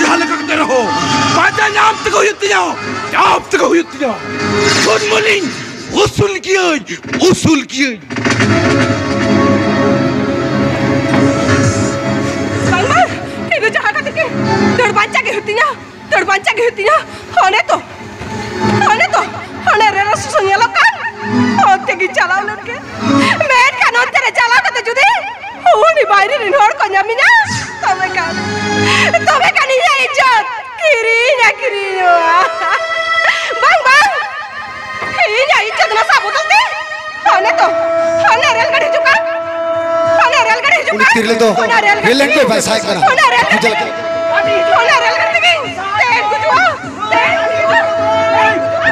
ᱡᱟᱦᱟᱸ ᱞᱮᱠᱟ ᱠᱟᱛᱮ ᱨᱮᱦᱚᱸ ᱯᱟᱸᱡᱟ ᱧᱟᱢ ᱛᱮᱜᱮ ᱦᱩᱭᱩᱜ ᱛᱤᱧᱟ, ᱧᱟᱢ ᱛᱮᱜᱮ ᱦᱩᱭᱩᱜ ᱛᱤᱧᱟ᱾ ᱥᱩᱱᱢᱩᱱᱤᱧ ᱩᱥᱩᱞ ᱜᱤᱭᱟᱹᱧ, ᱩᱥᱩᱞ ᱜᱤᱭᱟᱹᱧ᱾ ᱵᱟᱝ, ᱵᱟᱝ! ᱤᱧ ᱫᱚ ᱡᱟᱦᱟᱸ ᱠᱟᱛᱮ ᱜᱮ ᱫᱟᱹᱲ ᱵᱟᱧᱪᱟᱜ ᱜᱮ ᱦᱩᱭᱩᱜ ᱛᱤᱧᱟ᱾ ᱫᱟᱹᱲ ᱵᱟᱧᱪᱟᱜ ᱜᱮ ᱦᱩᱭᱩᱜ ᱛᱤᱧᱟ᱾ ᱚᱱᱮ ᱛᱚ, ᱚᱱᱮ ᱛᱚ, ᱚᱱᱮ ᱨᱮᱞ ᱥᱴᱮᱥᱚᱱ ᱧᱮᱞᱚᱜ ᱠᱟᱱ, ᱚᱱᱛᱮ ᱜᱤᱧ ᱪᱟᱞᱟᱣ ᱞᱮᱱ ᱜᱮ᱾ ᱢᱮᱱᱠᱷᱟᱱ ᱚᱱᱛᱮ ᱨᱮ ᱪᱟᱞᱟᱣ ᱠᱟᱛᱮ ᱡᱩᱫᱤ ᱩᱱᱤ ᱵᱟᱭᱨᱮ ᱨᱮᱱ ᱦᱚᱲ ᱠᱚ ᱧᱟᱢᱤᱧᱟ, ᱛᱚᱵᱮ ᱠᱷᱟᱱ, ᱛᱚᱵᱮ ᱠᱷᱟᱱ ᱤᱧᱟᱹᱜ ᱤᱡᱽᱡᱚᱛ ᱠᱤᱨᱤᱧ ᱟᱹᱠᱷᱨᱤᱧᱚᱜᱼᱟ᱾ ᱵᱟᱝ, ᱵᱟᱝ, ᱤᱧᱟᱹᱜ ᱤᱡᱽᱡᱚᱛ ᱱᱟᱥᱟᱣ ᱵᱚᱫᱚᱞ ᱛᱮ ᱚᱱᱮ ᱛᱚ, ᱚᱱᱮ ᱨᱮᱞ ᱜᱟᱹᱰᱤ ᱦᱤᱡᱩᱜ ᱠᱟᱱ, ᱚᱱᱮ ᱨᱮᱞ ᱜᱟᱹᱰᱤ ᱦᱤᱡᱩᱜ ᱩᱱᱤ ᱠᱟᱱ, ᱛᱤᱨᱞᱟᱹ ᱫᱚ ᱚᱱᱮ ᱨᱮᱞ ᱜᱟᱹᱰᱤ, ᱨᱮᱞ ᱮᱱ ᱠᱚᱭ ᱵᱟᱭ ᱥᱟᱦᱟᱭᱮᱫ ᱠᱟᱱᱟ᱾ ᱚᱱᱮ ᱨᱮᱞ ᱜᱟᱹᱰᱤ, ᱵᱩᱡᱷᱟᱹᱣ ᱞᱮᱠᱟ᱾ ᱚᱱᱮ ᱨᱮᱞ ᱜᱟᱹᱰᱤ ᱛᱮᱜᱮ ᱛᱮᱧ ᱜᱩᱡᱩᱜᱼᱟ, ᱛᱮᱧ ᱜᱩᱡᱩᱜᱼᱟ᱾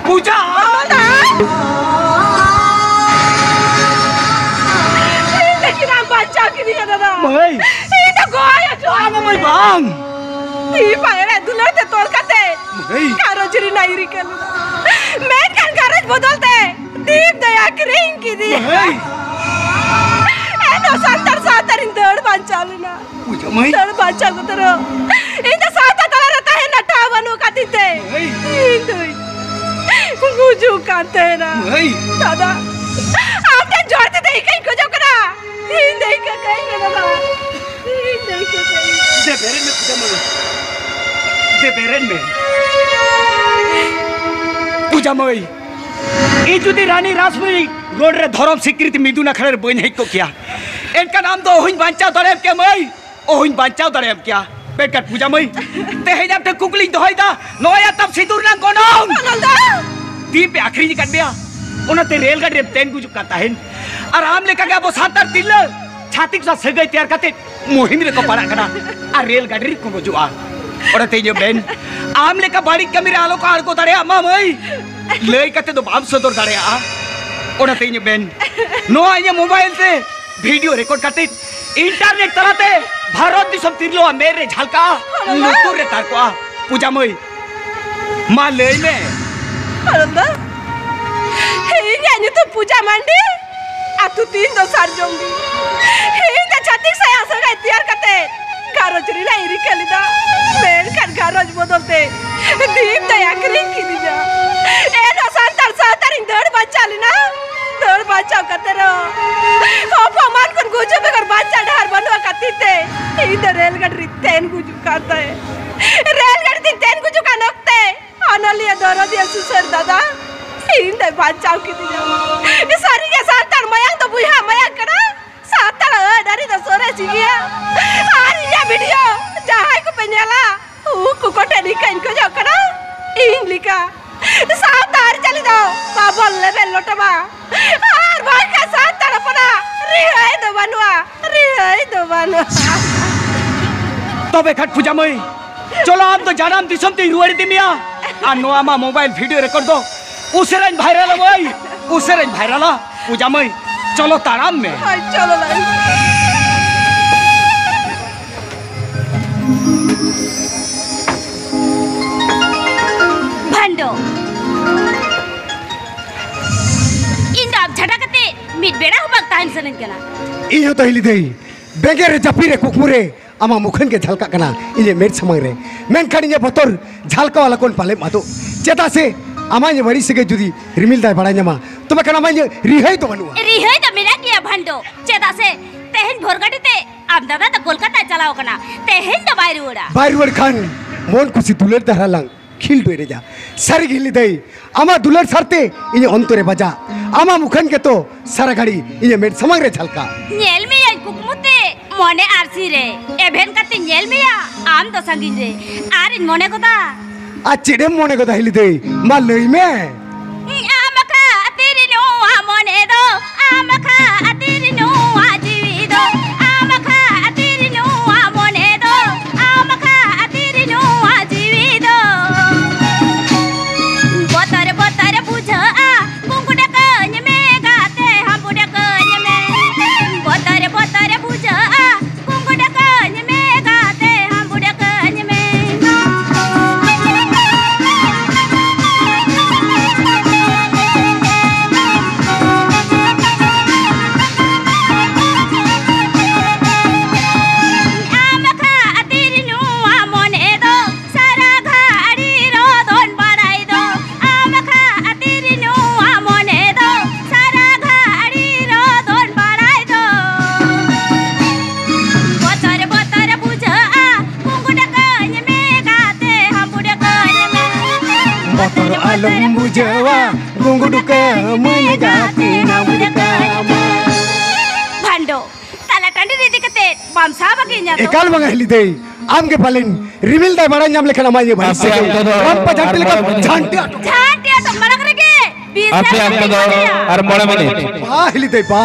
ᱯᱩᱡᱟ! ᱤᱧ ᱫᱚ ᱪᱮᱫᱟᱜ ᱮᱢ ᱵᱟᱧᱪᱟᱣ ᱠᱤᱫᱤᱧᱟ, ᱫᱟᱫᱟ? ᱢᱟᱹᱭ! ᱤᱧ ᱫᱚ ᱜᱚᱡ ᱦᱚᱪᱚ ᱵᱟᱝ, ᱢᱟᱹᱭ, ᱵᱟᱝ! ᱛᱤ ᱯᱟᱭᱨᱟ ᱫᱩᱞᱟᱹᱲ ᱛᱮ ᱛᱚᱞ ᱠᱟᱛᱮ ᱢᱟᱹᱭ! ᱜᱷᱟᱨᱚᱸᱡᱽ ᱨᱮᱱᱟᱜ ᱤᱧ ᱨᱤᱠᱟᱹ ᱞᱮᱫᱟ, ᱢᱮᱱᱠᱷᱟᱱ ᱜᱷᱟᱨᱚᱸᱡᱽ ᱵᱚᱫᱚᱞ ᱛᱮ ᱫᱤᱯ ᱫᱚᱭ ᱟᱹᱠᱷᱨᱤᱧ ᱠᱤᱫᱤᱧᱟ᱾ ᱢᱟᱹᱭ! ᱮᱱᱦᱚᱸ ᱥᱟᱱᱛᱟᱲ ᱥᱟᱶᱛᱟ ᱨᱤᱧ ᱫᱟᱹᱲ ᱵᱟᱧᱪᱟᱣ ᱞᱮᱱᱟ᱾ ᱯᱩᱡᱟ ᱢᱟᱹᱭ᱾ ᱫᱟᱹᱲ ᱵᱟᱧᱪᱟᱣ ᱠᱚᱛᱮ ᱨᱮᱦᱚᱸ ᱤᱧ ᱫᱚ ᱥᱟᱶᱛᱟ ᱛᱟᱞᱟ ᱨᱮ ᱛᱟᱦᱮᱱ ᱨᱮᱱᱟᱜ ᱴᱷᱟᱶ ᱵᱟᱹᱱᱩᱜ ᱠᱷᱟᱹᱛᱤᱨ ᱛᱮ ᱢᱟᱹᱭ᱾ ᱤᱧ ᱫᱚᱧ ᱜᱩᱡᱩᱜ ᱠᱟᱱ ᱛᱟᱦᱮᱱᱟ᱾ ᱢᱟᱹᱭ᱾ ᱫᱟᱫᱟ, ᱟᱢ ᱴᱷᱮᱱ ᱡᱳᱨ ᱛᱮ ᱤᱠᱟᱹᱧ ᱠᱷᱚᱡᱚᱜ ᱠᱟᱱᱟ᱾ ᱤᱧ ᱫᱚ ᱤᱠᱟᱹ ᱠᱟᱹᱧ ᱢᱮ ᱫᱟᱫᱟ᱾ ᱤᱧ ᱫᱚ ᱤᱠᱟᱹ ᱠᱟᱹᱧ ᱢᱮ᱾ ᱫᱮ ᱵᱮᱨᱮᱫ ᱢᱮ ᱯᱩᱡᱟ ᱢᱟᱹᱭ᱾ ᱫᱮ ᱵᱮᱨᱮᱫ ᱢᱮ᱾ ᱯᱩᱡᱟ ᱢᱟᱹᱭ, ᱤᱧ ᱡᱩᱫᱤ ᱨᱟᱱᱤ ᱨᱟᱥᱢᱚᱱᱤ ᱨᱳᱰ ᱨᱮ ᱫᱷᱚᱨᱚᱢ ᱥᱤᱠᱨᱤᱛᱤ ᱢᱤᱫᱩᱱ ᱟᱠᱷᱲᱟ ᱨᱮ ᱵᱟᱹᱧ ᱦᱮᱡ ᱠᱚᱜ ᱠᱮᱭᱟ, ᱮᱱᱠᱷᱟᱱ ᱟᱢ ᱫᱚ ᱚᱦᱚᱧ ᱵᱟᱧᱪᱟᱣ ᱫᱟᱲᱮᱭᱟᱢ ᱠᱮᱭᱟ ᱢᱟᱹᱭ, ᱚᱦᱚᱧ ᱵᱟᱧᱪᱟᱣ ᱫᱟᱲᱮᱭᱟᱢ ᱠᱮᱭᱟ᱾ ᱢᱮᱱᱠᱷᱟᱱ ᱯᱩᱡᱟ ᱢᱟᱹᱭ, ᱛᱮᱦᱮᱧ ᱟᱢ ᱴᱷᱮᱱ ᱠᱩᱠᱞᱤᱧ ᱫᱚᱦᱚᱭᱮᱫᱟ, ᱱᱚᱣᱟ ᱟᱛᱟᱢ ᱥᱤᱸᱫᱩᱨ ᱨᱮᱱᱟᱜ ᱜᱚᱱᱚᱝ ᱚᱱᱚᱞ ᱫᱟ! ᱫᱤᱯ ᱮ ᱟᱹᱠᱷᱨᱤᱧ ᱟᱠᱟᱫ ᱢᱮᱭᱟ, ᱚᱱᱟᱛᱮ ᱨᱮᱞ ᱜᱟᱹᱰᱤ ᱨᱮᱢ ᱛᱮᱱ ᱜᱩᱡᱩᱜ ᱠᱟᱱ ᱛᱟᱦᱮᱸᱱ᱾ ᱟᱨ ᱟᱢ ᱞᱮᱠᱟ ᱜᱮ ᱟᱵᱚ ᱥᱟᱱᱛᱟᱲ ᱛᱤᱨᱞᱟᱹ ᱪᱷᱟᱹᱛᱤᱠ ᱥᱟᱶ ᱥᱟᱹᱜᱟᱹᱭ ᱛᱮᱭᱟᱨ ᱠᱟᱛᱮ ᱢᱩᱦᱤᱢ ᱨᱮᱠᱚ ᱯᱟᱲᱟᱜ ᱠᱟᱱᱟ ᱟᱨ ᱨᱮᱞ ᱜᱟᱹᱰᱤ ᱨᱮᱠᱚ ᱜᱩᱡᱩᱜᱼᱟ᱾ ᱚᱱᱟᱛᱮ ᱤᱧᱟᱹᱜ ᱢᱮᱱ, ᱟᱢ ᱞᱮᱠᱟ ᱵᱟᱹᱲᱤᱡ ᱠᱟᱹᱢᱤ ᱨᱮ ᱟᱞᱚ ᱠᱚ ᱟᱬᱜᱚ ᱫᱟᱲᱮᱭᱟᱜ ᱢᱟ ᱢᱟᱹᱭ᱾ ᱞᱟᱹᱭ ᱠᱟᱛᱮ ᱫᱚ ᱵᱟᱢ ᱥᱚᱫᱚᱨ ᱫᱟᱲᱮᱭᱟᱜᱼᱟ᱾ ᱚᱱᱟᱛᱮ ᱤᱧᱟᱹᱜ ᱢᱮᱱ, ᱱᱚᱣᱟ ᱤᱧᱟᱹᱜ ᱢᱳᱵᱟᱭᱤᱞ ᱛᱮ ᱵᱷᱤᱰᱤᱭᱳ ᱨᱮᱠᱚᱨᱰ ᱠᱟᱛᱮ ᱤᱱᱴᱟᱨᱱᱮᱴ ᱛᱟᱞᱟᱛᱮ ᱵᱷᱟᱨᱚᱛ ᱫᱤᱥᱚᱢ ᱛᱤᱨᱞᱟᱹᱣᱟᱜ ᱢᱮᱫ ᱨᱮ ᱡᱷᱟᱞᱠᱟᱜᱼᱟ, ᱦᱚᱲᱢᱟ᱾ ᱞᱩᱛᱩᱨ ᱨᱮ ᱛᱟᱨᱠᱚᱜᱼᱟ᱾ ᱯᱩᱡᱟ ᱢᱟᱹᱭ, ᱢᱟ ᱞᱟᱹᱭ ᱢᱮ᱾ ᱦᱚᱲᱢᱟ, ᱤᱧᱟᱹᱜ ᱧᱩᱛᱩᱢ ᱯᱩᱡᱟ ᱢᱟᱱᱰᱤ, ᱟᱹᱛᱩ ᱛᱤᱧ ᱫᱚ ᱥᱟᱨᱡᱚᱢ ᱰᱤ᱾ ᱤᱧ ᱫᱚ ᱪᱷᱟᱹᱛᱤᱠ ᱥᱟᱶ ᱥᱟᱹᱜᱟᱹᱭ ᱛᱮᱭᱟᱨ ᱠᱟᱛᱮ ᱜᱷᱟᱨᱚᱸᱡᱽ ᱨᱮᱱᱟᱜ ᱤᱧ ᱨᱤᱠᱟᱹ ᱞᱮᱫᱟ, ᱢᱮᱱᱠᱷᱟᱱ ᱜᱷᱟᱨᱚᱸᱡᱽ ᱵᱚᱫᱚᱞ ᱛᱮ ᱫᱤᱱ ᱫᱚᱭ ᱟᱹᱠᱷᱨᱤᱧ ᱠᱤᱫᱤᱧᱟ᱾ ᱮᱱᱦᱚᱸ ᱥᱟᱱᱛᱟᱲ ᱥᱟᱶᱛᱟ ᱨᱤᱧ ᱫᱟᱹᱲ ᱵᱟᱧᱪᱟᱣ ᱞᱮᱱᱟ᱾ ᱫᱟᱹᱲ ᱵᱟᱧᱪᱟᱣ ᱠᱟᱛᱮ ᱨᱮᱦᱚᱸ ᱚᱯᱚᱢᱟᱱ ᱠᱷᱚᱱ ᱜᱩᱡᱩᱜ ᱵᱮᱜᱚᱨ ᱵᱟᱧᱪᱟᱣ ᱰᱟᱦᱟᱨ ᱵᱟᱹᱱᱩᱜ ᱟᱠᱟᱫ ᱛᱤᱧ ᱛᱮ ᱤᱧ ᱫᱚ ᱨᱮᱞ ᱜᱟᱹᱰᱤ ᱨᱤᱧ ᱛᱮᱱ ᱜᱩᱡᱩᱜ ᱠᱟᱱ ᱛᱟᱦᱮᱸᱫ᱾ ᱨᱮᱞ ᱜᱟᱹᱰᱤ ᱛᱤᱧ ᱛᱮᱱ ᱜᱩᱡᱩᱜ ᱠᱟᱱ ᱚᱠᱛᱮ ᱚᱱᱚᱞᱤᱭᱟᱹ ᱫᱚᱨᱚᱫᱤᱭᱟᱹ ᱥᱩᱥᱟᱹᱨ ᱫᱟᱫᱟ ᱤᱧ ᱫᱚᱭ ᱵᱟᱧᱪᱟᱣ ᱠᱤᱫᱤᱧᱟ᱾ ᱥᱟᱹᱨᱤᱜᱮ ᱥᱟᱱᱛᱟᱲ ᱢᱟᱭᱟᱝ ᱫᱚ ᱵᱚᱭᱦᱟ ᱢᱟᱭᱟᱝ ᱠᱟᱱᱟ᱾ ᱥᱟᱱᱛᱟᱲ ᱟᱹᱱ ᱟᱹᱨᱤ ᱫᱚ ᱥᱚᱨᱮᱥ ᱜᱮᱭᱟ᱾ ᱟᱨ ᱤᱧᱟᱹᱜ ᱵᱷᱤᱰᱤᱭᱳ ᱡᱟᱦᱟᱸᱭ ᱠᱚᱯᱮ ᱧᱮᱞᱟ, ᱩᱱᱠᱩ ᱠᱚᱴᱷᱮᱱ ᱤᱠᱟᱹᱧ ᱠᱷᱚᱡᱚᱜ ᱠᱟᱱᱟ, ᱤᱧ ᱞᱮᱠᱟ ᱥᱟᱶᱛᱟ ᱟᱹᱨᱤᱪᱟᱹᱞᱤ ᱫᱚ ᱵᱟᱵᱚᱱ ᱞᱮᱵᱮᱫ ᱞᱚᱴᱚᱢᱟ᱾ ᱟᱨ ᱵᱟᱝᱠᱷᱟᱱ ᱥᱟᱱᱛᱟᱲ ᱦᱚᱯᱚᱱᱟᱜ ᱨᱤᱦᱟᱹᱭ ᱫᱚ ᱵᱟᱹᱱᱩᱜᱼᱟ, ᱨᱤᱦᱟᱹᱭ ᱫᱚ ᱵᱟᱹᱱᱩᱜᱼᱟ᱾ ᱛᱚᱵᱮ ᱠᱷᱟᱱ ᱯᱩᱡᱟ ᱢᱟᱹᱭ, ᱪᱚᱞᱚ ᱟᱢ ᱫᱚ ᱡᱟᱱᱟᱢ ᱫᱤᱥᱚᱢ ᱛᱮᱧ ᱨᱩᱣᱟᱹᱲ ᱤᱫᱤ ᱢᱮᱭᱟ᱾ ᱟᱨ ᱱᱚᱣᱟ ᱢᱟ ᱢᱳᱵᱟᱭᱤᱞ ᱵᱷᱤᱰᱤᱭᱳ ᱨᱮᱠᱚᱨᱰ ᱫᱚ ᱩᱥᱟᱹᱨᱟᱧ ᱵᱷᱟᱭᱨᱟᱞᱟ ᱢᱟᱹᱭ, ᱩᱥᱟᱹᱨᱟᱧ ᱵᱷᱟᱭᱨᱟᱞᱟ᱾ ᱯᱩᱡᱟ ᱢᱟᱹᱭ, ᱪᱚᱞᱚ ᱛᱟᱲᱟᱢ ᱢᱮ᱾ ᱦᱳᱭ, ᱪᱚᱞᱚ ᱞᱟᱹᱭ᱾ ᱵᱷᱟᱱᱰᱚ, ᱤᱧ ᱫᱚ ᱟᱢ ᱪᱷᱟᱰᱟ ᱠᱟᱛᱮ ᱢᱤᱫ ᱵᱮᱲᱟ ᱦᱚᱸ ᱵᱟᱝ ᱛᱟᱦᱮᱱ ᱥᱟᱱᱟᱧ ᱠᱟᱱᱟ᱾ ᱤᱧ ᱦᱚᱸ ᱛᱟᱹᱦᱤᱞᱤ ᱫᱟᱹᱭ, ᱵᱮᱸᱜᱮᱫ ᱨᱮ, ᱡᱟᱹᱯᱤᱫ ᱨᱮ, ᱠᱩᱠᱢᱩ ᱨᱮ ᱟᱢᱟᱜ ᱢᱩᱠᱷᱟᱹᱱ ᱜᱮ ᱡᱷᱟᱞᱠᱟᱜ ᱠᱟᱱᱟ ᱤᱧᱟᱹᱜ ᱢᱮᱫ ᱥᱟᱢᱟᱝ ᱨᱮ᱾ ᱢᱮᱱᱠᱷᱟᱱ ᱤᱧᱟᱹᱜ ᱵᱚᱛᱚᱨ ᱡᱷᱟᱞᱠᱟᱣ ᱟᱞᱚ ᱠᱚᱱ ᱯᱟᱞᱮᱢ ᱟᱫᱚᱜ᱾ ᱪᱮᱫᱟᱜ ᱥᱮ ᱟᱢᱟᱜ ᱤᱧᱟᱹᱜ ᱵᱟᱹᱲᱤᱡ ᱥᱟᱹᱜᱟᱹᱭ ᱡᱩᱫᱤ ᱨᱤᱢᱤᱞ ᱫᱟᱭ ᱵᱟᱲᱟᱭ ᱧᱟᱢᱟ, ᱛᱚᱵᱮ ᱠᱷᱟᱱ ᱟᱢᱟᱜ ᱤᱧᱟᱹᱜ ᱨᱤᱦᱟᱹᱭ ᱫᱚ ᱵᱟᱹᱱᱩᱜᱼᱟ᱾ ᱨᱤᱦᱟᱹᱭ ᱫᱚ ᱢᱮᱱᱟᱜ ᱜᱮᱭᱟ ᱵᱷᱟᱱᱰᱚ, ᱪᱮᱫᱟᱜ ᱥᱮ ᱛᱮᱦᱮᱧ ᱵᱷᱳᱨ ᱜᱟᱹᱰᱤ ᱛᱮ ᱟᱢ ᱫᱟᱫᱟ ᱫᱚ ᱠᱳᱞᱠᱟᱛᱟᱭ ᱪᱟᱞᱟᱣ ᱠᱟᱱᱟ, ᱛᱮᱦᱮᱧ ᱫᱚ ᱵᱟᱭ ᱨᱩᱣᱟᱹᱲᱟ᱾ ᱵᱟᱭ ᱨᱩᱣᱟᱹᱲ ᱠᱷᱟᱱ ᱢᱚᱱ ᱠᱩᱥᱤ ᱫᱩᱞᱟᱹᱲ ᱫᱷᱟᱨᱟ ᱞᱟᱝ ᱠᱷᱤᱞᱰᱩ ᱮᱱᱮᱡᱟ᱾ ᱥᱟᱹᱨᱤ ᱜᱮ ᱦᱤᱞᱤ ᱫᱟᱹᱭ, ᱟᱢᱟᱜ ᱫᱩᱞᱟᱹᱲ ᱥᱟᱨᱛᱮ ᱤᱧᱟᱹᱜ ᱚᱱᱛᱚᱨᱮ ᱵᱟᱡᱟ᱾ ᱟᱢᱟᱜ ᱢᱩᱠᱷᱟᱹᱱ ᱜᱮᱛᱚ ᱥᱟᱨᱟ ᱜᱷᱟᱹᱲᱤ ᱤᱧᱟᱹᱜ ᱢᱮᱫ ᱥᱟᱢᱟᱝ ᱨᱮ ᱡᱷᱟᱞᱠᱟ᱾ ᱧᱮᱞ ᱢᱮᱭᱟᱹᱧ ᱠᱩᱠᱢᱩ ᱛᱮ, ᱢᱚᱱᱮ ᱟᱹᱨᱥᱤ ᱨᱮ ᱮᱵᱷᱮᱱ ᱠᱟᱛᱮ ᱧᱮᱞ ᱢᱮᱭᱟ ᱟᱢ ᱫᱚ ᱥᱟᱺᱜᱤᱧ ᱨᱮ᱾ ᱟᱨᱤᱧ ᱢᱚᱱᱮ ᱜᱚᱫᱟ᱾ ᱟᱨ ᱪᱮᱫ ᱮᱢ ᱢᱚᱱᱮ ᱜᱚᱫᱟ ᱦᱤᱞᱤ ᱫᱟᱹᱭ? ᱢᱟ ᱞᱟᱹᱭ ᱢᱮ᱾ ᱤᱧ ᱟᱢ ᱟᱠᱟ ᱛᱤᱨᱮ ᱡᱟᱣᱟ ᱜᱩᱝᱜᱩ ᱰᱩᱠᱟᱹ ᱢᱟᱹᱭ ᱜᱟᱛᱮ ᱱᱟᱢ ᱰᱩᱠᱟᱹ ᱢᱟ᱾ ᱵᱷᱟᱱᱰᱚ, ᱛᱟᱞᱟ ᱴᱟᱺᱰᱤ ᱨᱮ ᱤᱫᱤ ᱠᱟᱛᱮ ᱵᱟᱢ ᱥᱟᱵ ᱟᱹᱜᱤᱧᱟ ᱫᱚ? ᱮᱠᱟᱞ ᱵᱟᱝᱟ ᱦᱤᱞᱤ ᱫᱟᱹᱭ, ᱟᱢ ᱜᱮ ᱯᱟᱞᱮᱱ ᱨᱤᱢᱤᱞ ᱫᱟᱭ ᱵᱟᱲᱟᱭ ᱧᱟᱢ ᱞᱮᱠᱷᱟᱱ ᱟᱢᱟᱜ ᱤᱭᱟᱹ ᱵᱟᱹᱲᱤᱡ ᱟᱯᱮ ᱥᱮᱫ ᱚᱠᱛᱚ ᱫᱚ ᱨᱟᱢᱯᱟ ᱟᱨ ᱡᱷᱟᱱᱴᱤ ᱞᱮᱠᱟ ᱢᱚᱬᱮ ᱢᱤᱱᱤᱴ᱾ ᱡᱷᱟᱱᱴᱤ ᱟᱴᱚᱠ᱾ ᱡᱷᱟᱱᱴᱤ ᱟᱴᱚᱠ ᱢᱟᱲᱟᱝ ᱨᱮᱜᱮ ᱵᱤᱥ ᱟᱯᱮ ᱦᱟᱡᱟᱨ ᱚᱠᱛᱚ ᱫᱚ ᱴᱟᱠᱟ᱾ ᱟᱨ ᱢᱚᱬᱮ ᱢᱤᱱᱤᱴ᱾ ᱵᱟ ᱦᱤᱞᱤ ᱫᱟᱹᱭ ᱵᱟ,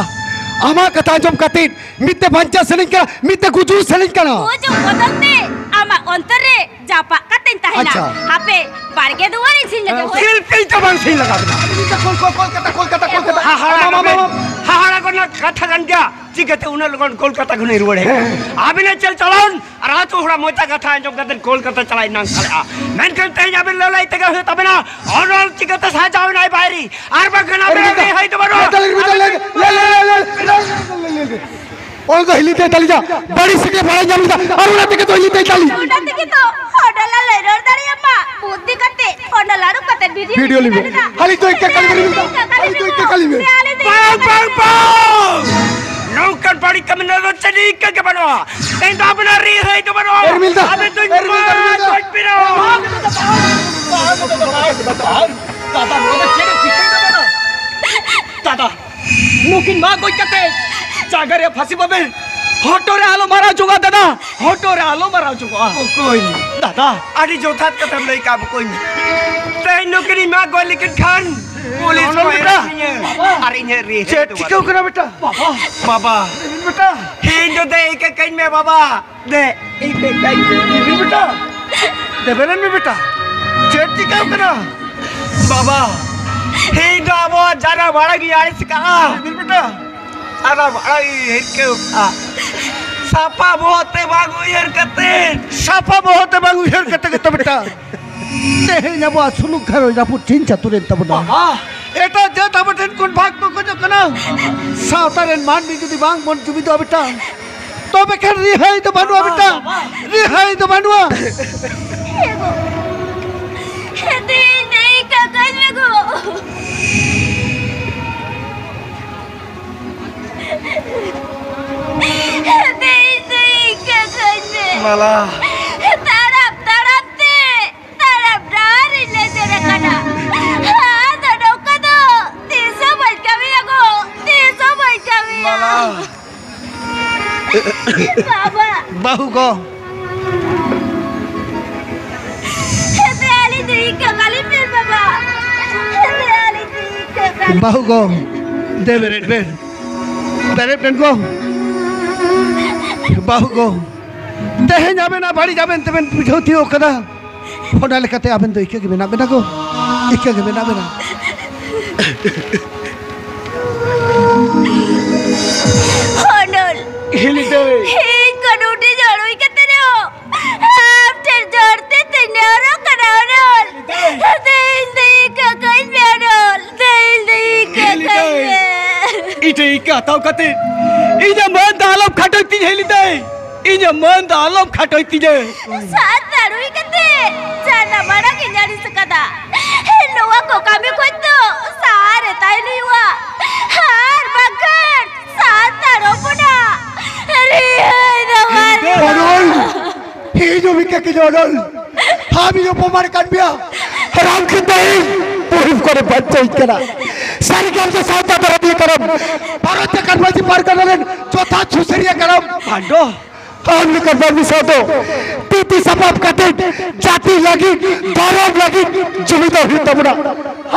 ᱟᱢᱟᱜ ᱠᱟᱛᱷᱟ ᱟᱸᱡᱚᱢ ᱠᱟᱛᱮ ᱢᱤᱫ ᱛᱮ ᱵᱟᱧᱪᱟᱣ ᱥᱟᱱᱟᱧ ᱠᱟᱱᱟ, ᱢᱤᱫ ᱛᱮ ᱜᱩᱡᱩᱜ ᱥᱟᱱᱟᱧ ᱠᱟᱱᱟ᱾ ᱜᱩᱡᱩᱜ ᱵᱚᱫᱚᱞ ᱛᱮ ᱟᱢᱟᱜ ᱚᱱᱛᱚᱨ ᱨᱮ ᱡᱟᱯᱟᱜ ᱠᱟᱛᱮᱧ ᱛᱟᱦᱮᱱᱟ᱾ ᱟᱪᱪᱷᱟ᱾ ᱦᱟᱯᱮ, ᱵᱟᱲᱜᱮ ᱫᱩᱣᱟᱹᱨᱤᱧ ᱥᱤᱧ ᱞᱮᱜᱮ, ᱦᱳᱭ᱾ ᱥᱤᱞᱯᱤᱧ ᱫᱚ ᱵᱟᱝ ᱥᱤᱧ ᱞᱟᱜᱟᱣ ᱠᱮᱫᱟ᱾ ᱠᱚᱞ-, ᱠᱚᱞ-, ᱠᱚᱞᱠᱟᱛᱟ, ᱠᱚᱞᱠᱟᱛᱟ, ᱠᱚᱞᱠᱟᱛᱟ᱾ ᱦᱟᱦᱟᱲᱟ ᱢᱟᱢᱟ, ᱠᱚᱨᱮᱱᱟᱜ, ᱢᱟᱢᱟ᱾ ᱦᱟᱦᱟᱲᱟ ᱠᱚᱨᱮᱱᱟᱜ ᱠᱟᱛᱷᱟ ᱠᱟᱱ ᱜᱮᱭᱟ᱾ ᱪᱤᱠᱟᱹᱛᱮ ᱩᱱᱟᱹᱜ ᱞᱚᱜᱚᱱ ᱠᱳᱞᱠᱟᱛᱟ ᱠᱷᱚᱱᱤᱧ ᱨᱩᱣᱟᱹᱲ ᱦᱮᱡ ᱮᱱᱟ? ᱦᱮᱸ᱾ ᱟᱹᱵᱤᱱᱟᱜ ᱪᱮᱫ ᱪᱟᱞᱟᱣᱱ ᱟᱨ ᱟᱹᱛᱩ ᱦᱚᱲᱟᱜ ᱢᱚᱪᱟ ᱠᱟᱛᱷᱟ ᱟᱸᱡᱚᱢ ᱠᱟᱛᱮ ᱠᱳᱞᱠᱟᱛᱟ ᱪᱟᱞᱟᱜ ᱤᱧ ᱱᱟᱝ ᱥᱟᱲᱮᱜᱼᱟ᱾ ᱢᱮᱱᱠᱷᱟᱱ ᱛᱮᱦᱮᱧ ᱟᱹᱵᱤᱱ ᱞᱟᱹᱞᱟᱹᱭ ᱛᱮᱜᱮ ᱦᱩᱭᱩᱜ ᱛᱟᱵᱮᱱᱟ᱾ ᱚᱱᱚᱞ ᱪᱤᱠᱟᱹᱛᱮ ᱥᱟᱡᱟᱣ ᱮᱱᱟᱭ ᱵᱟᱭᱨᱤ? ᱟᱨ ᱵᱟᱝᱠᱷᱟᱱ ᱟᱹᱵᱤᱱ ᱨᱤᱦᱟᱹᱭ ᱫᱚ ᱵᱟᱹᱱᱩᱜᱼᱟ᱾ ᱚᱱᱟ ᱫᱚ ᱦᱤᱞᱤ ᱛᱮ ᱛᱟᱹᱞᱤᱧᱟ᱾ ᱵᱟᱹᱲᱤᱡ ᱥᱮᱫ ᱮ ᱵᱟᱲᱟᱭ ᱧᱟᱢ ᱞᱮᱫᱟ᱾ ᱟᱨ ᱚᱱᱟ ᱛᱮᱜᱮ ᱫᱚ ᱦᱤᱞᱤ ᱛᱮ ᱛᱟᱹᱞᱤᱧ᱾ ᱚᱱᱟ ᱛᱮᱜᱮ ᱛᱚ ᱦᱚᱰᱚᱞᱟ ᱞᱟᱹᱭ ᱨᱚᱲ ᱫᱟᱲᱮᱭᱟᱢᱟ᱾ ᱵᱩᱫᱽᱫᱷᱤ ᱠᱟᱛᱮ ᱦᱚᱰᱚᱞᱟ ᱨᱩ ᱠᱟᱛᱮ ᱵᱷᱤᱰᱤᱭᱳ ᱵᱷᱤᱰᱤᱭᱳ ᱞᱤᱧ ᱞᱤᱧ ᱵᱮᱱᱟᱣᱟ᱾ ᱦᱟᱹᱞᱤ ᱫᱚ ᱤᱠᱟᱹ ᱠᱟᱹᱞᱤ ᱵᱮᱱ ᱢᱮᱛᱟ᱾ ᱦᱟᱹᱞᱤ ᱫᱚ ᱤᱠᱟᱹ ᱠᱟᱹᱞᱤ ᱵᱮᱱ᱾ ᱵᱟᱝ, ᱵᱟᱝ, ᱵᱟᱝ! ᱱᱚᱝᱠᱟᱱ ᱵᱟᱹᱲᱤᱡ ᱠᱟᱹᱢᱤ ᱨᱮᱫᱚ ᱪᱮᱫ ᱤᱠᱟᱹ ᱜᱮ ᱵᱟᱹᱱᱩᱜᱼᱟ᱾ ᱛᱮᱦᱮᱧ ᱫᱚ ᱟᱵᱤᱱᱟᱜ ᱨᱤᱦᱟᱹᱭ ᱫᱚ ᱵᱟᱹᱱᱩᱜᱼᱟ᱾ ᱮ ᱨᱤᱢᱤᱞ ᱫᱟ, ᱟᱵᱤᱱ ᱫᱚ ᱮ ᱨᱤᱢᱤᱞ ᱫᱟ, ᱨᱤᱢᱤᱞ ᱫᱟ᱾ ᱜᱚᱡ ᱵᱤᱱᱟ᱾ ᱫᱟᱫᱟ, ᱱᱚᱣᱟ ᱫᱚ ᱪᱮᱫ ᱮ ᱪᱤᱠᱟᱹᱭ ᱫᱟ ᱫᱟᱫᱟ? ᱫᱟᱫᱟ, ᱱᱩᱠᱤᱱ ᱢᱟ ᱜᱚᱡ ᱠᱟᱛᱮ ᱡᱟᱸᱜᱟ ᱨᱮ ᱯᱷᱟᱸᱥᱤ ᱵᱟᱵᱮ, ᱦᱚᱴᱚᱜ ᱨᱮ ᱟᱞᱚ ᱢᱟᱨᱟᱣ ᱡᱚᱜᱟ ᱫᱟᱫᱟ, ᱦᱚᱴᱚᱜ ᱨᱮ ᱟᱞᱚ ᱢᱟᱨᱟᱣ ᱡᱚᱜᱟ᱾ ᱵᱚᱠᱚᱧ, ᱫᱟᱫᱟ, ᱟᱹᱰᱤ ᱡᱚᱛᱷᱟᱛ ᱠᱟᱛᱷᱟᱢ ᱞᱟᱹᱭ ᱠᱟᱜᱼᱟ ᱵᱚᱠᱚᱧ᱾ ᱛᱮᱦᱮᱧ ᱱᱩᱠᱤᱱᱤᱧ ᱢᱟᱜ ᱜᱚᱡ ᱞᱮᱠᱤᱱ ᱠᱷᱟᱱ ᱯᱩᱞᱤᱥ ᱚᱱᱚᱞ ᱠᱚ ᱵᱮᱴᱟ᱾ ᱦᱮᱡ ᱤᱧᱟ᱾ ᱟᱨ ᱤᱧᱟᱹᱜ ᱨᱤᱦᱟᱹᱭ ᱪᱮᱫ ᱫᱚ ᱪᱤᱠᱟᱹᱣ ᱵᱟᱹᱱᱩᱜ᱾ ᱠᱟᱱᱟ ᱵᱮᱴᱟ? ᱵᱟᱵᱟ, ᱵᱟᱵᱟ, ᱵᱮᱴᱟ᱾ ᱤᱧ ᱫᱚ ᱫᱮᱡ ᱠᱟᱹᱧ ᱢᱮ ᱵᱟᱵᱟ᱾ ᱫᱮ, ᱤᱧ ᱫᱮ, ᱫᱮ, ᱫᱮ, ᱵᱮᱴᱟ᱾ ᱫᱮᱵᱮᱱ ᱢᱮ ᱵᱮᱴᱟ᱾ ᱪᱮᱫ ᱪᱤᱠᱟᱹᱣ ᱠᱟᱱᱟ? ᱵᱟᱵᱟ, ᱤᱧ ᱫᱚ ᱟᱵᱚᱣᱟᱜ ᱡᱟᱱᱟᱢ ᱟᱲᱟᱝ ᱤᱧ ᱟᱹᱲᱤᱥ ᱠᱟᱜᱼᱟ᱾ ᱵᱮᱴᱟ᱾ ᱡᱟᱱᱟᱢ ᱟᱲᱟᱝ ᱤᱧ ᱦᱤᱨᱠᱟᱹᱣ ᱠᱟᱜᱼᱟ᱾ ᱥᱟᱯᱷᱟ ᱵᱚᱦᱚᱜ ᱛᱮ ᱵᱟᱝ ᱩᱭᱦᱟᱹᱨ ᱠᱟᱛᱮ᱾ ᱥᱟᱯᱷᱟ ᱵᱚᱦᱚᱜ ᱛᱮ ᱵᱟᱝ ᱩᱭᱦᱟᱹᱨ ᱠᱟᱛᱮ ᱜᱮᱛᱚ ᱵᱮᱴᱟ᱾ ᱛᱮᱦᱮᱧ ᱟᱵᱚᱣᱟᱜ ᱥᱩᱞᱩᱠ ᱜᱷᱟᱨᱚᱸᱡᱽ ᱨᱟᱹᱯᱩᱫ ᱪᱷᱤᱝ ᱪᱷᱟᱹᱛᱩᱨ ᱮᱱ ᱛᱟᱵᱚᱱᱟ᱾ ᱵᱟᱵᱟ᱾ ᱮᱴᱟᱜ ᱡᱟᱹᱛ ᱟᱵᱚ ᱴᱷᱮᱱ ᱠᱷᱚᱱ ᱵᱷᱟᱜᱽ ᱠᱚ ᱠᱷᱚᱡᱚᱜ ᱠᱟᱱᱟ᱾ ᱥᱟᱶᱛᱟ ᱨᱮᱱ ᱢᱟᱹᱱᱢᱤ ᱡᱩᱫᱤ ᱵᱟᱝ ᱵᱚᱱ ᱡᱩᱢᱤᱫᱚᱜᱼᱟ ᱵᱮᱴᱟ, ᱛᱚᱵᱮ ᱠᱷᱟᱱ ᱨᱤᱦᱟᱹᱭ ᱫᱚ ᱵᱟᱹᱱᱩᱜᱼᱟ ᱵᱮᱴᱟ, ᱨᱤᱦᱟᱹᱭ ᱫᱚ ᱵᱟᱹᱱᱩᱜᱼᱟ᱾ ᱮ ᱜᱚ, ᱦᱮᱸ, ᱫᱟᱹᱭ, ᱫᱟᱹᱭ, ᱠᱟᱠᱟᱧ ᱢᱮ ᱜᱚ᱾ ᱫᱟᱹᱭ, ᱫᱟᱹᱭ, ᱠᱟᱠᱟᱧ ᱢᱮ᱾ ᱢᱟᱞᱟ᱾ ᱛᱟᱲᱟᱢ, ᱛᱟᱲᱟᱢ ᱛᱮ, ᱛᱟᱲᱟᱢ ᱰᱟᱦᱟᱨ ᱨᱤᱧ ᱞᱮᱥᱮᱨ ᱟᱠᱟᱱᱟ᱾ ᱵᱟᱵᱟ᱾ ᱵᱟᱹᱦᱩ ᱜᱚ᱾ ᱦᱮᱸᱫᱮ ᱟᱹᱞᱤᱧ ᱫᱚ ᱤᱠᱟᱹ ᱵᱟᱹᱞᱤᱧ ᱢᱮᱱ ᱵᱟᱵᱟ᱾ ᱦᱮᱸᱫᱮ ᱟᱹᱞᱤᱧ ᱫᱚ ᱤᱠᱟᱹ ᱵᱟᱹᱞᱤᱧ ᱵᱟᱹᱦᱩ ᱜᱚ, ᱫᱮ ᱵᱮᱨᱮᱫ ᱵᱮᱱ᱾ ᱵᱮᱨᱮᱫ ᱵᱮᱱ ᱜᱚ᱾ ᱵᱟᱹᱦᱩ ᱜᱚ, ᱛᱮᱦᱮᱧ ᱟᱵᱮᱱᱟᱜ ᱵᱟᱹᱲᱤᱡ ᱟᱵᱮᱱ ᱛᱮᱵᱮᱱ ᱵᱩᱡᱷᱟᱹᱣ ᱛᱤᱭᱳᱜ ᱠᱟᱫᱟ᱾ ᱚᱱᱟ ᱞᱮᱠᱟᱛᱮ ᱟᱵᱮᱱ ᱫᱚ ᱤᱠᱟᱹ ᱜᱮ ᱢᱮᱱᱟᱜ ᱵᱮᱱᱟ ᱜᱚ, ᱤᱠᱟᱹ ᱜᱮ ᱢᱮᱱᱟᱜ ᱵᱮᱱᱟ᱾ ᱦᱚᱱᱚᱞ᱾ ᱦᱤᱞᱤ ᱫᱟᱹᱭ᱾ ᱤᱧ ᱠᱚ ᱱᱩᱰᱤ ᱡᱚᱲᱩᱭ ᱠᱟᱛᱮ ᱨᱮᱦᱚᱸ ᱟᱢ ᱴᱷᱮᱱ ᱡᱚᱲ ᱛᱮ ᱛᱤᱧ ᱱᱮᱦᱚᱨᱚᱜ ᱠᱟᱱᱟ ᱦᱚᱱᱚᱞ᱾ ᱦᱤᱞᱤ ᱫᱟᱹᱭ᱾ ᱫᱮ ᱤᱧ ᱫᱚ ᱤᱠᱟᱹ ᱠᱟᱹᱧ ᱢᱮ ᱦᱚᱱᱚᱞ᱾ ᱫᱮ ᱤᱧ ᱫᱚ ᱤᱠᱟᱹ ᱦᱤᱞᱤ ᱠᱟᱹᱧ ᱫᱟᱹᱭ᱾ ᱢᱮ᱾ ᱤᱧ ᱴᱷᱮᱱ ᱤᱠᱟᱹ ᱦᱟᱛᱟᱣ ᱠᱟᱛᱮ ᱤᱧᱟᱹᱜ ᱢᱟᱹᱱ ᱫᱚ ᱟᱞᱚᱢ ᱠᱷᱟᱴᱚᱭ ᱛᱤᱧ ᱦᱤᱞᱤ ᱫᱟᱹᱭ᱾ ᱤᱧᱟᱹᱜ ᱢᱟᱹᱱ ᱫᱚ ᱟᱞᱚᱢ ᱠᱷᱟᱴᱚᱭ ᱛᱤᱧᱟᱹ᱾ ᱥᱟᱱᱛᱟᱲ ᱦᱩᱭ ᱠᱟᱛᱮ ᱡᱟᱱᱟᱢ ᱟᱲᱟᱝ ᱤᱧ ᱟᱹᱲᱤᱥ ᱟᱠᱟᱫᱟ᱾ ᱱᱚᱣᱟ ᱠᱚ ᱠᱟᱹᱢᱤ ᱠᱷᱚᱱ ᱫᱚ ᱥᱟᱦᱟ ᱨᱮ ᱛᱟᱦᱮᱱ ᱦᱩᱭᱩᱜᱼᱟ, ᱟᱨ ᱵᱟᱝᱠᱷᱟᱱ ᱥᱟᱱᱛᱟᱲ ᱦᱚᱯᱚᱱᱟᱜ ᱨᱤᱦᱟᱹᱭ ᱫᱚ ᱵᱟᱹᱱᱩᱜᱼᱟ᱾ ᱚᱱᱚᱞ, ᱤᱧ ᱦᱚᱸ ᱢᱤᱫ ᱠᱟᱹᱠᱤ ᱚᱱᱚᱞ, ᱟᱢ ᱤᱧ ᱚᱯᱚᱢᱟᱱ ᱠᱟᱱ ᱢᱮᱭᱟ᱾ ᱦᱟᱨᱟᱢ ᱠᱷᱤᱛᱟᱹᱭ, ᱯᱩᱨᱩᱵ ᱠᱚᱨᱮ ᱵᱟᱧᱪᱟᱣᱤᱡ ᱠᱟᱱᱟ᱾ ᱥᱟᱹᱨᱤ ᱜᱮ ᱟᱢ ᱫᱚ ᱥᱟᱶᱛᱟ ᱫᱚᱨᱚᱫᱤᱭᱟᱹ ᱠᱟᱱᱟᱢ᱾ ᱵᱷᱟᱨᱚᱛ ᱡᱟᱠᱟᱛ ᱢᱟᱹᱡᱷᱤ ᱯᱟᱨᱜᱟᱱᱟ ᱨᱮᱱ ᱡᱚᱛᱷᱟᱛ ᱥᱩᱥᱟᱹᱨᱤᱭᱟᱹ ᱠᱟᱱᱟᱢ᱾ ᱵᱷᱟᱱᱰᱚ᱾ ᱟᱢ ᱞᱮᱠᱟᱱ ᱢᱟᱹᱱᱢᱤ ᱥᱟᱶ ᱫᱚ ᱛᱤ ᱛᱤ ᱥᱟᱯᱟᱵ ᱠᱟᱛᱮ ᱡᱟᱹᱛᱤ ᱞᱟᱹᱜᱤᱫ, ᱫᱷᱚᱨᱚᱢ ᱞᱟᱹᱜᱤᱫ ᱡᱩᱢᱤᱫᱚᱜ ᱦᱩᱭᱩᱜ ᱛᱟᱵᱚᱱᱟ᱾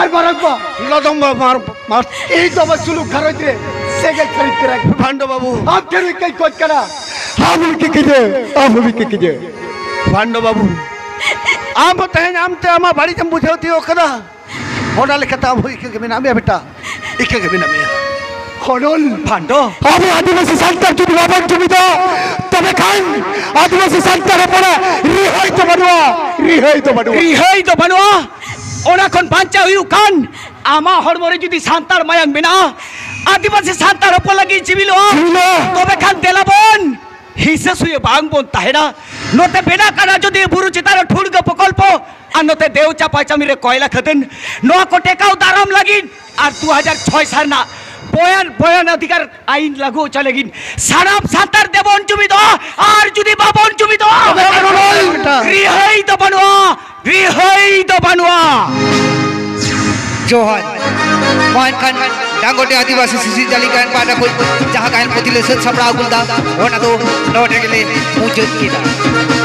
ᱟᱨ ᱢᱟᱨᱟᱝ ᱵᱟ, ᱞᱚᱫᱚᱢ ᱵᱟ, ᱢᱟᱨ, ᱢᱟᱨ᱾ ᱤᱧ ᱫᱚ ᱟᱵᱚ ᱥᱩᱞᱩᱠ ᱜᱷᱟᱨᱚᱸᱡᱽ ᱨᱮ ᱥᱮᱸᱜᱮᱞ ᱪᱟᱹᱨᱤ ᱛᱮᱨᱟᱭ᱾ ᱵᱷᱟᱱᱰᱚ ᱵᱟᱹᱵᱩ᱾ ᱟᱢ ᱴᱷᱮᱱ ᱤᱠᱟᱹᱧ ᱠᱷᱚᱡ ᱠᱟᱱᱟ᱾ ᱟᱢ ᱦᱚᱸ ᱤᱠᱟᱹ ᱠᱤᱧᱟᱹ, ᱟᱢ ᱦᱚᱸ ᱤᱠᱟᱹ ᱠᱤᱧᱟᱹ᱾ ᱵᱷᱟᱱᱰᱚ ᱵᱟᱹᱵᱩ, ᱟᱢ ᱦᱚᱸ ᱛᱮᱦᱮᱧ ᱟᱢ ᱛᱮ ᱟᱢᱟᱜ ᱵᱟᱹᱲᱤᱡ ᱮᱢ ᱵᱩᱡᱷᱟᱹᱣ ᱛᱤᱭᱳᱜ ᱠᱟᱫᱟ᱾ ᱚᱱᱟ ᱞᱮᱠᱟᱛᱮ ᱟᱢ ᱦᱚᱸ ᱤᱠᱟᱹ ᱜᱮ ᱢᱮᱱᱟᱜ ᱢᱮᱭᱟ ᱵᱮᱴᱟ, ᱤᱠᱟᱹ ᱜᱮ ᱢᱮᱱᱟᱜ ᱢᱮᱭᱟ᱾ ᱦᱚᱱᱚᱞ᱾ ᱵᱷᱟᱱᱰᱚ᱾ ᱟᱵᱚ ᱟᱹᱫᱤᱵᱟᱹᱥᱤ ᱥᱟᱱᱛᱟᱲ ᱡᱩᱫᱤ ᱵᱟᱵᱚᱱ ᱡᱩᱢᱤᱫᱚᱜ, ᱛᱚᱵᱮ ᱠᱷᱟᱱ ᱟᱹᱫᱤᱵᱟᱹᱥᱤ ᱥᱟᱱᱛᱟᱲ ᱦᱚᱯᱚᱱᱟᱜ ᱨᱤᱦᱟᱹᱭ ᱫᱚ ᱵᱟᱹᱱᱩᱜᱼᱟ, ᱨᱤᱦᱟᱹᱭ ᱫᱚ ᱵᱟᱹᱱᱩᱜᱼᱟ᱾ ᱨᱤᱦᱟᱹᱭ ᱫᱚ ᱵᱟᱹᱱᱩᱜᱼᱟ᱾ ᱚᱱᱟ ᱠᱷᱚᱱ ᱵᱟᱧᱪᱟᱣ ᱦᱩᱭᱩᱜ ᱠᱷᱟᱱ ᱟᱢᱟᱜ ᱦᱚᱲᱢᱚ ᱨᱮ ᱡᱩᱫᱤ ᱥᱟᱱᱛᱟᱲ ᱢᱟᱭᱟᱢ ᱢᱮᱱᱟᱜᱼᱟ, ᱟᱹᱫᱤᱵᱟᱹᱥᱤ ᱥᱟᱱᱛᱟᱲ ᱦᱚᱯᱚᱱ ᱞᱟᱹᱜᱤᱫ ᱡᱤᱣᱤᱞᱚᱜᱼᱟ, ᱡᱤᱣᱤᱞᱚᱜᱼᱟ᱾ ᱛᱚᱵᱮ ᱠᱷᱟᱱ ᱫᱮᱞᱟ ᱵᱚᱱ ᱦᱤᱥᱟᱹ ᱥᱩᱭᱟᱹ ᱵᱟᱝ ᱵᱚᱱ ᱛᱟᱦᱮᱱᱟ᱾ ᱱᱚᱛᱮ ᱵᱮᱱᱟᱜ ᱠᱟᱱᱟ ᱡᱩᱫᱤ ᱵᱩᱨᱩ ᱪᱮᱛᱟᱱ ᱨᱮ ᱴᱷᱩᱲᱜᱟᱹ ᱯᱨᱚᱠᱚᱞᱯᱚ, ᱟᱨ ᱱᱚᱛᱮ ᱫᱮᱣ ᱪᱟᱯᱟ ᱪᱟᱢᱤ ᱨᱮ ᱠᱚᱭᱞᱟ ᱠᱷᱟᱹᱫᱟᱹᱱ, ᱱᱚᱣᱟ ᱠᱚ ᱴᱮᱠᱟᱣ ᱫᱟᱨᱟᱢ ᱞᱟᱹᱜᱤᱫ ᱟᱨ ᱫᱩ ᱦᱟᱡᱟᱨ ᱪᱷᱚᱭ ᱥᱟᱞ ᱨᱮᱱᱟᱜ ᱵᱚᱭᱟᱱ, ᱵᱚᱭᱟᱱ ᱚᱫᱷᱤᱠᱟᱨ ᱟᱭᱤᱱ ᱞᱟᱹᱜᱩ ᱦᱚᱪᱚ ᱞᱟᱹᱜᱤᱫ ᱥᱟᱱᱟᱢ ᱥᱟᱱᱛᱟᱲ ᱛᱮᱵᱚᱱ ᱡᱩᱢᱤᱫᱚᱜᱼᱟ᱾ ᱟᱨ ᱡᱩᱫᱤ ᱵᱟᱵᱚᱱ ᱡᱩᱢᱤᱫᱚᱜᱼᱟ, ᱛᱚᱵᱮ ᱠᱷᱟᱱ ᱨᱤᱦᱟᱹᱭ ᱫᱚ ᱵᱟᱹᱱᱩᱜᱼᱟ, ᱨᱤᱦᱟᱹᱭ ᱫᱚ ᱵᱟᱹᱱᱩᱜᱼᱟ᱾ ᱡᱚᱦᱟᱨ᱾ ᱢᱟ ᱮᱱᱠᱷᱟᱱ ᱰᱟᱝᱜᱚᱴᱮ ᱟᱹᱫᱤᱵᱟᱹᱥᱤ ᱥᱤᱥᱤᱨ ᱡᱟᱹᱞᱤ ᱜᱟᱭᱟᱱ ᱯᱟᱦᱴᱟ ᱠᱷᱚᱱ ᱡᱟᱦᱟᱸ ᱜᱟᱭᱟᱱ ᱯᱩᱛᱷᱤ ᱞᱮ ᱥᱟᱹᱛ ᱥᱟᱯᱲᱟᱣ ᱟᱹᱜᱩ ᱞᱮᱫᱟ, ᱚᱱᱟ ᱫᱚ ᱱᱚᱰᱮ ᱜᱮᱞᱮ ᱢᱩᱪᱟᱹᱫ ᱠᱮᱫᱟ᱾